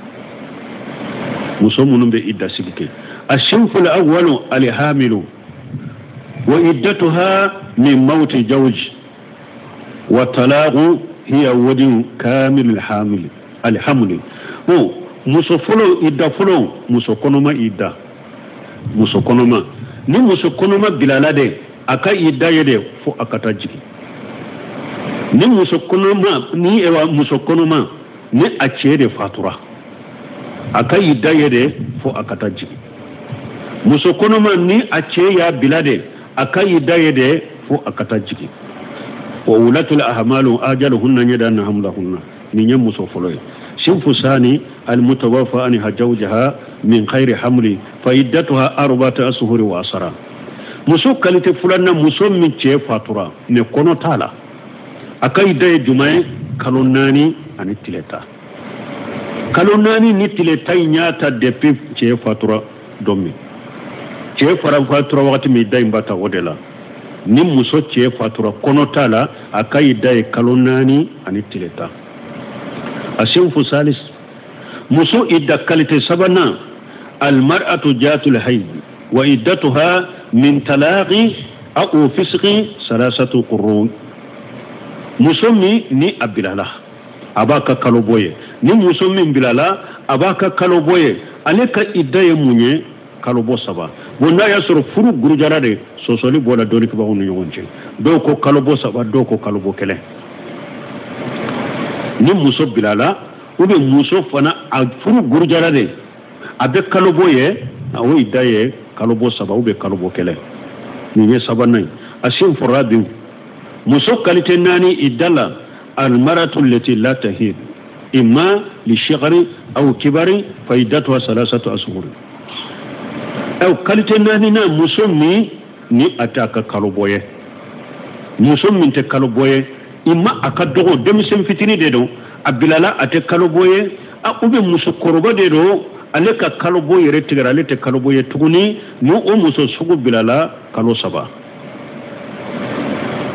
Muso minnu bɛ i da sigi kɛ, asinful awwalu alhamilu wa iddatuha min mawti zawji wa talaqu hiya wadin kamil alhamil alhamli. Bon, muso fɔlɔ i da fɔlɔ, muso kɔnɔma i da, muso kɔnɔma ni muso kɔnɔma bilala de, a ka i da ye de fo a ka taa jigin. Ni muso kɔnɔma ni ewa muso kɔnɔma ni a cɛ de fatura, a ka i da ye de fo a ka taa jigin. Muso kɔnɔma ni a cɛ y'a bila de, a ka i da ye de fo a ka taa jigin. Wa ulatul ahmalu ajaluhunna yadanna hamlahunna. Nin ye muso fɔlɔ ye. Sinfu sani almutawaffa anha zawjaha min khairi hamli fa iddatuha arba'atu ashhuri wa asara. Muso qualité filanan, muso min cɛ fatura mais kɔnɔ t'a la, a ka idda ye jumɛn ye? Kalo 4 ani tile 10. Kalo 4 ni tile 10 in y'a ta depuis cɛ fatura don min. Cɛ fara fatura wagati min, idda in b'a ta o de la. Ni muso cɛ fatura kɔnɔ t'a la, a ka idda ye kalo 4 ani tile 10. A sinfu salis, muso idda qualité sabanan, almar'atu jatul hayd wa iddatuha min talaqi aw fisqi salasatu qurun. Muso min ni a bilala, a b'a ka kalo bɔ ye. Ni muso min bilala, a b'a ka kalo bɔ ye. Ale ka idda ye mun ye? Kalo bɔ 3. Bon, n'a y'a sɔrɔ furu gurujara de, sɔsɔli bɔra dɔnnikɛbagaw ni ɲɔgɔn cɛ. Dɔw ko kalo bɔ 3, dɔw ko kalo bɔ 1. Ni muso bilala, ou bien muso fana a furu gurujara de, a bɛ kalo bɔ ye, o idda ye kalo bɔ 3 ou bien kalo bɔ 1. Nin ye sabanan ye. A sin fɔra bi muso qualité 4 idda la, almaratu allati la tahid imma li shighri aw kibari fa iddatuha salasatu ashhur. Aw qualité 4 na, muso min ni a t'a ka kalo bɔ ye, muso min tɛ kalo bɔ ye, imma a ka dɔgɔ denmisɛn fitinin de don, a bilala a tɛ kalo bɔ ye, ou bien muso kɔrɔba de don, ale ka kalo bɔ yɛrɛ tigɛra, ale tɛ kalo bɔ ye tuguni. Ni o muso sugu bilala kalo 3.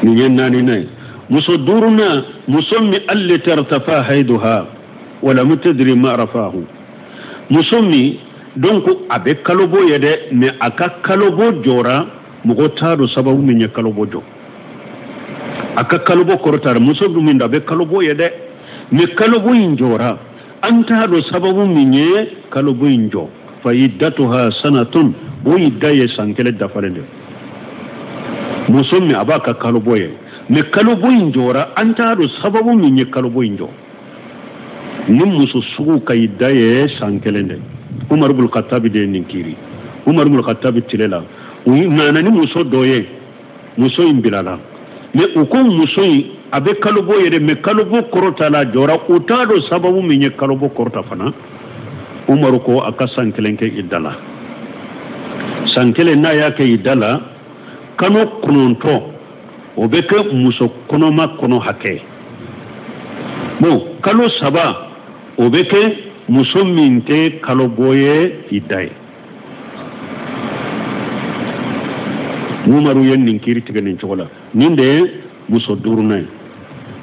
Nin ye 4nan ye. Muso 5nan, muso min allati irtafa haiduha wa lam tadri ma rafahu. Muso min donc a bɛ kalo bɔ ye dɛ, mais a ka kalo bɔ jɔra, mɔgɔ t'a dɔn sababu min ye kalo bɔ jɔ. A ka kalo bɔ kɔrɔtara, muso min a bɛ kalo bɔ ye dɛ, mais kalo bɔ in jɔra, an t'a dɔn sababu min ye kalo bɔ in jɔ. Fa iddatuha sanatun, o idda ye san 1 dafalen de. Muso min a b'a ka kalo bɔ ye, mais kalo bɔ in jɔra, an t'a dɔn sababu min ye kalo bɔ in jɔ. Ni muso sugu ka idda ye san 1 de. Umar ibn Khattab de ye nin kiiri. Umar ibn Khattab tile la, U nana ni muso dɔ ye, muso in bilala, mais u ko muso in a bɛ kalobɔ yɛrɛ, mais kalobɔ kɔrɔta la jɔra, u t'a dɔn sababu min ye kalobɔ kɔrɔta fana. Umaru ko a ka san kelen kɛ i da la. San kelen n'a y'a kɛ i da la, kalo 9 o bɛ kɛ muso kɔnɔma kɔnɔ hakɛ. Bon, kalo 3 o bɛ kɛ muso min tɛ kalobɔ ye i da ye. Umaru ye nin kiiri tigɛ nin cogo la. Nin de ye muso 5nan ye.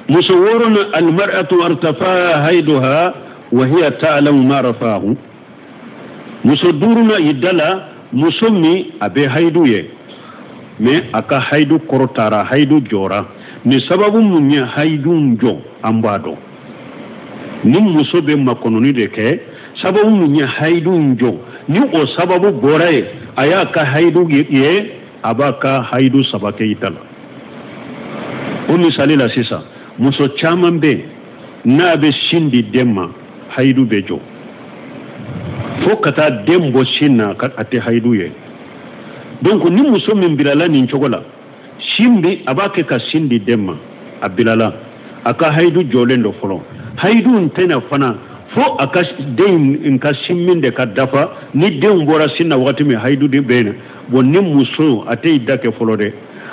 Muso 6nan, almar'atu artafa haiduha wa hiya ta'lamu ma rafahu. Muso 5nan i da la, muso min a bɛ haidu ye, mais a ka haidu kɔrɔtara, haidu jɔra. Ni sababu mun ye haidu jɔ, an b'a dɔn. Ni muso bɛ makɔnɔni de kɛ, sababu mun ye haidu jɔ, ni o sababu bɔra yen, a y'a ka haidu ye, a b'a ka haidu 3 kɛ i da la. O misali la sisan, muso caman bɛ yen n'a bɛ sin di den ma, haidu bɛ jɔ. Fo ka taa den bɔ sin na, a tɛ haidu ye. Donc ni muso min bilala nin cogo la, sin bi a b'a kɛ ka sin di den ma, a bilala, a ka haidu jɔlen don fɔlɔ. Haidu in tɛna fana fo a ka den in ka sin min de ka dafa, ni den bɔra sin na wagati min haidu de bɛ yen. Bon, ni muso a tɛ i da kɛ fɔlɔ dɛ,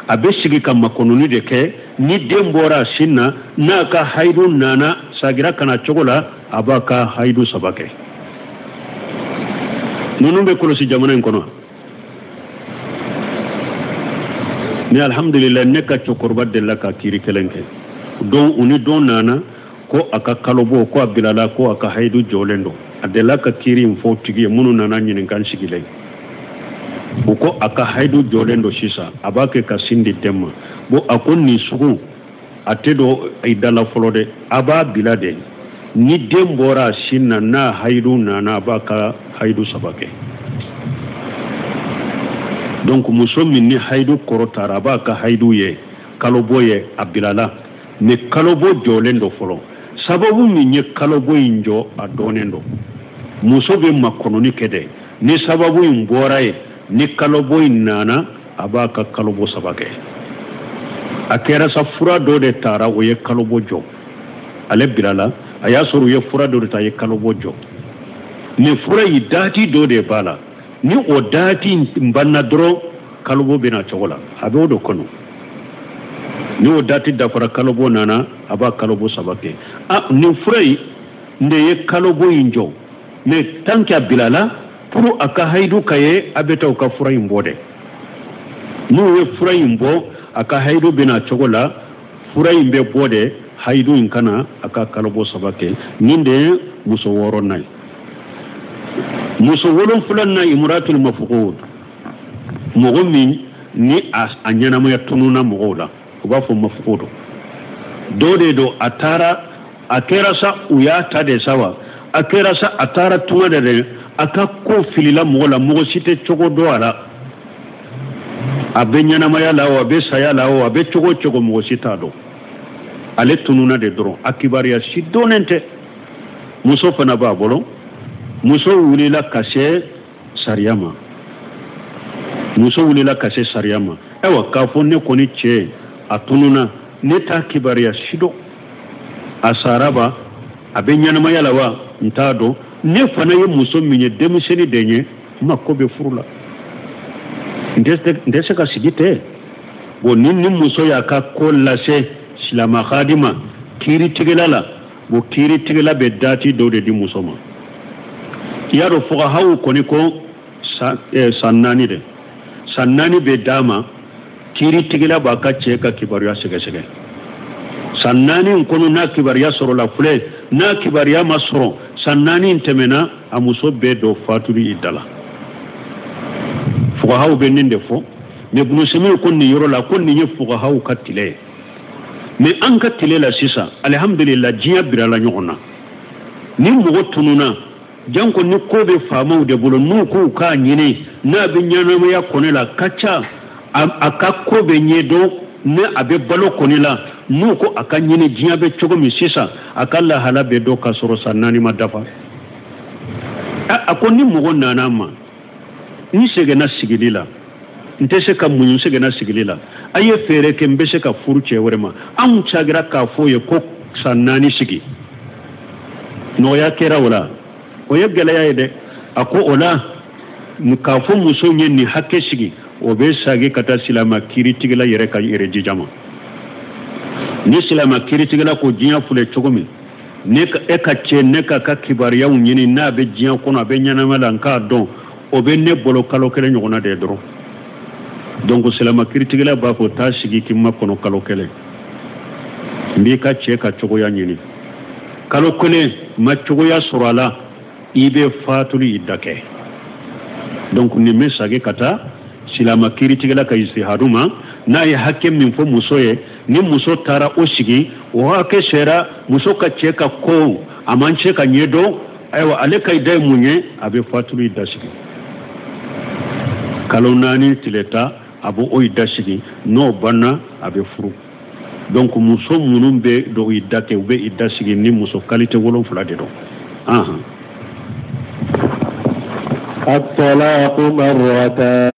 a bɛ sigi ka makɔnɔni de kɛ. Ni den bɔra a sin na, n'a ka haidu nana sagira ka na cogo la, a b'a ka haidu 3 kɛ. Ninnu bɛ kɔlɔsi jamana in kɔnɔ. Ni alhamdulillah, ne ka cɛkɔrɔba delila ka kiiri kelen kɛ. Don u ni don nana ko a ka kalobɔ, ko a bilala, ko a ka haidu jɔlen don. A delila ka kiiri in fɔ tigi ye, minnu nana ɲininka n sigilen. U ko a ka haidu jɔlen don sisan, a b'a kɛ ka sin di den ma. Bon, a ko nin sugu a tɛ don i da la fɔlɔ dɛ, a b'a bila de. Ni den bɔra a sin na, n'a haidu nana, a b'a ka haidu 3 kɛ. Donc muso min ni haidu kɔrɔtara, a b'a ka haidu ye, kalobɔ ye, a bilala. Mais kalobɔ jɔlen don fɔlɔ. Sababu min ye kalobɔ in jɔ, a dɔnnen don. Muso bɛ makɔnɔni kɛ dɛ. Ni sababu in bɔra yen, ni kalobɔ in nana, a b'a ka kalobɔ 3 kɛ. A kɛra sa fura dɔ de taara, o ye kalobɔ jɔ. Ale bilala, a y'a sɔrɔ u ye fura dɔ de ta, a ye kalobɔ jɔ. Nin fura in dati dɔ de b'a la. Ni o dati in banna dɔrɔn, kalobɔ bɛ na cogo la. A bɛ o de kɔnɔ. Ni o dati dafara, kalobɔ nana, a b'a kalobɔ 3 kɛ. A, nin fura in de ye kalobɔ in jɔ. Mais tant que a bilala, pour a ka haidu ka ye, a bɛ taa u ka fura in bɔ dɛ. N'u ye fura in bɔ, a ka haidu bɛ na cogo la, fura in bɛ bɔ dɛ, haidu in kana a ka kalobɔ 3 kɛ. Nin de ye muso 6nan ye. Muso 7nan, imuratul mafqud, mɔgɔ min ni a ɲɛnamaya tununna mɔgɔw la, u b'a fɔ mafqud. Dɔ de don, a taara, a kɛra sa u y'a ta de sa wa, a kɛra sa a taara tunga de dɛ, a ka ko filila mɔgɔ la, mɔgɔ si tɛ cogo dɔn a la. A bɛ ɲɛnamaya la o, a bɛ saya la o, a bɛ cogo o cogo, mɔgɔ si t'a dɔn. Ale tununna de dɔrɔn, a kibaruya si dɔnnen tɛ. Muso fana b'a bolo. Muso wulila ka se sariya ma. Muso wulila ka se sariya ma. Ayiwa, k'a fɔ ne kɔni cɛ, a tununna, ne t'a kibaruya si dɔn. A sara ba, a bɛ ɲɛnamaya la wa, n t'a dɔn. Ne fana ye muso min ye, denmisɛnnin de ye, n mako bɛ furu la. N tɛ se ka sigi ten. Bon, ni muso y'a ka ko lase silamɛ hadi ma, kiiritigɛla la, bon, kiiritigɛla bɛ dati dɔ de di muso ma. I y'a dɔn fuqahaw kɔni ko san 4 de. San 4 bɛ d'a ma, kiiritigɛla b'a ka cɛ ka kibaruya sɛgɛsɛgɛ. San 4 in kɔnɔ, n'a kibaruya sɔrɔla filɛ, n'a kibaruya ma sɔrɔ, san 4 in tɛmɛna, a muso bɛɛ dɔ fatuli i da la. Fuqahaw bɛ nin de fɔ. Mais Ibn Simi ko nin yɔrɔ la, ko nin ye fuqahaw ka tile ye. Mais an ka tile la sisan, alihamudulila, diɲɛ birala ɲɔgɔn na. Ni mɔgɔ tununna, janko ni ko bɛ faamaw de bolo, n'u k'u k'a ɲini, n'a bɛ ɲɛnamaya kɔni la, ka ca, a ka ko bɛ ɲɛdɔn, ni a bɛ balo kɔni la, n'u ko a ka ɲini diɲɛ bɛ cogo min sisan, a ka lahala bɛ dɔn ka sɔrɔ san 4 ma dafa. A ko ni mɔgɔ nana ma, n seginna sigili la, N tɛ se ka muɲu sɛgɛnna sigili la. A ye feere kɛ n bɛ se ka furu cɛ wɛrɛ ma. Anw cagira k'a fɔ ye ko san 4 sigi. Nɔgɔya kɛra o la. O ye gɛlɛya ye dɛ. A ko o la k'a fɔ muso ye nin hakɛ sigi o bɛ sagi ka taa silama kiiritigɛla yɛrɛ ka yɛrɛ jija ma. Ni silama kiiritigɛla ko diɲɛ filɛ cogo min ne e ka cɛ ne ka ka kibaruyaw ɲini n'a bɛ diɲɛ kɔnɔ a bɛ ɲɛnama la n k'a dɔn o bɛ ne bolo kalo 1 ɲɔgɔnna de ye dɔrɔn. Donc silama kiiritigɛla b'a fɔ taa sigi k'i makɔnɔ kalo 1 n b'i ka cɛ ka cogoya ɲini kalo 1 ma cogoya sɔrɔ a la i bɛ fatuli i da kɛ. Donc nin bɛ sagi ka taa silama kiiritigɛla ka istihadu ma n'a ye hakɛ min fɔ muso ye ni muso taara o sigi o hakɛ sera muso ka cɛ ka ko a man cɛ ka ɲɛ dɔn ayiwa ale ka da ye mun ye a bɛ fatuli da sigi kalo 4 tile 10 a b'o o da sigi n'o banna a bɛ furu. Donc muso minnu bɛ dɔw i da kɛ u bɛ i da sigi ni muso qualité 7 de don. الطلاق مرتان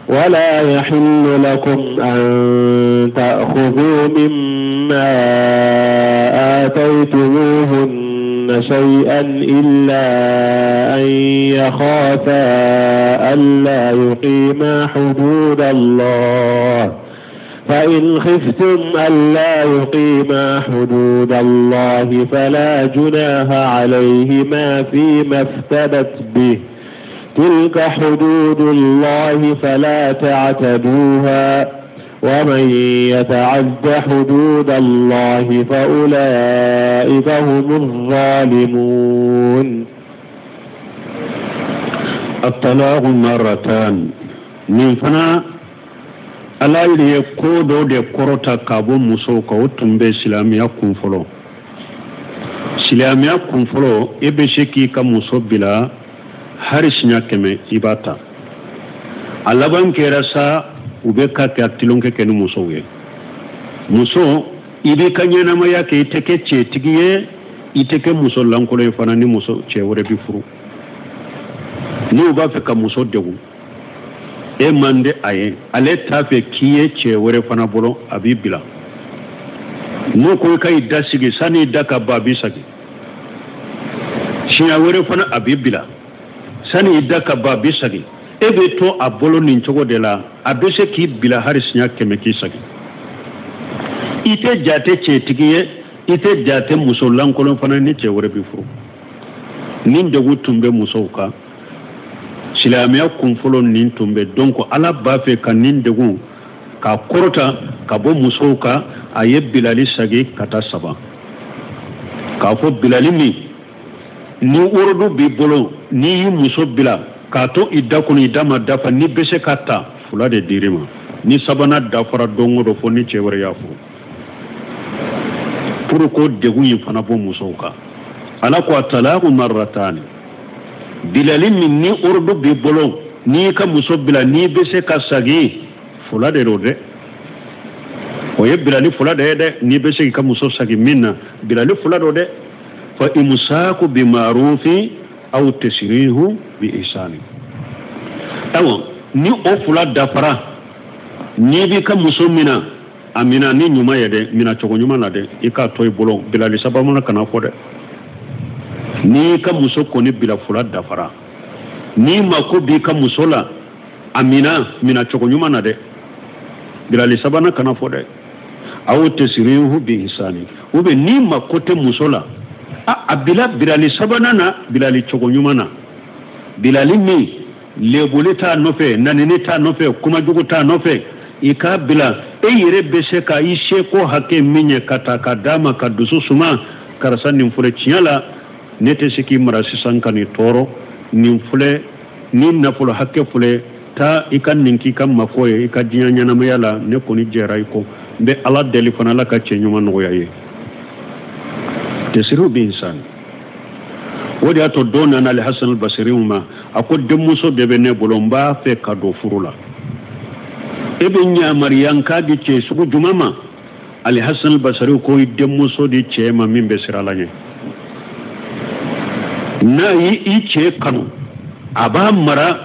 ولا يحل لكم أن تأخذوا مما آتيتموهن شيئا إلا أن يخافا ألا يقيما حدود الله فإن خفتم ألا يقيما حدود الله فلا جناح عليهما فيما افتدت به تلك حدود الله فلا تعتدوها ومن يتعد حدود الله فأولئك هم الظالمون. الطلاق مرتان من فنا ala ye ko dɔ de kɔrɔta ka bɔ musow kan o tun bɛ silamɛya kun fɔlɔ. Silamɛya kun fɔlɔ e bɛ se k'i ka muso bila hali siɲɛ 100 i b'a ta. A laban kɛra sa u bɛ ka kɛ tulonkɛ kɛ ni musow ye. Muso i b'i ka ɲɛnamaya kɛ i tɛ kɛ cɛtigi ye i tɛ kɛ muso lankolon ye fana ni muso cɛ wɛrɛ bɛ furu. N'u b'a fɛ ka muso degun e man di a ye ale t'a fɛ k'i ye cɛ wɛrɛ fana bolo a b'i bila. N'o ko i ka i da sigi sanni i da ka ban a b'i sagi. Siɲɛ wɛrɛ fana a b'i bila sanni i da ka ban a b'i sagi. E bɛ to a bolo nin cogo de la a bɛ se k'i bila hali siɲɛ 100 k'i sagi. I tɛ jate cɛtigi ye i tɛ jate muso lankolon fana ni cɛ wɛrɛ bɛ furu. Nin degun tun bɛ musow kan. Silamɛya kun fɔlɔ nin tun bɛ donc ala b'a fɛ ka nin degun k'a kɔrɔta ka bɔ musow kan a ye bilali sagi ka taa 3. K'a fɔ bilali min ni worodu b'i bolo n'i y'i muso bila k'a to i da kɔnɔ i da ma dafa n'i bɛ se ka ta 2 de dir'i ma ni 3nan dafara don o don fo ni cɛ wɛrɛ y'a furu. Pour ko degun in fana bɔ musow kan. Ala ko atalaqu marratani bilali min ni ordo b'i bolo n'i ka muso bila n'i bɛ se ka sagi 2 de don dɛ. O ye bilali 2 de ye dɛ n'i bɛ se k'i ka muso sagi min na bilali 2 don dɛ. Fa imsaku bi ma'rufi aw tasrihu bi ihsani. Awa ni o 2 dafara n'i b'i ka muso mina a mina ni ɲuman ye dɛ mina cogo ɲuman na dɛ i k'a to i bolo bilali 3 mana kana fɔ dɛ. N'i ka muso kɔni bila 2 dafara n'i mako b'i ka muso la a mina mina cogo ɲuman na dɛ bilali 3nan kana fɔ dɛ. Aw tasrihu bi ihsani ou bien n'i mako tɛ muso la a bila bilali 3nan na bilali cogo ɲuman na bilali min lebuli t'a nɔfɛ nanini t'a nɔfɛ kumajugu t'a nɔfɛ i k'a bila e yɛrɛ bɛ se ka i seko hakɛ min ye ka ta ka d'a ma ka dusu suma karisa nin filɛ tiɲɛ la ne tɛ se k'i mara sisan ka nin tɔɔrɔ nin filɛ ni nafolo hakɛ filɛ taa i ka nin k'i ka mako ye i ka diɲɛ ɲɛnamaya la ne kɔni jɛra i kɔ n bɛ ala deli fana ala ka cɛ ɲuman nɔgɔya ye. Tasiru bi ihsani. O de y'a to dɔ nana Alhasan al-Basri ma a ko denmuso de bɛ ne bolo n b'a fɛ ka don furu la e bɛ yamaruya n k'a di cɛ sugu jumɛn ma? Alhasan al-Basri ko i denmuso di cɛ ma min bɛ siran ala ɲɛ. N'a ye i cɛ kanu a b'a mara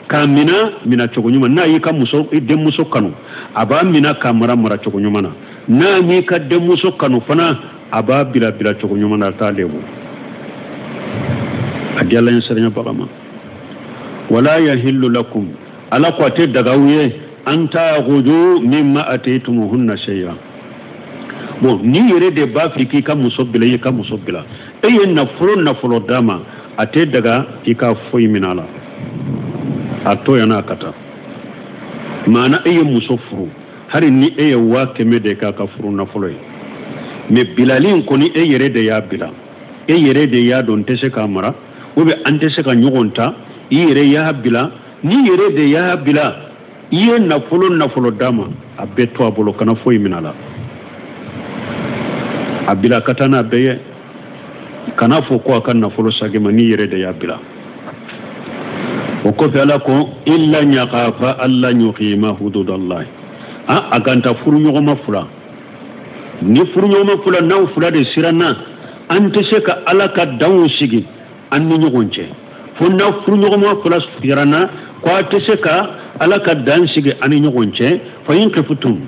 k'a mina cogo ɲuman. N'a y'i ka muso i denmuso kanu a b'a mina k'a mara cogo ɲuman na. N'a m'i ka denmuso kanu fana a b'a bila cogo ɲuman na, a t'a lebu. A di Ala ɲɛsiranɲɛbaga ma. Wala yahillu lakum, Ala ko a tɛ daga aw ye an ta'khudhu mimma ataytumuhunna shay'a. Bon, n'i yɛrɛ de b'a fɛ k'i ka muso bila, i ka muso bila, e ye nafolo d'a ma, a tɛ daga i ka foyi minɛ a la, a to yan n'a ka taa. Maana e ye muso furu, hali ni e ye 100,000 de k'a ka furu nafolo ye, mais bilali in kɔni e yɛrɛ de y'a bila, e yɛrɛ de y'a dɔn n tɛ se k'a mara, ou bien an tɛ se ka ɲɔgɔn ta, i yɛrɛ y'a bila. N'i yɛrɛ de y'a bila, i ye nafolo d'a ma, a bɛɛ to a bolo, kana foyi minɛ a la. A bila ka taa n'a bɛɛ ye, kana fɔ ko a ka nafolo sagi ma, n'i yɛrɛ de y'a bila. O kɔfɛ Ala ko illa yaqafa alla yuqima hududallahi. A ganta furuɲɔgɔnma fila, ni furuɲɔgɔnma fila n'aw fila de siranna, an tɛ se ka Ala ka danw sigi an ni ɲɔgɔn cɛ. Fo n'aw furuɲɔgɔnma fila siranna ko a tɛ se ka Ala ka dan sigi an ni ɲɔgɔn cɛ, fa in khiftum,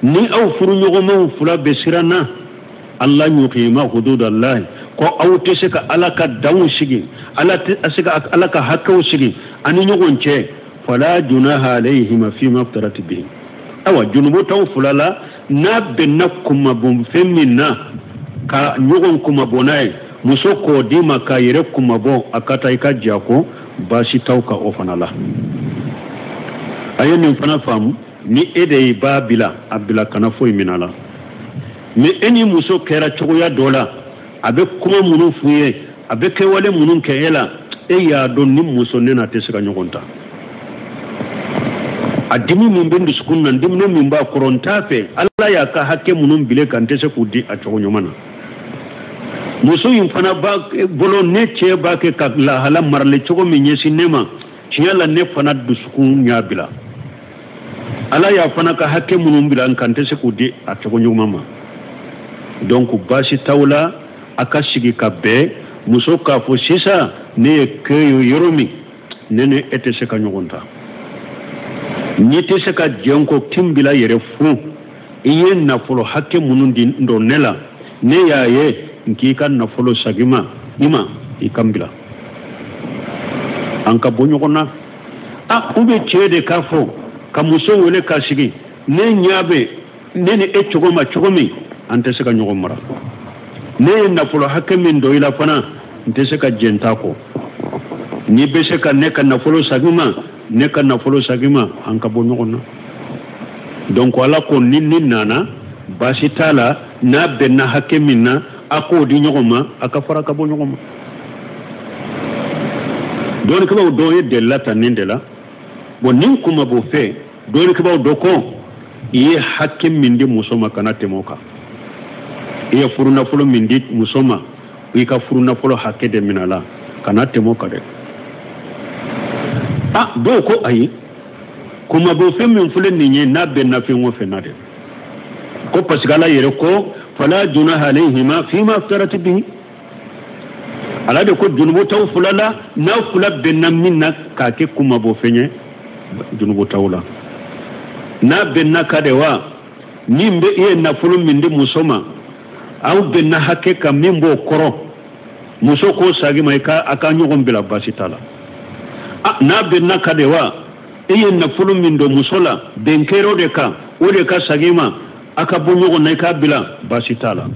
ni aw furuɲɔgɔnmaw fila bɛ siranna alla yuqima hududallahi, ko aw tɛ se ka Ala ka danw sigi, Ala tɛ se ka Ala ka hakɛw sigi an ni ɲɔgɔn cɛ, fala junaha alayhima fima aftarat bihi. Awa junubu t'aw fila la n'a bɛnna kunmabɔ fɛn min na, ka ɲɔgɔn kunmabɔ n'a ye, muso k'o d'i ma k'a yɛrɛ kunmabɔ, a ka taa i ka diya ko baasi t'aw ka o fana la. A ye nin fana faamu, ni e de b'a bila, a bila kana foyi minɛ a la. Mais e ni muso kɛra cogoya dɔ la, a bɛ kuma minnu f'u ye, a bɛ kɛwale minnu kɛ e la, e y'a dɔn ni muso ne n'a tɛ se ka ɲɔgɔn ta. A dimi min bɛ dusukun na, dimini min b'a kɔrɔ, n t'a fɛ. Ala y'a ka hakɛ minnu bile kan, n tɛ se k'u di a cogo ɲuman na. Muso in fana b'a bolo, ne cɛ b'a kɛ ka lahala marali cogo min ɲɛsin ne ma, tiɲɛ la ne fana dusukun y'a bila. Ala y'a fana ka hakɛ minnu bila n kan, n tɛ se k'u di a cogo ɲuman ma. Donc baasi t'aw la, a ka sigi ka bɛn. Muso k'a fɔ sisan ne ye kɛ ye yɔrɔ min, ne ni e tɛ se ka ɲɔgɔn ta. N'i tɛ se ka jɛn ko kin bila yɛrɛ fu, i ye nafolo hakɛ minnu di dɔn ne la, ne y'a ye n k'i ka nafolo sagi ma, i ma i kan bila, an ka bɔ ɲɔgɔn na. A u bɛ cɛ de k'a fɔ ka muso wele ka sigi, ne ɲɛ bɛ ne ni e cogo ma cogo min, an tɛ se ka ɲɔgɔn mara. Ne ye nafolo hakɛ min don i la fana, n tɛ se ka jɛn ta kɔ. N'i bɛ se ka ne ka nafolo sagi ma, ne ka nafolo sagi ma, an ka bɔ ɲɔgɔn na. Donc Ala ko ni ni nana baasi t'a la, n'a bɛnna hakɛ min na, a k'o di ɲɔgɔn ma, a ka fara ka bɔ ɲɔgɔn ma. Dɔnnikɛbaaw dɔw ye delila ta nin de la. Bon, nin kuma b'o fɛ, dɔnnikɛbaaw dɔ ko i ye hakɛ min di muso ma, kana tɛmɛ o kan. I ye furunafolo min di muso ma, i ka furunafolo hakɛ de minɛ a la, kana tɛmɛ o kan dɛ. A dɔw ko ayi, kumabɔfɛn min filɛ nin ye, n'a bɛnna fɛn o fɛn na dɛ, ko parce que Ala yɛrɛ ko fala junaha alayhima fima aftarat bihi. Ala de ko junubu t'aw fila la, n'aw fila bɛnna min na k'a kɛ kumabɔfɛn ye, junubu t'aw la. N'a bɛnna ka de wa, min bɛ e ye nafolo min di muso ma, aw bɛnna hakɛ kan min b'o kɔrɔ, muso k'o sagi ma, i ka a ka ɲɔgɔn bila, baasi t'a la. A n'a bɛnna ka de wa, e ye nafolo min don muso la, bɛn kɛra o de kan, o de ka sagi ma, a ka bɔ ɲɔgɔn na, i k'a bila, baasi t'a la.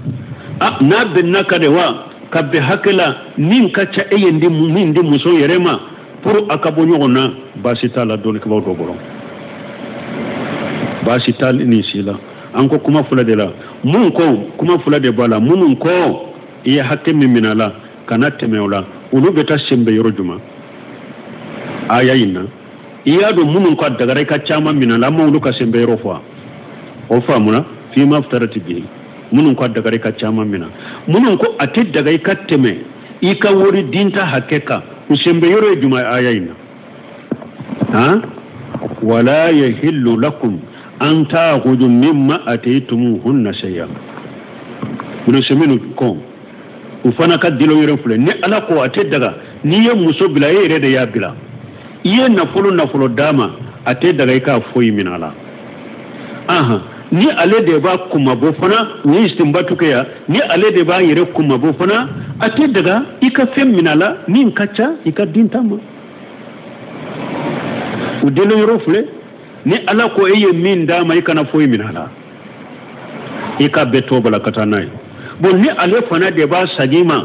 A n'a bɛnna ka de wa, ka bɛn hakɛ la min ka ca e ye min di muso yɛrɛ ma, pour a ka bɔ ɲɔgɔn na, baasi t'a la. Dɔnnikɛbaaw dɔ bolo, baasi t'a nin si la. An ko kuma fila de la, mun ko kuma fila de b'a la. Minnu ko i ye hakɛ min minɛ a la, kana tɛmɛ o la, olu bɛ taa sen bɛ yɔrɔ jumɛn aya in na? I y'a dɔn minnu ka dagara i ka caman minɛ a la, an ma olu ka sen bɛ yɔrɔ fɔ. O faamuna fima aftarati bihi, minnu ka dagara i ka caman minɛ. Minnu ko a tɛ daga i ka tɛmɛ i ka wari dinta hakɛ kan, u sen bɛ yɔrɔ ye jumɛn aya in na? Han, wala yahillu lakum an ta'khudhu mimma ataytumuhunna shay'an. Ibn Usaymin ko U fana ka dilo yɛrɛ filɛ ni Ala ko a tɛ daga n'i ye muso bila e yɛrɛ de y'a bila i ye nafolo d'a ma a tɛ daga i k'a foyi minɛ a la ahan ni ale de b'a kunmabɔ fana u ye istinbatu kɛ yan ni ale de b'a yɛrɛ kunmabɔ fana a tɛ daga i ka fɛn minɛ a la min ka ca i ka den ta ma u dilo yɔrɔ filɛ ni Ala ko e ye min d'a ma i kana foyi minɛ a la i ka bɛɛ to bala ka taa n'a ye bon ni ale fana de b'a sagi ma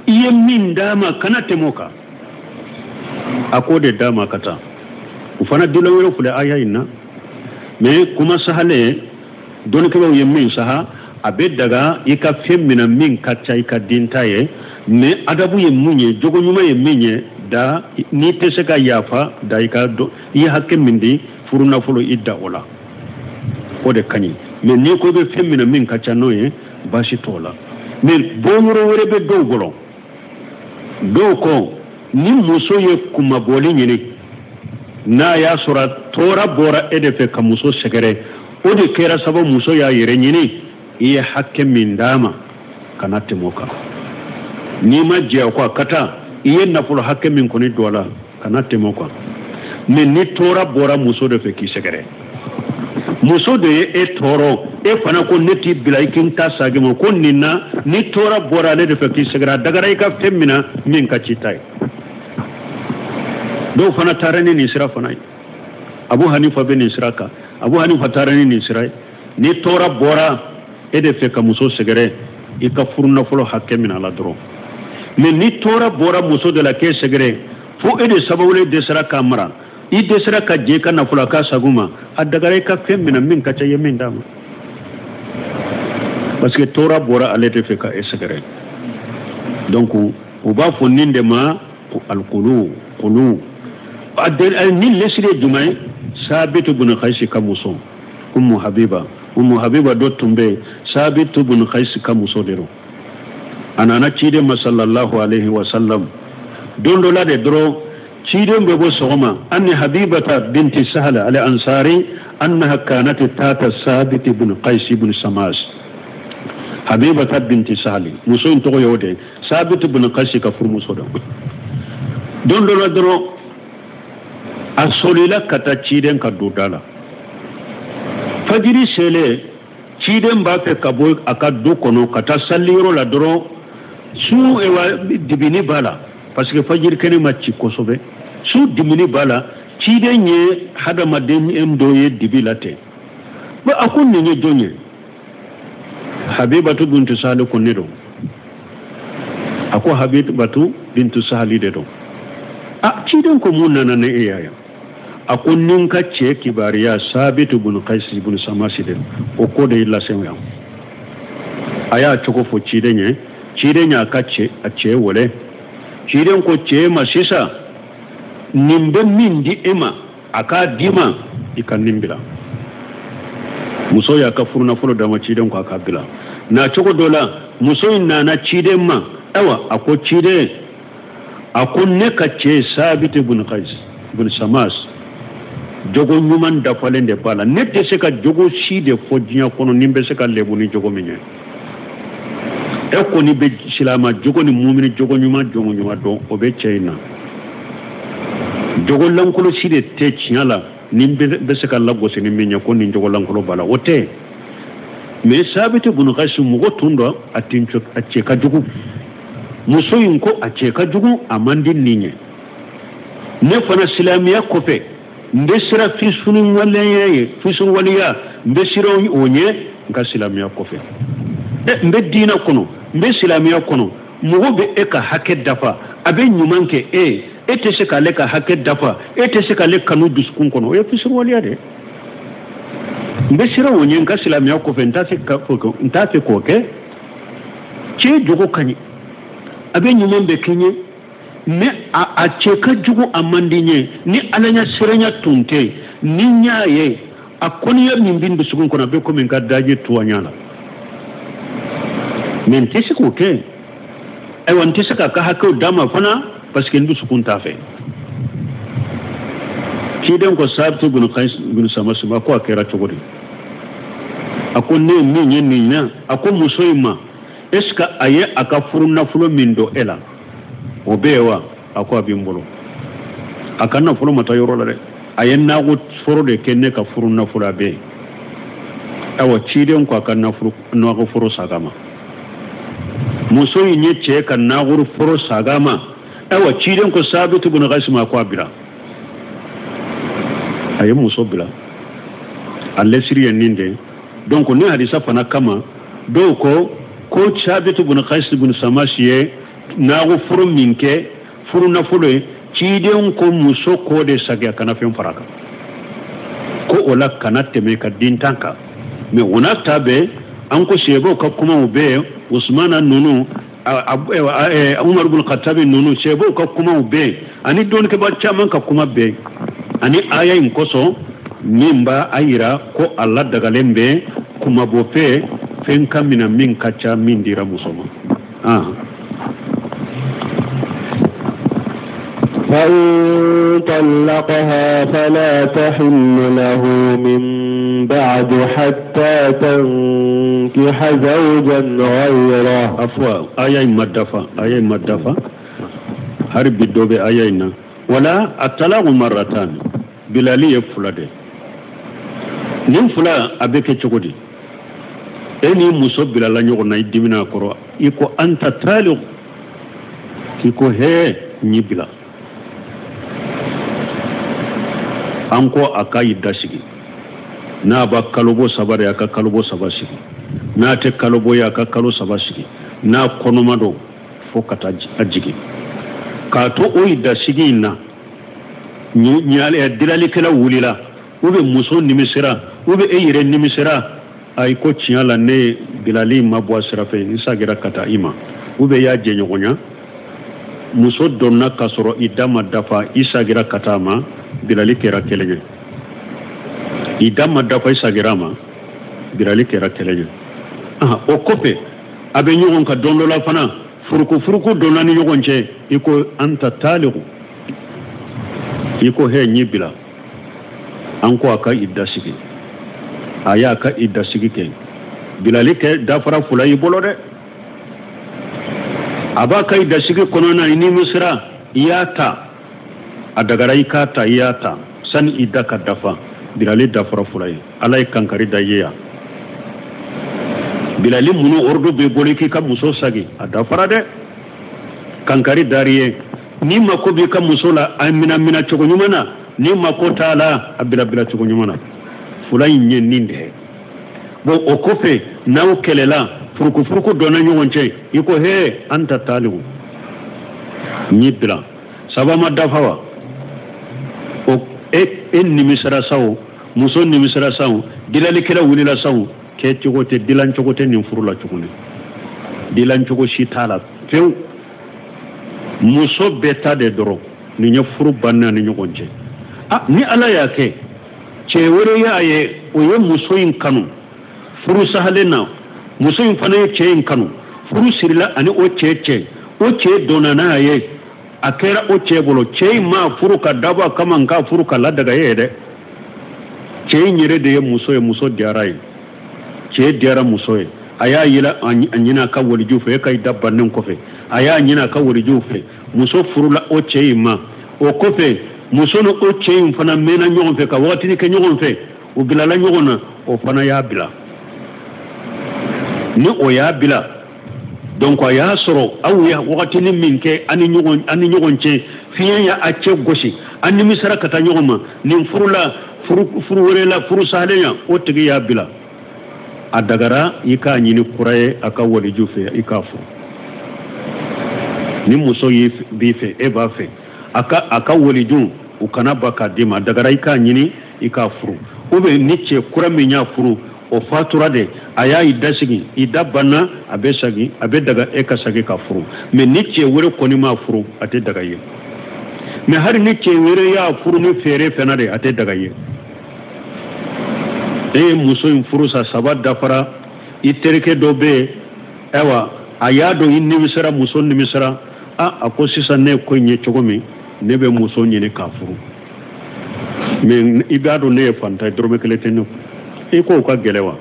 i ye min d'a ma kana tɛmɛ o kan a k'o de d'a ma ka taa u fana dilo yɔrɔ filɛ aya in na mais kuma sahalen dɔnnikɛlaw ye min saha a bɛ daga i ka fɛn minɛ min ka ca i ka den ta ye mais adabu ye mun ye jogo ɲuman ye min ye da n'i tɛ se ka yafa da i ka i ye hakɛ min di furu nafolo i da o la o de ka ɲi mais n'i ko i bɛ fɛn minɛ min ka ca n'o ye baasi t'o la mais bɔnyɔrɔ wɛrɛ bɛ dɔw bolo dɔw ko ni muso ye kunmabɔli ɲini n'a y'a sɔrɔ tɔɔrɔ bɔra e de fɛ ka muso sɛgɛrɛ o de kɛra sababu muso y'a yɛrɛ ɲini i ye hakɛ min d'a ma kana tɛmɛ o kan n'i ma jɛ o kɔ ka taa i ye nafolo hakɛ min kɔni don a la kana tɛmɛ o kan mais ni tɔɔrɔ bɔra muso de fɛ k'i sɛgɛrɛ muso de ye e tɔɔrɔ e fana ko ne t'i bila i k'i ta sagi ma ko nin na ni tɔɔrɔ bɔra ale de fɛ k'i sɛgɛrɛ a dagara i ka fɛn minɛ min ka ci ta ye dɔw fana taara ni nin sira fana ye Abu Hanifa bɛ nin sira kan Abu Hanifa taara ni nin sira ye ni tɔɔrɔ bɔra e de fɛ ka muso sɛgɛrɛ i ka furu nafolo hakɛ minɛ a la dɔrɔn mais ni tɔɔrɔ bɔra muso de la k'e sɛgɛrɛ fo e de sababu le dɛsɛra k'a mara i dɛsɛra ka jɛ i ka nafolo a k'a sago ma a dagara i ka fɛn minɛ min ka ca i ye min d'a ma parce que tɔɔrɔ bɔra ale de fɛ ka e sɛgɛrɛ donc u b'a fɔ nin de ma ko alikulu kulu ni lesiri ye jumɛn ye Sabitu bin Qaisi ka muso Ummu Habiba Ummu Habiba dɔ tun bɛ yen Sabitu bin Qaisi ka muso de don a nana ciden ma sallallahu alaihi wa sallam don dɔ la de dɔrɔn ciden bɛ bɔ sɔgɔma anni Habibata binti Sahal al Ansari annaha kanat tata Sabit bin Qais bin Samas Habibata binti Sahal muso in tɔgɔ ye o de ye Sabit bin Qais ka furumuso don don dɔ la dɔrɔn a solila ka taa ciden ka don da la fajiri selen ciden b'a fɛ ka bɔ a ka du kɔnɔ ka taa saliyɔrɔ la dɔrɔn su dibini b'a la parce que fajiri kɛnɛ ma ci kosɛbɛ su dimini b'a la ciden ye hadamaden dɔ ye dibi la ten a ko nin ye jɔn ye Habibatu bintu Sahali ko ne don a ko Habibatu bintu Sahali de don a ciden ko mun nana ne e y'a ye a ko ni n ka cɛ kibaruya Sabitu bin Qais bin Samasi de o ko de y'i lase yan a y'a cogo fɔ ciden ye ciden y'a ka cɛ a cɛ wele ciden ko cɛ ma sisan nin bɛ min di e ma a k'a d'i ma i ka nin bila muso y'a ka furunafolo d'a ma ciden ko a k'a bila na cogo dɔ la muso in nana ciden ma ayiwa a ko ciden a ko ne ka cɛ Sabitu bin Qais bin Samas jogo ɲuman dafalen de b'a la ne tɛ se ka jogo si de fɔ diɲɛ kɔnɔ ni n bɛ se ka lebu ni jogo min ye e kɔni bɛ silamɛ jogo ni mumini jogo ɲuman dɔn o bɛ cɛ in na jogo lankolon si de tɛ tiɲɛ la ni n bɛ se ka lagosi ni min ye ko nin jogo lankolon b'a la o tɛ mais Sabitu bin Qais mɔgɔ tun don a cɛ ka jugu muso in ko a cɛ ka jugu a man di nin ye ne fana silamɛya kɔfɛ n bɛ siran fisunuwaleya ye fisunuwaleya n bɛ siran o ɲɛ n ka silamɛya kɔfɛ n bɛ diinɛ kɔnɔ n bɛ silamɛya kɔnɔ mɔgɔ bɛ e ka hakɛ dafa a bɛ ɲuman kɛ e ye e tɛ se k'ale ka hakɛ dafa e tɛ se k'ale kanu dusukun kɔnɔ o ye fisunuwaleya de ye n bɛ siran o ɲɛ n ka silamɛya kɔfɛ n t'a fɛ k'o kɛ cɛ jogo ka ɲi a bɛ ɲuman bɛɛ kɛ n ye mais a cɛ ka jugu a man di n ye ni ala ɲɛ siranya tun tɛ ni n y'a ye a kɔniya min bɛ n dusukun kɔnɔ a bɛ komi n ka daji tu a ɲɛ la mais n tɛ se k'o kɛ ayiwa n tɛ se k'a ka hakɛw d'a ma fana parce que n dusukun t'a fɛ ciden ko Sabitu bin Qais bin Samas ma ko a kɛra cogo di a ko ne ye min ye nin na a ko muso in ma Est ce que a ye a ka furu nafolo min don e la, o bɛ yen wa? A ko a bɛ n bolo. A ka nafolo ma taa yɔrɔ la dɛ, a ye nago foro de kɛ ne ka furu nafolo, a bɛ yen. Ayiwa, ciden ko a ka nafolo nago foro saga ma. Muso in ye cɛ ka nago foro saga ma. Ayiwa, ciden ko Sabitu bun Qais ma ko a bila. A ye muso bila. A lɛsiri ye nin de. Donc ni hadisa fana kama, dɔw ko Sabitu bun Qais bun Samasi ye nago foro min kɛ furu nafolo ye, ciden ko muso k'o de sagi, a kana fɛn fara kan, ko o la kana tɛmɛ ka den tan kan. Mais o n'a ta bɛɛ, an ko sɛbɛw ka kumaw bɛɛ yen, Usumana ninnu, Umaru bun Khattabi ninnu, sɛbɛw ka kumaw bɛɛ yen, ani dɔnnikɛbaa caman ka kuma bɛɛ ani aya in kosɔn, min b'a a yira ko a ladagalen bɛ kumabɔ fɛ fɛn ka minɛ min ka ca min dira muso ma. فإن طلقها فلا تحل له من بعد حتى تنكح زوجا غيره. عفوا، آية مدفة، آية مدفة هرب الدوبة آية. ولا الطلاق مرتان بلالي فلade nin fila a bɛ kɛ cogo di? E ni muso bilala ɲɔgɔn na, i dimina a kɔrɔ, i ko anta taliq, i ko hee n y'i bila. An ko a ka i da sigi, n'a b'a kalobo 3 de, a ka kalobo 3 sigi, n'a tɛ kalobo ye, a ka kalo 3 sigi, n'a kɔnɔma don fo ka taa a jigin. K'a to o i da sigi in na, dilalikɛla wulila, ou bien muso nimisira, ou bien e yɛrɛ nimisira, ayi ko tiɲɛ la ne bilali ma bɔ a sira fɛ, n sagira ka taa i ma, ou bien i y'a jɛɲɔgɔnya, muso donna k'a sɔrɔ i da ma dafa, i sagira ka taa a ma, bilali kɛra kelen ye. I da ma dafa, i sagira a ma, bilali kɛra kelen ye. O kɔfɛ a bɛ ɲɔgɔn kan don dɔ la fana, furuku furuku donna ni ɲɔgɔn cɛ, i ko anta taliku, i ko he n y'i bila. An ko a ka i da sigi, a y'a ka i da sigi kɛ, bilali kɛ dafara 2 i bolo dɛ. A b'a ka i da sigi kɔnɔna, i nimisira, i y'a ta, a dagara i k'a ta, i y'a ta sani i da ka dafa, bilali dafara 2 ye. Ala ye kankari da ye yan. Bilali minnu ordre b'i bolo k'i ka muso sagi, a dafara dɛ. Kankari dar'i ye, n'i mako b'i ka muso la, a mina mina cogo ɲuman na, n'i mako t'a la, a bila bila cogo ɲuman na. 2 in ye nin de ye. Bon, o kɔfɛ n'aw kɛlɛla, furuku furuku donna ɲɔgɔn cɛ, i ko he anta taliku, n y'i bila. 3 ma dafa wa? O e nimisara sa o, muso nimisara sa o, dilalikɛla wulila sa o, kɛcogo tɛ, dilancogo tɛ nin furu la tuguni, dilancogo si t'a la fewu. Muso bɛɛ ta de dɔrɔn, nin ye furu banna ni ɲɔgɔn cɛ. Ni Ala y'a kɛ cɛ wɛrɛ y'a ye, o ye muso in kanu furu sahalen na, muso in fana ye cɛ in kanu, furu sirila ani o cɛ cɛ, o cɛ donna n'a ye, a kɛra o cɛ bolo, cɛ in ma furu ka dabɔ a kama n k'a furu ka ladaga ye dɛ. Cɛ in yɛrɛ de ye muso ye, muso diyara ye, cɛ diyara muso ye, a y'a yira a ɲini a ka walijuw fɛ, e ka i da bannen kɔfɛ, a y'a ɲini a ka walijuw fɛ, muso furula o cɛ in ma. O kɔfɛ muso ni o cɛ in fana mɛnna ɲɔgɔn fɛ ka wagatini kɛ ɲɔgɔn fɛ, u bilala ɲɔgɔn na, o fana y'a bila. Ni o y'a bila, donc a y'a sɔrɔ aw ye wagatini min kɛ an ni ɲɔgɔn cɛ, fiɲɛ y'a cɛ gosi, an nimisara ka taa ɲɔgɔn ma, nin furula furu wɛrɛ la, furu salen yan, o tigi y'a bila. A dagara i k'a ɲini kura ye a ka waliju fɛ, i k'a furu. Ni muso b'i fɛ, e b'a fɛ, a ka waliju u kana ba k'a d'i ma, a dagara i k'a ɲini i k'a furu. Ou bien ni cɛ kura min y'a furu, o fatura de, a y'a i da sigi, i da banna, a bɛ sagi, a bɛ daga e ka sagi ka furu. Mais ni cɛ wɛrɛ kɔni m'a furu, a tɛ daga ye. Mais hali ni cɛ wɛrɛ y'a furu ni feere fɛnɛ de, a tɛ daga ye. E ye muso in furu sa, 3 dafara, i terikɛ dɔ bɛ yen, ayiwa a y'a dɔn i nimisara, muso nimisara, a ko sisan ne ye ko in ye cogo min, ne bɛ muso ɲini k'a furu. Mais i b'a dɔn ne ye fantan ye, dɔrɔmɛ 1 tɛ ne kun. I k'o ka gɛlɛn wa?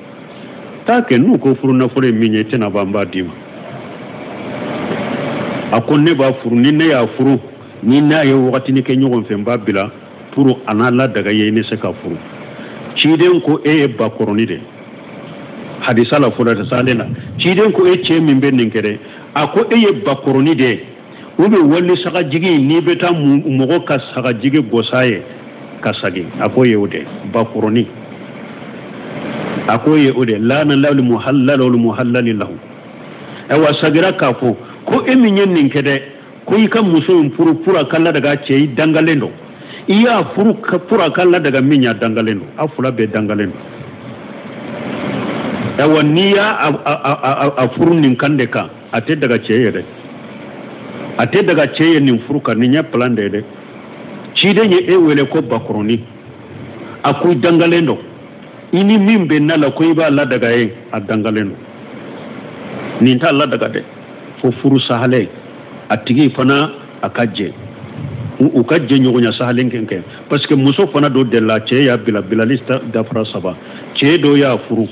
Taa kɛ, n'u ko furu nafolo ye min ye, i tɛna ban, n b'a d'i ma. A ko ne b'a furu, ni ne y'a furu, ni n'a ye wagatinin kɛ ɲɔgɔn fɛ, n b'a bila pour a n'a ladaga ye, ne se ka furu. Ciden ko e ye bakɔrɔni de, hadisa la fɔlɔ salen la, ciden ko e cɛ min bɛ nin kɛ dɛ, a ko e ye bakɔrɔni de ye, u bɛ wali sagajigi, n'i bɛ taa mɔgɔ ka sagajigi gosa ye ka sagin, a ko ye o de bakɔrɔni, a ko ye o de laana lawli muhallal wal muhallali lahu. Ayiwa sagira k'a fɔ ko e min ye nin kɛ dɛ, ko i ka muso in furu pour a ka ladaga cɛ, i dangalen don, i y'a furu pour a ka ladaga min y'a dangalen don, a fila bɛɛ dangalen don. Ayiwa n'i y'a a furu nin kan de kan, a tɛ daga cɛ ye dɛ, a tɛ daga cɛ ye nin furu kan, nin ye plan de ye dɛ. Ciden ye e wele ko bakɔrɔni, a ko i dangalen don, i ni min bɛ na la ko i b'a ladaga ye, a dangalen don, nin t'a ladaga dɛ, fo furu sahalen, a tigi fana a ka jɛ, u ka jɛ ɲɔgɔnya sahalen kɛ, parce que muso fana dɔ delila cɛ y'a bila bilali dafara saba, cɛ dɔ y'a furu,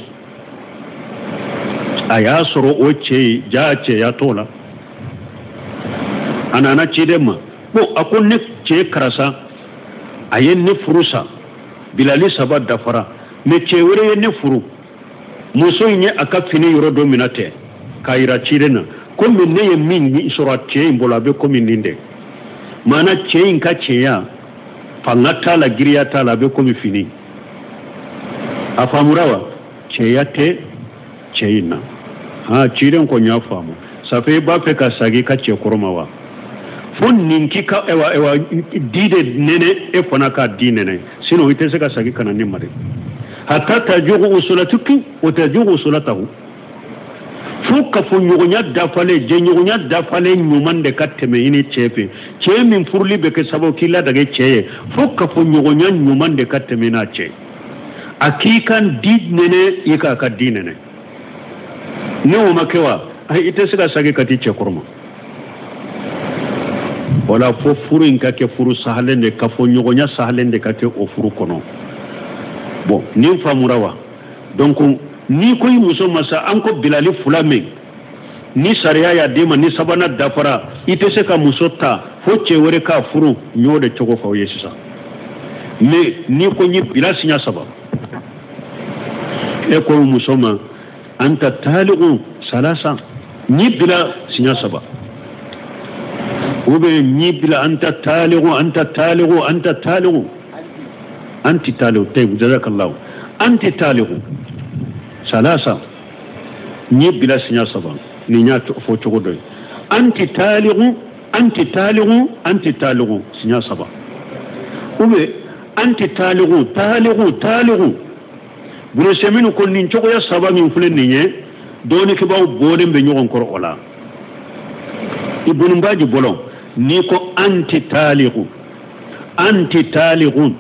a y'a sɔrɔ o cɛ ye ja cɛya t'o la, a nana ciden ma, bon a ko ne cɛ karisa a ye ne furu sa, bilali saba dafara, mais cɛ wɛrɛ ye ne furu, muso in ye a ka fini yɔrɔ dɔ minɛ tɛ k'a yira ciden na, komi ne ye min sɔrɔ a cɛ in bolo a bɛ komi nin de, maana cɛ in ka cɛya fanga t'a la, giriya t'a la, a bɛ komi fini. A faamura wa? Cɛya tɛ cɛ in na. Ha, ciden ko n y'a faamu, ça fait i b'a fɛ ka segin i ka cɛ kɔrɔ ma wa? Fo nin k'i ka ewa di de nɛnɛ, e fana k'a di nɛnɛ, sinon i tɛ se ka segin ka na ne ma dɛ. Hatta tajugu usulatuki wa tajugu usulatahu, fo kafoɲɔgɔnya dafalen, jɛɲɔgɔnya dafalen ɲuman de ka tɛmɛ i ni cɛ fɛ, cɛ min furuli bɛ kɛ sababu k'i ladage cɛ ye, fo kafoɲɔgɔnya ɲuman de ka tɛmɛ n'a cɛ, a k'i ka di nɛnɛ, i k'a ka di nɛnɛ, ni o ma kɛ wa, i tɛ se ka segin ka t'i cɛ kɔrɔ ma. Wala fo furu in ka kɛ furu sahalen de, kafoɲɔgɔnya sahalen de ka kɛ o furu kɔnɔ. Bon, nin faamura wa? Donc n'i ko i muso ma sa, an ko bilali fila min ni sariya y'a d'e ma, ni sabanan dafara, i tɛ se ka muso ta fo cɛ wɛrɛ k'a furu, n y'o de cogo f'aw ye sisan. Mais n'i ko n ye bila siɲɛ saba, e ko muso ma anta taliqu salasa, n y'i bila siɲɛ saba, ou bien n y'i bila anta taliqu anta taliqu anta taliqu anti taliqu, tayyib jazakallahu, anti taliqu salasa, n y'i bila siɲɛ saba, nin y'a fɔ cogo dɔ ye, anti taliqu anti taliqu anti taliqu siɲɛ saba, ou bien anti taliqu taliqu taliqu. Buruseminu ko nin cogoya saba min filɛ nin ye, dɔɔnikɛbaaw bɔlen bɛ ɲɔgɔn kɔrɔ o la. Ibn Baji bolo n'i ko anti taliqu anti taliqu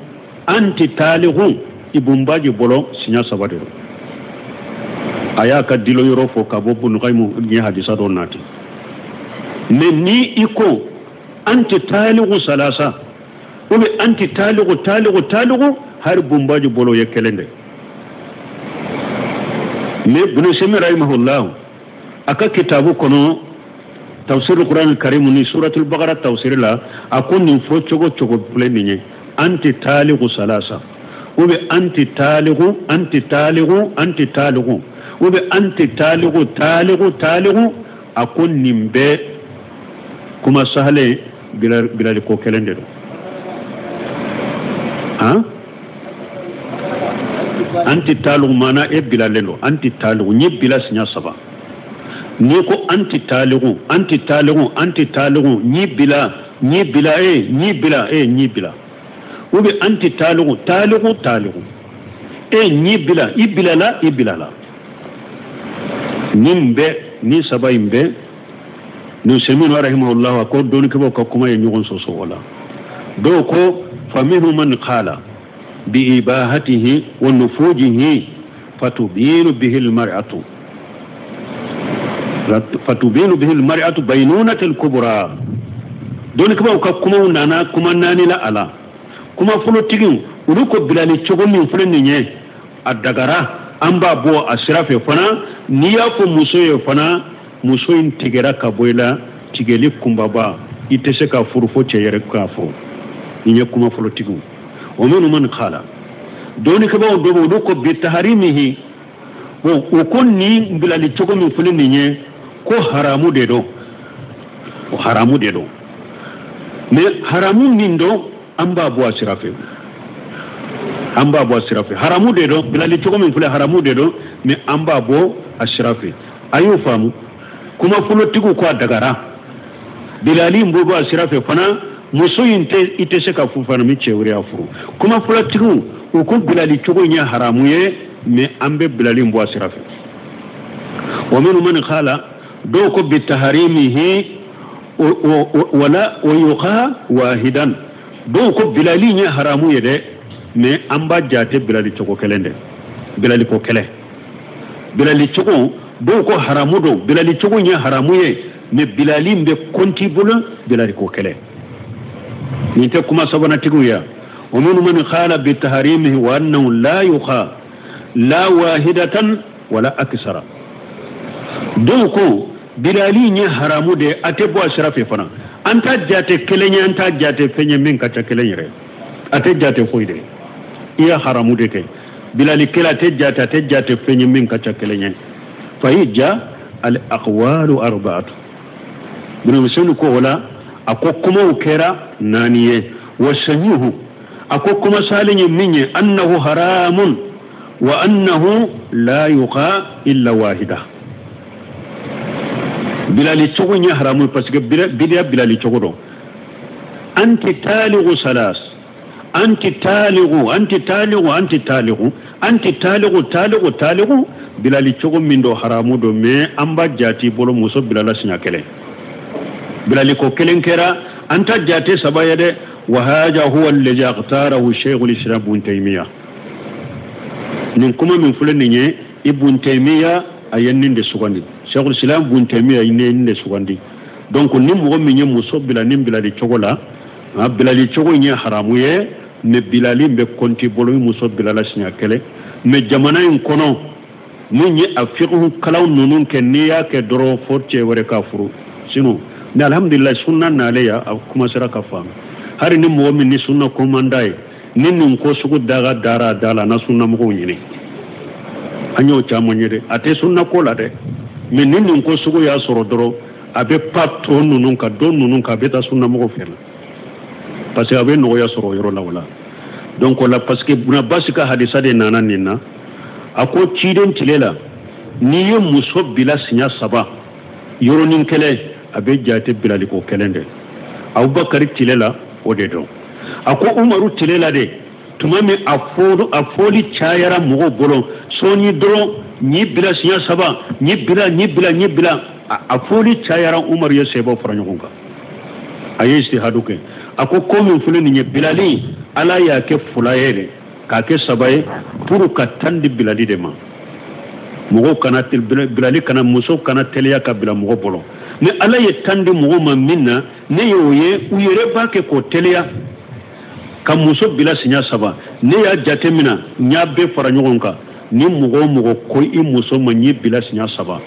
anti taliqu, Ibn Baji bolo siɲɛ saba de don. A y'a ka dilo yɔrɔ fɔ ka bɔ Ibn Qayyim ye hadisa dɔ nati. Mais ni i ko anti taliqu salasa, ou bien anti taliqu taliqu taliqu, har Ibn Baji bolo ye kelen de. Mais Ibn Simi rahimahullah a ka kitabu kɔnɔ tafsir al-Quran al-Karim ni suratul Baqara tafsir la, a ko nin fɔ cogo cogo filɛ nin ye, anti taliqu salasa, ou bien anti taliqu anti taliqu anti taliqu, ou bien anti taliqu taliqu taliqu, a ko nin bɛɛ kuma sahalen bilali ko kelen de don. Han, anti taliqu maana e bilalen don, anti taliqu n ye bila siɲɛ saba, n'i ko anti taliqu anti taliqu anti taliqu, n y'i bila, n y'i bila e, n y'i bila e, n y'i bila, ou bien anti taliqu taliqu taliqu, e n y'i bila, i bilala, i bilala. Nin bɛɛ, nin saba in bɛɛ, Nusaymin rahimahullah a ko dɔnnikɛbaaw ka kuma ye ɲɔgɔn sɔsɔ o la. Dɔw ko faminhum man qala bi ibahatihi wa nufujihi fatubinu bihi almar'atu fatubinu bihi almar'atu baynunati alkubra. Dɔnnikɛbaaw ka kumaw nana kuma naani la a la. Kuma fɔlɔtigiw olu ko bilali cogo min filɛ nin ye, a dagara, an b'a bɔ a sira fɛ fana, n'i y'a fɔ muso ye fana, muso in tigɛra ka bɔ i la, tigɛli kunbaba i tɛ se ka furu fo cɛ yɛrɛ k'a furu nin ye kuma fɔlɔtigiw wa minnu man qala dɔnnikɛbaaw dɔ bɛ olu ko bi taharimihi bon u ko nin bilali cogo min filɛ nin ye ko haramu de don o haramu de don mais haramu min don an b'a bɔ a sira fɛ an b'a bɔ a sira fɛ haramu de don bilali cogo min filɛ haramu de don mais an b'a bɔ a sira fɛ a y'o faamu kuma fɔlɔtigiw ko a dagara bilali in b'o bɔ a sira fɛ fana muso in tɛ i tɛ se ka furu fana min cɛ wɛrɛ y'a furu kuma fɔlɔtigiw u ko bilali cogo in ye haramu ye mais an bɛ bilali in bɔ a sira fɛ wa minnu man qala dɔw ko bi taharimihi wala wa yuqa wahidan dɔw ko bilali in ye haramu ye dɛ mais an b'a jate bilali cogo kelen dɛ bilali ko kelen bilali cogo dɔw ko haramu don bilali cogo in ye haramu ye mais bilali in bɛ kɔnti bolo bilali ko kelen nin tɛ kuma sabanatigiw ye wa minnu man qala bi taharimihi wa annahu la yuqa la wahidatan wala aksara dɔw ko bilali in ye haramu de a tɛ bɔ a sira fɛ fana an t'a jate kelen ye an t'a jate fɛn ye min ka ca kelen yɛrɛ a tɛ jate foyi de i ye haramu de kɛ bilali kelen a tɛ jate a tɛ jate fɛn ye min ka ca kelen ye fa ja al aqwalu arba'atu bunamisɛnni ko o la a ko kumaw kɛra naani ye wa sahihu a ko kuma salen ye min ye annahu haramun wa annahu la yuqa illa wahida bilali cogo ye haramu parce que bidiya bilali cogo don anti taligu salas anti taligu anti taligu anti taligu anti taligu taligu taligu bilali cogo min do haramu do mais an b'a jate bolo muso bilala siɲɛ kelen bilali ko kelen kɛra an ta jate saba ye dɛ wa haja huwa allazi akhtarahu shaykhul islam ibn taymiya nin kuma min filɛ nin ye Ibn Taymiya a ye nin de sugandi shaykhul islam ibn Taymiya ye nin de sugandi donc ni mɔgɔ min ye muso bila nin bilali cogo la a bilali cogo in ye haramu ye mais bilali bɛ kɔnti bolo ni muso bilala siɲɛ kelen mais jamana in kɔnɔ min ye a fiqhu kalan ninnu kɛ n'i y'a kɛ dɔrɔn fo cɛ wɛrɛ ka furu sinon mais alhamdulillah sunna nalen ya a commencera ka faamu hari ni mɔgɔ min ni sunna ko man d'a ye ni nin ko sugu daga dara a da la na sunna mɔgɔw ɲini an y'o caman ye dɛ a tɛ sunna ko la dɛ mais ni nin ko sugu y'a sɔrɔ dɔrɔn a bɛ pa tɔ ninnu kan dɔ ninnu kan a bɛ taa sunna mɔgɔw fɛ la parce que a bɛ nɔgɔya sɔrɔ o yɔrɔ la o la donc o la parce que Ibn Abbas ka hadisa de nana nin na a ko ciden tile la n'i ye muso bila siɲɛ saba yɔrɔnin kelen a bɛ jate bilali ko kelen de Abubakari tile la o de don a ko Umaru tile la de tuma min a fɔli cayara mɔgɔw bolo sɔɔni dɔrɔn ɲi bila siɲɛ saba ɲi bila ɲi bila ɲi bila a fɔli cayara Umaru ye sɛbɛw fara ɲɔgɔn kan a ye istihadu kɛ a ko ko min filɛ nin ye bilali Ala y'a kɛ fila ye de k'a kɛ saba ye pour ka tan di bilali de ma mɔgɔw kana bilali kana muso kana teliya ka bila mɔgɔ bolo ni Ala ye tan di mɔgɔ ma min na ne y'o ye u yɛrɛ b'a kɛ k'o teliya ka muso bila siɲɛ saba ne y'a jate minɛ n y'a bɛɛ fara ɲɔgɔn kan ni mɔgɔ o mɔgɔ ko i muso ma n y'i bila siɲɛ saba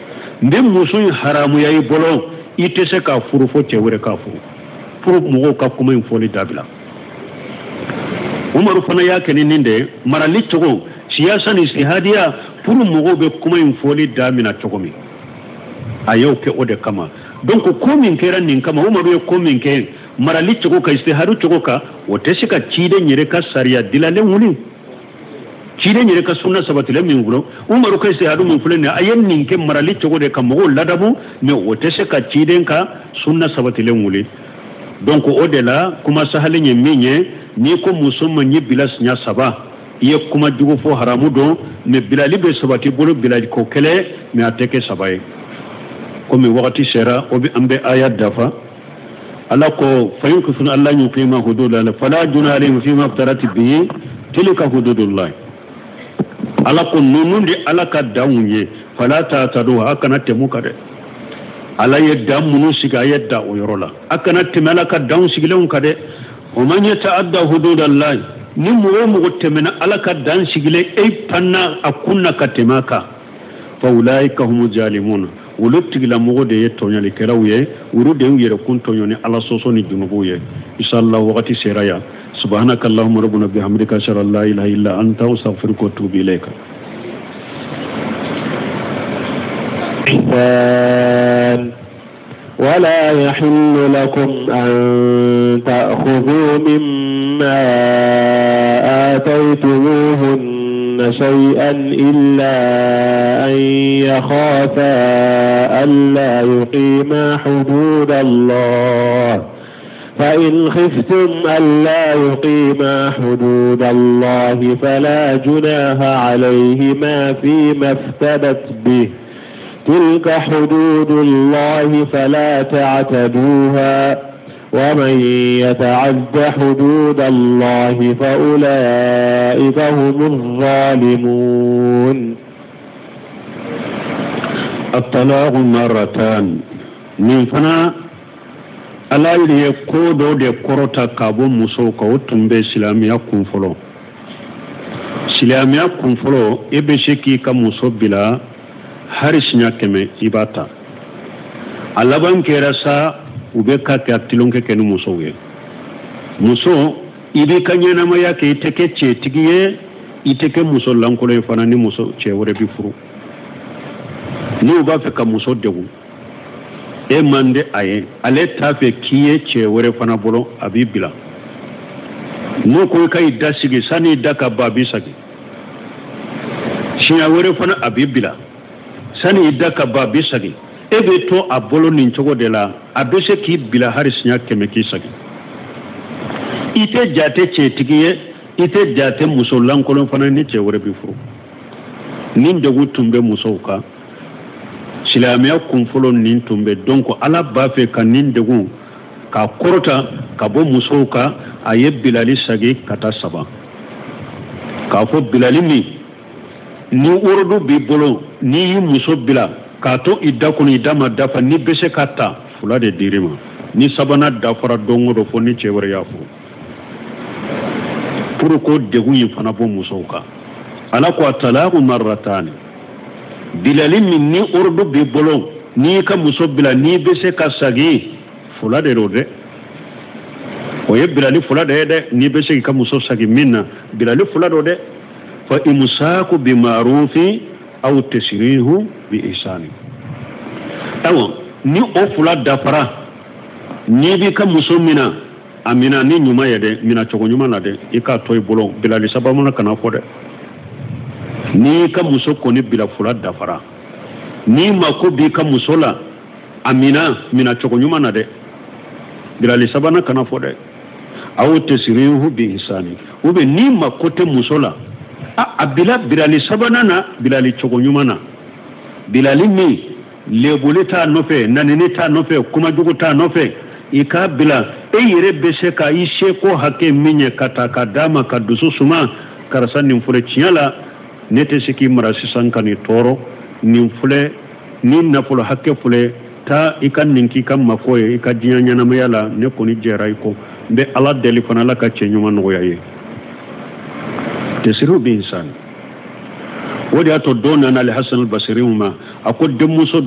n bɛ muso in haramuya i bolo i tɛ se k'a furu fo cɛ wɛrɛ k'a furu pour mɔgɔw ka kuma in fɔli dabila Umaru fana y'a kɛ ni nin de ye marali cogo siyasa ni sihadiya pour mɔgɔw bɛ kuma in fɔli daminɛ cogo min a y'o kɛ o de kama donc ko min kɛra nin kama Umaru ye ko min kɛ marali cogo kan istihadu cogo kan o tɛ se ka ciden yɛrɛ ka sariya dilalen wuli ciden yɛrɛ ka sunna sabatilen min bolo Umaru ka istihadu min filɛ nin ye a ye nin kɛ marali cogo de ka mɔgɔw ladamu mais o tɛ se ka ciden ka sunna sabatilen wuli donc o de la kuma sahalen ye min ye n'i ko muso ma ɲi bila siɲɛ saba i ye kuma jugu fɔ haramu don mais bilali bɛ sabati bolo bilali ko kelen mais a tɛ kɛ saba ye komi wagati sera o bɛ an bɛ aya dafa Ala ko fa in khiftum alla yuqima hududallahi fala junaha alayhim fima iftarat bihi tilka hududullah Ala ko ninnu de Ala ka danw ye fala ta'taduha a kana tɛmɛ o kan dɛ Ala ye dan minnu sigi a ye dan o yɔrɔ la a kana tɛmɛ Ala ka danw sigilenw kan dɛ wa man yata'adda hududallahi ni mɔgɔ o mɔgɔ tɛmɛna Ala ka dan sigilen e panna a kunna ka tɛmɛ a kan fa ulaika humu zalimun Olu tigilamɔgɔ de ye tɔɲɔlikɛlaw ye, olu de y'u yɛrɛkun tɔɲɔ ni Ala sɔsɔ ni junubuw ye. Inshallah wagati sera yan. Subhanaka Allahumma rabbana bihamdika ashhadu an la ilaha illa anta astaghfiruka wa atubu ilayka. ولا يحل لكم أن تأخذوا مما آتيتموهن شيئا إلا أن يخافا ألا يقيما حدود الله فإن خفتم ألا يقيما حدود الله فلا جناح عليهما فيما افتدت به تلك حدود الله فلا تعتدوها ومن يتعد حدود الله فأولئك هم الظالمون. الطلاق مرتان من فنا ala ye ko dɔ de kɔrɔta ka bɔ musow kan, o tun bɛ silamɛya kun fɔlɔ. Silamɛya kun fɔlɔ, e bɛ se k'i ka muso bila hari siɲɛ 100 i b'a ta. A laban kɛra sa, u bɛ ka kɛ tulonkɛ kɛ ni musow ye. Muso, i b'i ka ɲɛnamaya kɛ, i tɛ kɛ cɛtigi ye, i tɛ kɛ muso lankolon ye fana ni muso cɛ wɛrɛ bɛ furu. N'u b'a fɛ ka muso degun, e man di a ye, ale t'a fɛ k'i ye cɛ wɛrɛ fana bolo, a b'i bila. N'o ko i ka i da sigi, sanni i da ka ban a b'i sagi. Siɲɛ wɛrɛ fana a b'i bila, sanni i da ka ban a b'i sagi. E bɛ to a bolo nin cogo de la, a bɛ se k'i bila hali siɲɛ 100 k'i sagi. I tɛ jate cɛtigi ye, i tɛ jate muso lankolon fana ni cɛ wɛrɛ bɛ furu. Nin degun tun bɛ musow kan. Silamɛya kunfɔlɔ nin tun bɛ donc Ala b'a fɛ ka nin degun k'a kɔrɔta ka bɔ musow kan, a ye bilali sagi ka taa 3. K'a fɔ bilali min ni worodu b'i bolo, n'i y'i muso bila k'a to i da kɔnɔ, i da ma dafa, n'i bɛ se ka ta, 2 de dir'i ma. Ni sabanan dafara don o don fo ni cɛ wɛrɛ y'a furu. Pour ko degun in fana bɔ musow kan. Ala ko atalaqu marratani, bilali min ni ordu b'i bolo, n'i ka muso bila n'i bɛ se ka sagi, 2 de don dɛ. O ye bilali 2 de ye dɛ. N'i bɛ se k'i ka muso sagi min na, bilali 2 don dɛ. Fa imsaku bi ma'rufi aw tasrihu bi ihsani. Awa ni o 2 dafara, n'i b'i ka muso mina, a mina ni ɲuman ye dɛ, mina cogo ɲuman na dɛ, i k'a to i bolo, bilali sabanan kana fɔ dɛ. N'i ka muso kɔni bila 2 dafara, n'i mako b'i ka muso la, a mina mina cogo ɲuman na dɛ, bilali sabanan kana fɔ dɛ. Aw tasrihu bi ihsani, ou bien n'i mako tɛ muso la, a bila bilali sabanan na, bilali cogo ɲuman na, bilali min lebuli t'a nɔfɛ, nanini t'a nɔfɛ, kumajugu t'a nɔfɛ, i k'a bila e yɛrɛ bɛ se ka i seko hakɛ min ye ka ta ka d'a ma ka dusu suma, karisa nin filɛ tiɲɛ la, ne tɛ se k'i mara sisan ka nin tɔɔrɔ, nin filɛ, ni nafolo hakɛ filɛ, taa i ka nin k'i ka mako ye i ka diɲɛ ɲɛnamaya la, ne kɔni jɛra i kɔ, n bɛ Ala deli fana Ala ka cɛ ɲuman nɔgɔya ye. Tasiru bi insani. O de y'a to dɔ nana Alhasan Albasiri ma, a ko denmuso